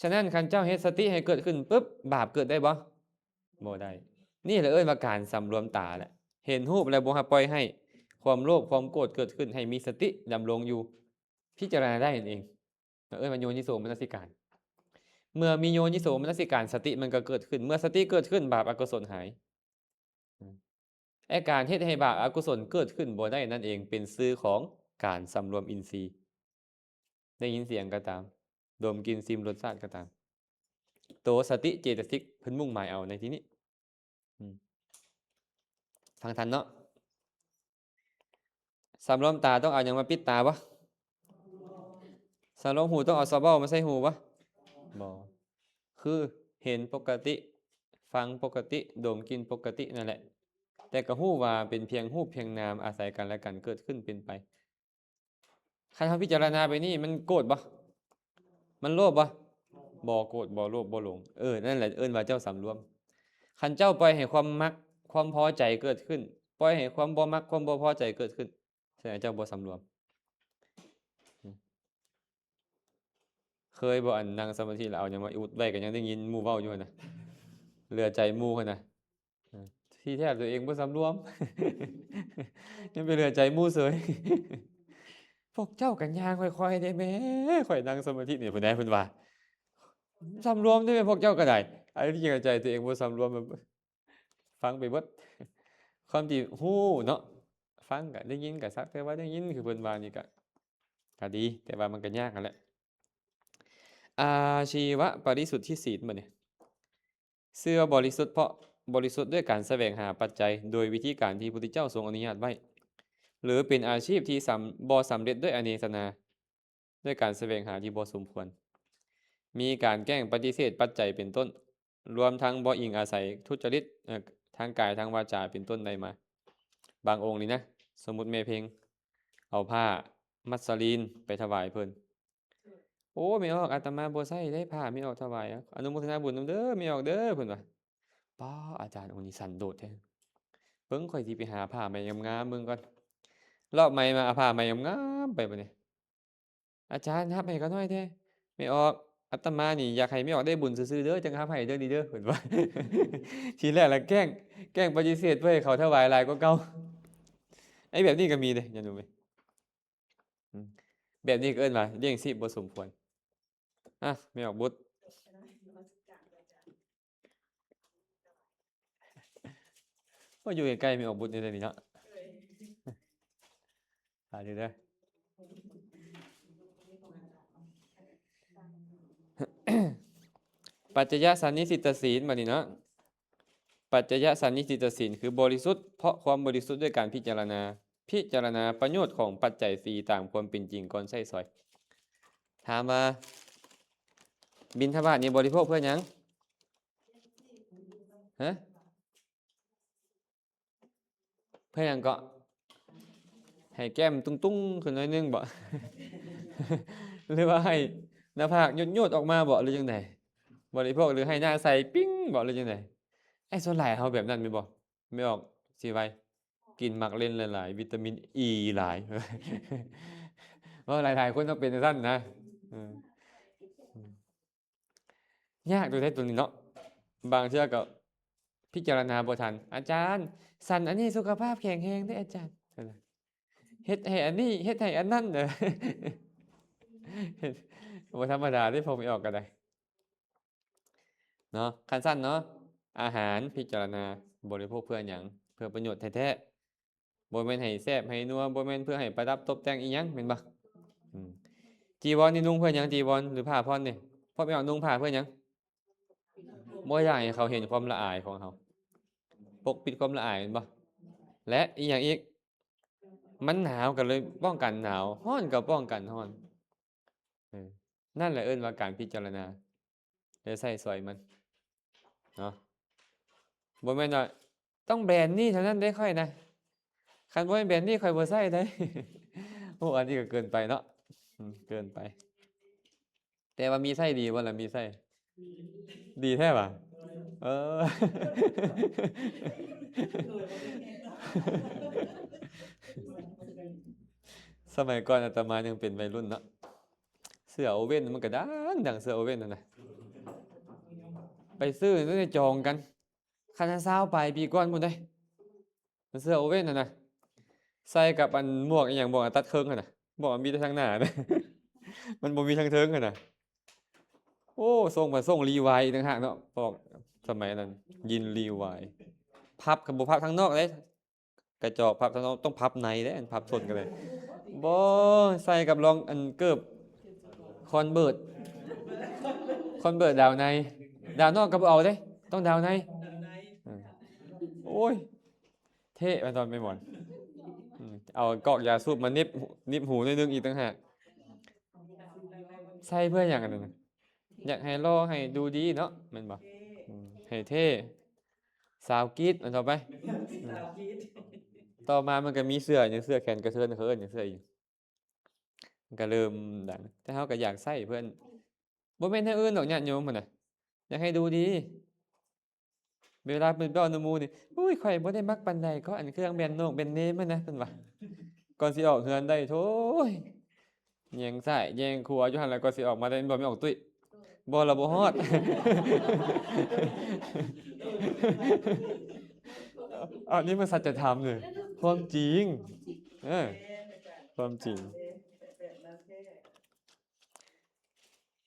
ສະນັ້ນ ຄັນເຈົ້າເຮັດສະຕິໃຫ້ເກີດຂຶ້ນປຶບ ບາບເກີດໄດ້ບໍ່? ບໍ່ໄດ້. ນີ້ແຫຼະເອີ້ນວ່າການສຳລວມຕາແຫຼະ. ເຫັນຮູບແລ້ວບໍ່ໃຫ້ປ່ອຍໃຫ້ຄວາມໂລບຄວາມໂກດເກີດຂຶ້ນ ໃຫ້ມີສະຕິດຳລົງຢູ່ ພິຈາລະນາໄດ້ນັ້ນເອງ. ເອີ້ນວ່າໂຍນິໂສມະນະສິການ. ເມື່ອມີໂຍນິໂສມະນະສິການ ສະຕິມັນກໍເກີດຂຶ້ນ. ເມື່ອສະຕິເກີດຂຶ້ນ ບາບອະກຸສົນຫາຍ. ແລະ ການເຮັດໃຫ້ບາບອະກຸສົນເກີດຂຶ້ນບໍ່ໄດ້ນັ້ນເອງ ເປັນຊື່ຂອງການສຳລວມອິນຊີ. ໄດ້ຍິນສຽງກໍຕາມ, ດົມກິ່ນຊິມລົດຊາດກໍຕາມ, ໂຕສະຕິເຈຕະສິກເພິ່ນມຸ່ງໝາຍເອົາໃນທີ່ນີ້. ອືມ ຟັງທັນເນາະ. ສຳລວມຕາຕ້ອງເອົາຫຍັງມາປິດຕາບໍ່? ສຳລວມຫູຕ້ອງເອົາສະເບົ້າມາໃສ່ຫູບໍ່? ບໍ່. ຄືເຫັນປົກກະຕິ, ຟັງປົກກະຕິ, ດົມກິ່ນປົກກະຕິນັ້ນແຫຼະ, ແຕ່ກໍຮູ້ວ່າເປັນພຽງຮູບພຽງນາມ ອາໄສກັນແລະກັນເກີດຂຶ້ນເປັນໄປ. ຄັນເຮົາພິຈາລະນາໄປນີ້ ມັນໂກດບໍ່? ມັນໂລບບໍ່? ບໍ່ໂກດ, ບໍ່ໂລບ, ບໍ່ຫຼົງ. ເອີ ນັ້ນແຫຼະເອີ້ນວ່າເຈົ້າສຳລວມ. ຄັນເຈົ້າປ່ອຍໃຫ້ຄວາມມັກ, ຄວາມພໍໃຈເກີດຂຶ້ນ, ປ່ອຍໃຫ້ຄວາມບໍ່ມັກ, ຄວາມບໍ່ພໍໃຈເກີດຂຶ້ນ, ສະແດງເຈົ້າບໍ່ສຳລວມ. ເຄີຍບໍ່ ອັນນັ່ງສະມາທິແລ້ວເອົາຫຍັງມາອຸດໄວ້ ກໍຍັງໄດ້ຍິນໝູ່ເວົ້າຢູ່ຫັ້ນນະ, ເຫຼືອໃຈໝູ່ຫັ້ນນະ. ທີ່ແທ້ຕົວເອງບໍ່ສຳລວມ ຍັງໄປເຫຼືອໃຈໝູ່ເສີຍ. ພວກເຈົ້າກໍຍ່າງຄ່ອຍໆໄດ້ແມ້, ຂ້ອຍນັ່ງສະມາທິນີ້ ເພິ່ນໄດ້ ເພິ່ນວ່າ ສຳລວມໄດ້ແມ້ ພວກເຈົ້າກໍໄດ້. ອັນທີ່ຈິງໃຈຕົວເອງບໍ່ສຳລວມ ແບບ ຟັງໄປເບິດ. ຄວາມທີ່ຮູ້ເນາະ, ຟັງກໍໄດ້ຍິນ ກໍສັກແຕ່ວ່າໄດ້ຍິນ ຄືເພິ່ນວ່ານີ້ ກໍ ກໍດີ, ແຕ່ວ່າມັນກໍຍາກຫັ້ນແຫຼະ. ອາຊີວະປະລິສຸດທິສີນ ບັດນີ້ ຊື່ວ່າບໍລິສຸດ ເພາະບໍລິສຸດດ້ວຍການສະແຫວງຫາປັດໄຈໂດຍວິທີການທີ່ພະພຸດທະເຈົ້າຊົງອະນຸຍາດໄວ້, ຫຼື ເປັນອາຊີບທີ່ສຳ ບໍ່ສຳເລັດດ້ວຍອະເນສະນາ ດ້ວຍການສະແຫວງຫາທີ່ບໍ່ສົມຄວນ, ມີການແກ້ງປະຕິເສດປັດໄຈເປັນຕົ້ນ, ລວມທັງບໍ່ອີງອາໄສທຸດຈະລິດ ເອີ ທາງກາຍທາງວາຈາເປັນຕົ້ນໄດ້ມາ. ບາງອົງນີ້ນະ, ສົມມຸດແມ່ເພັງເອົາຜ້າມັດສະລີນໄປຖວາຍເພິ່ນ, ໂອ້ ແມ່ອອກ ອາດຕະມາບໍ່ໃຊ້ເດ້ ຜ້າແມ່ອອກຖວາຍ, ອະນຸໂມທະນາບຸນນຳເດີແມ່ອອກເດີ ເພິ່ນວ່າ. ປ້າ ອາຈານອົງນີ້ສັນໂດດແທ້, ເບິ່ງ ຂ້ອຍຊິໄປຫາຜ້າໃໝ່ງາມໆເບິ່ງກ່ອນ. ລອບໃໝ່ມາ ເອົາຜ້າໃໝ່ງາມໆໄປບັດນີ້. ອາຈານຮັບໃຫ້ຂ້ານ້ອຍແດ່ ແມ່ອອກ ອາດຕະມານີ້ຢາກໃຫ້ແມ່ອອກໄດ້ບຸນຊື່ໆເດີ ຈັ່ງຮັບໃຫ້ເດີນີ້ເດີ ເພິ່ນວ່າ. ທີແລກລະແກ້ງ ແກ້ງປະຕິເສດເພື່ອໃຫ້ເຂົາຖວາຍຫຼາຍກວ່າເກົ່າ. ໄອ້ແບບນີ້ກໍມີເດ້ ຍາດໂຍມເອີຍ. ອືມ ແບບນີ້ກໍເອີ້ນວ່າລ້ຽງຊີບບໍ່ສົມຄວນ. ອ່ະ ແມ່ອອກບຸດ ບໍ່ຢູ່ໃກ້ໆ ແມ່ອອກບຸດນີ້ເດ້ນີ້ເນາະ. ອ່າ ນີ້ເດີ ປັດຈະຍະສັນນິສິດຕະສີນ ບັດນີ້ເນາະ. ປັດຈະຍະສັນນິສິດຕະສີນ ຄືບໍລິສຸດ ເພາະຄວາມບໍລິສຸດດ້ວຍການພິຈາລະນາ ພິຈາລະນາປະໂຫຍດຂອງປັດໄຈສີ່ຕາມຄວາມເປັນຈິງກ່ອນໃຊ້ສອຍ. ຖາມວ່າ ບິນທະບາດນີ້ບໍລິໂພກເພື່ອຫຍັງ? ຮະ? ເພື່ອຫຍັງເກາະ? ໃຫ້ແກ້ມຕຸ້ງໆຂຶ້ນໜ້ອຍໜຶ່ງບໍ? ຫຼືວ່າໃຫ້ໜ້າຜາກໂຍດໆອອກມາບໍ ຫຼືຈັ່ງໃດ? ບໍລິໂພກ ຫຼືໃຫ້ໜ້າໃສປິ້ງບໍ ຫຼືຈັ່ງໃດ? ໄອ້ສ່ວນຫຼາຍເຮົາແບບນັ້ນແມ່ນບໍ່? ແມ່ອອກຊິໄວ ກິນໝາກເລັ່ນຫຼາຍໆ ວິຕາມິນອີຫຼາຍ ເວົ້າຫຼາຍໆຄົນຕ້ອງເປັນຈັ່ງຊັ້ນນະ. ເອີ ຍາກຢູ່ເດ້ຕົວນີ້ເນາະ ບາງເທື່ອກໍພິຈາລະນາບໍ່ທັນ. ອາຈານ ສັນອັນນີ້ສຸຂະພາບແຂງແຮງເດ້ອາຈານ ເຮັດໃຫ້ອັນນີ້ ເຮັດໃຫ້ອັນນັ້ນ ບໍ່ທຳມະດາເດ້ ພວກແມ່ອອກກໍໄດ້. ເນາະ ຄັນຊັ້ນເນາະ ອາຫານພິຈາລະນາ ບໍລິໂພກເພື່ອຫຍັງ? ເພື່ອປະໂຫຍດແທ້ໆ ບໍ່ແມ່ນໃຫ້ແຊບໃຫ້ນົວ ບໍ່ແມ່ນເພື່ອໃຫ້ປະດັບຕົບແຕ່ງອີ່ຫຍັງ ແມ່ນບໍ່? ອືມ ຈີວອນນີ້ນຸ່ງເພື່ອຫຍັງ? ຈີວອນ ຫຼືຜ້າຜ່ອນນີ້ ພວກແມ່ອອກນຸ່ງຜ້າເພື່ອຫຍັງ? ບໍ່ຢາກໃຫ້ເຂົາເຫັນຄວາມລະອາຍຂອງເຮົາ ປົກປິດຄວາມລະອາຍ ແມ່ນບໍ່? ແລະ ອີ່ຫຍັງອີກ? ມັນໜາວກໍເລີຍປ້ອງກັນໜາວ ຮ້ອນກໍປ້ອງກັນຮ້ອນ. ເອີ ນັ້ນແຫຼະເອີ້ນວ່າການພິຈາລະນາ ແລະ ໃຊ້ສອຍມັນເນາະ. ບໍ່ແມ່ນວ່າຕ້ອງແບຣນນີ້ເທົ່ານັ້ນເດ້ຂ້ອຍນະ ຄັນບໍ່ແມ່ນແບຣນນີ້ຂ້ອຍບໍ່ໃຊ້ເດ້. ໂອ້ ອັນນີ້ກໍເກີນໄປເນາະ ອືມ ເກີນໄປ. ແຕ່ວ່າມີໄສ້ດີບໍ່ລະ? ມີໄສ້ດີແທ້ຫວາ? ເອີ ສະໄໝກ່ອນອາດຕະມາຍັງເປັນໄວລຸ້ນເນາະ ເສື້ອໂອເວັນມັນກະດັງໆ ເສື້ອໂອເວັນຫັ້ນນະ ໄປຊື້ໃນຈອງກັນ ຄັນຊາວປາຍປີກ່ອນພຸ້ນເດ້. ເສື້ອໂອເວັນຫັ້ນນະ ໃສ່ກັບອັນໝວກອີ່ຫຍັງ ໝວກອັນຕັດເຄິ່ງຫັ້ນນະ ໝວກມັນມີແຕ່ທາງໜ້າ ມັນບໍ່ມີທາງເທິງຫັ້ນນະ. ໂອ້ ຊົງພັດຊົງລີວາຍອີກຕ່າງຫາກເນາະ ພວກສະໄໝນັ້ນ ຢີນລີວາຍ ພັບ ຄັນບໍ່ພັບທາງນອກເດ້ ກະຈອກ ພັບທາງນອກ ຕ້ອງພັບໃນເດ້ ອັນພັບສົ້ນກໍໄດ້. ບໍ່ ໃສ່ກັບລອງອັນເກີບຄອນເບີດ ຄອນເບີດດາວໃນ ດາວນອກກໍບໍ່ເອົາເດ້ ຕ້ອງດາວໃນ. ເອີ ໂອ້ຍ ເທ່ວ່າຕອນໄປໝອນ ອືມ ເອົາກອກຢາສູບມາໜິບ ໜິບຫູໜ້ອຍໜຶ່ງອີກຕ່າງຫາກ. ໃສ່ເພື່ອຫຍັງອັນນັ້ນນະ? ຢາກໃຫ້ຫຼໍ່ໃຫ້ດູດີເນາະ ແມ່ນບໍ່? ອືມ ໃຫ້ເທ່ ສາວກຣີດ ອັນຕໍ່ໄປ ອືມ ຕໍ່ມາມັນກໍມີເສື້ອຫຍັງ ເສື້ອແຂນກະເທີນ ເອີ້ນຫຍັງ ເສື້ອອີ່ຫຍັງ ມັນກໍເລີ່ມດັງ ແຕ່ເຮົາກໍຢາກໃຊ້ເພື່ອ ບໍ່ແມ່ນແນວອື່ນດອກ ຍາດໂຍມຫັ້ນນະ ຢາກໃຫ້ດູດີ. ເວລາໄປເວົ້ານຳໝູ່ນີ້ ໂອ້ຍ ຂ້ອຍບໍ່ໄດ້ມັກປານໃດ ກໍອັນເຄື່ອງແບຣນໂນກແບຣນເນມຫັ້ນນະ ເພິ່ນວ່າ ກ່ອນຊິອອກເຮືອນໄດ້ ໂທ້ຍ ແຍງຊ້າຍແຍງຂວາຢູ່ຫັ້ນແຫຼະ ກ່ອນຊິອອກມາໄດ້ ແມ່ນບໍ່ ແມ່ອອກຕຸ້ຍ? ບໍ່ລະ ບໍ່ຮອດ. ອັນນີ້ມັນສັດຈະທຳເລີຍ ຄວາມຈິງ ເອີ ຄວາມຈິງ.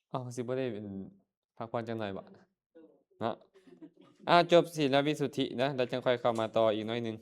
ເອົ້າ ຊິບໍ່ໄດ້ ອັນ ພັກຜ່ອນຈັກໜ່ອຍບໍ ເນາະ? ອ່າ ຈົບສີລະວິສຸດທິນະ ແລ້ວຈັ່ງຄ່ອຍເຂົ້າມາຕໍ່ອີກໜ້ອຍໜຶ່ງ.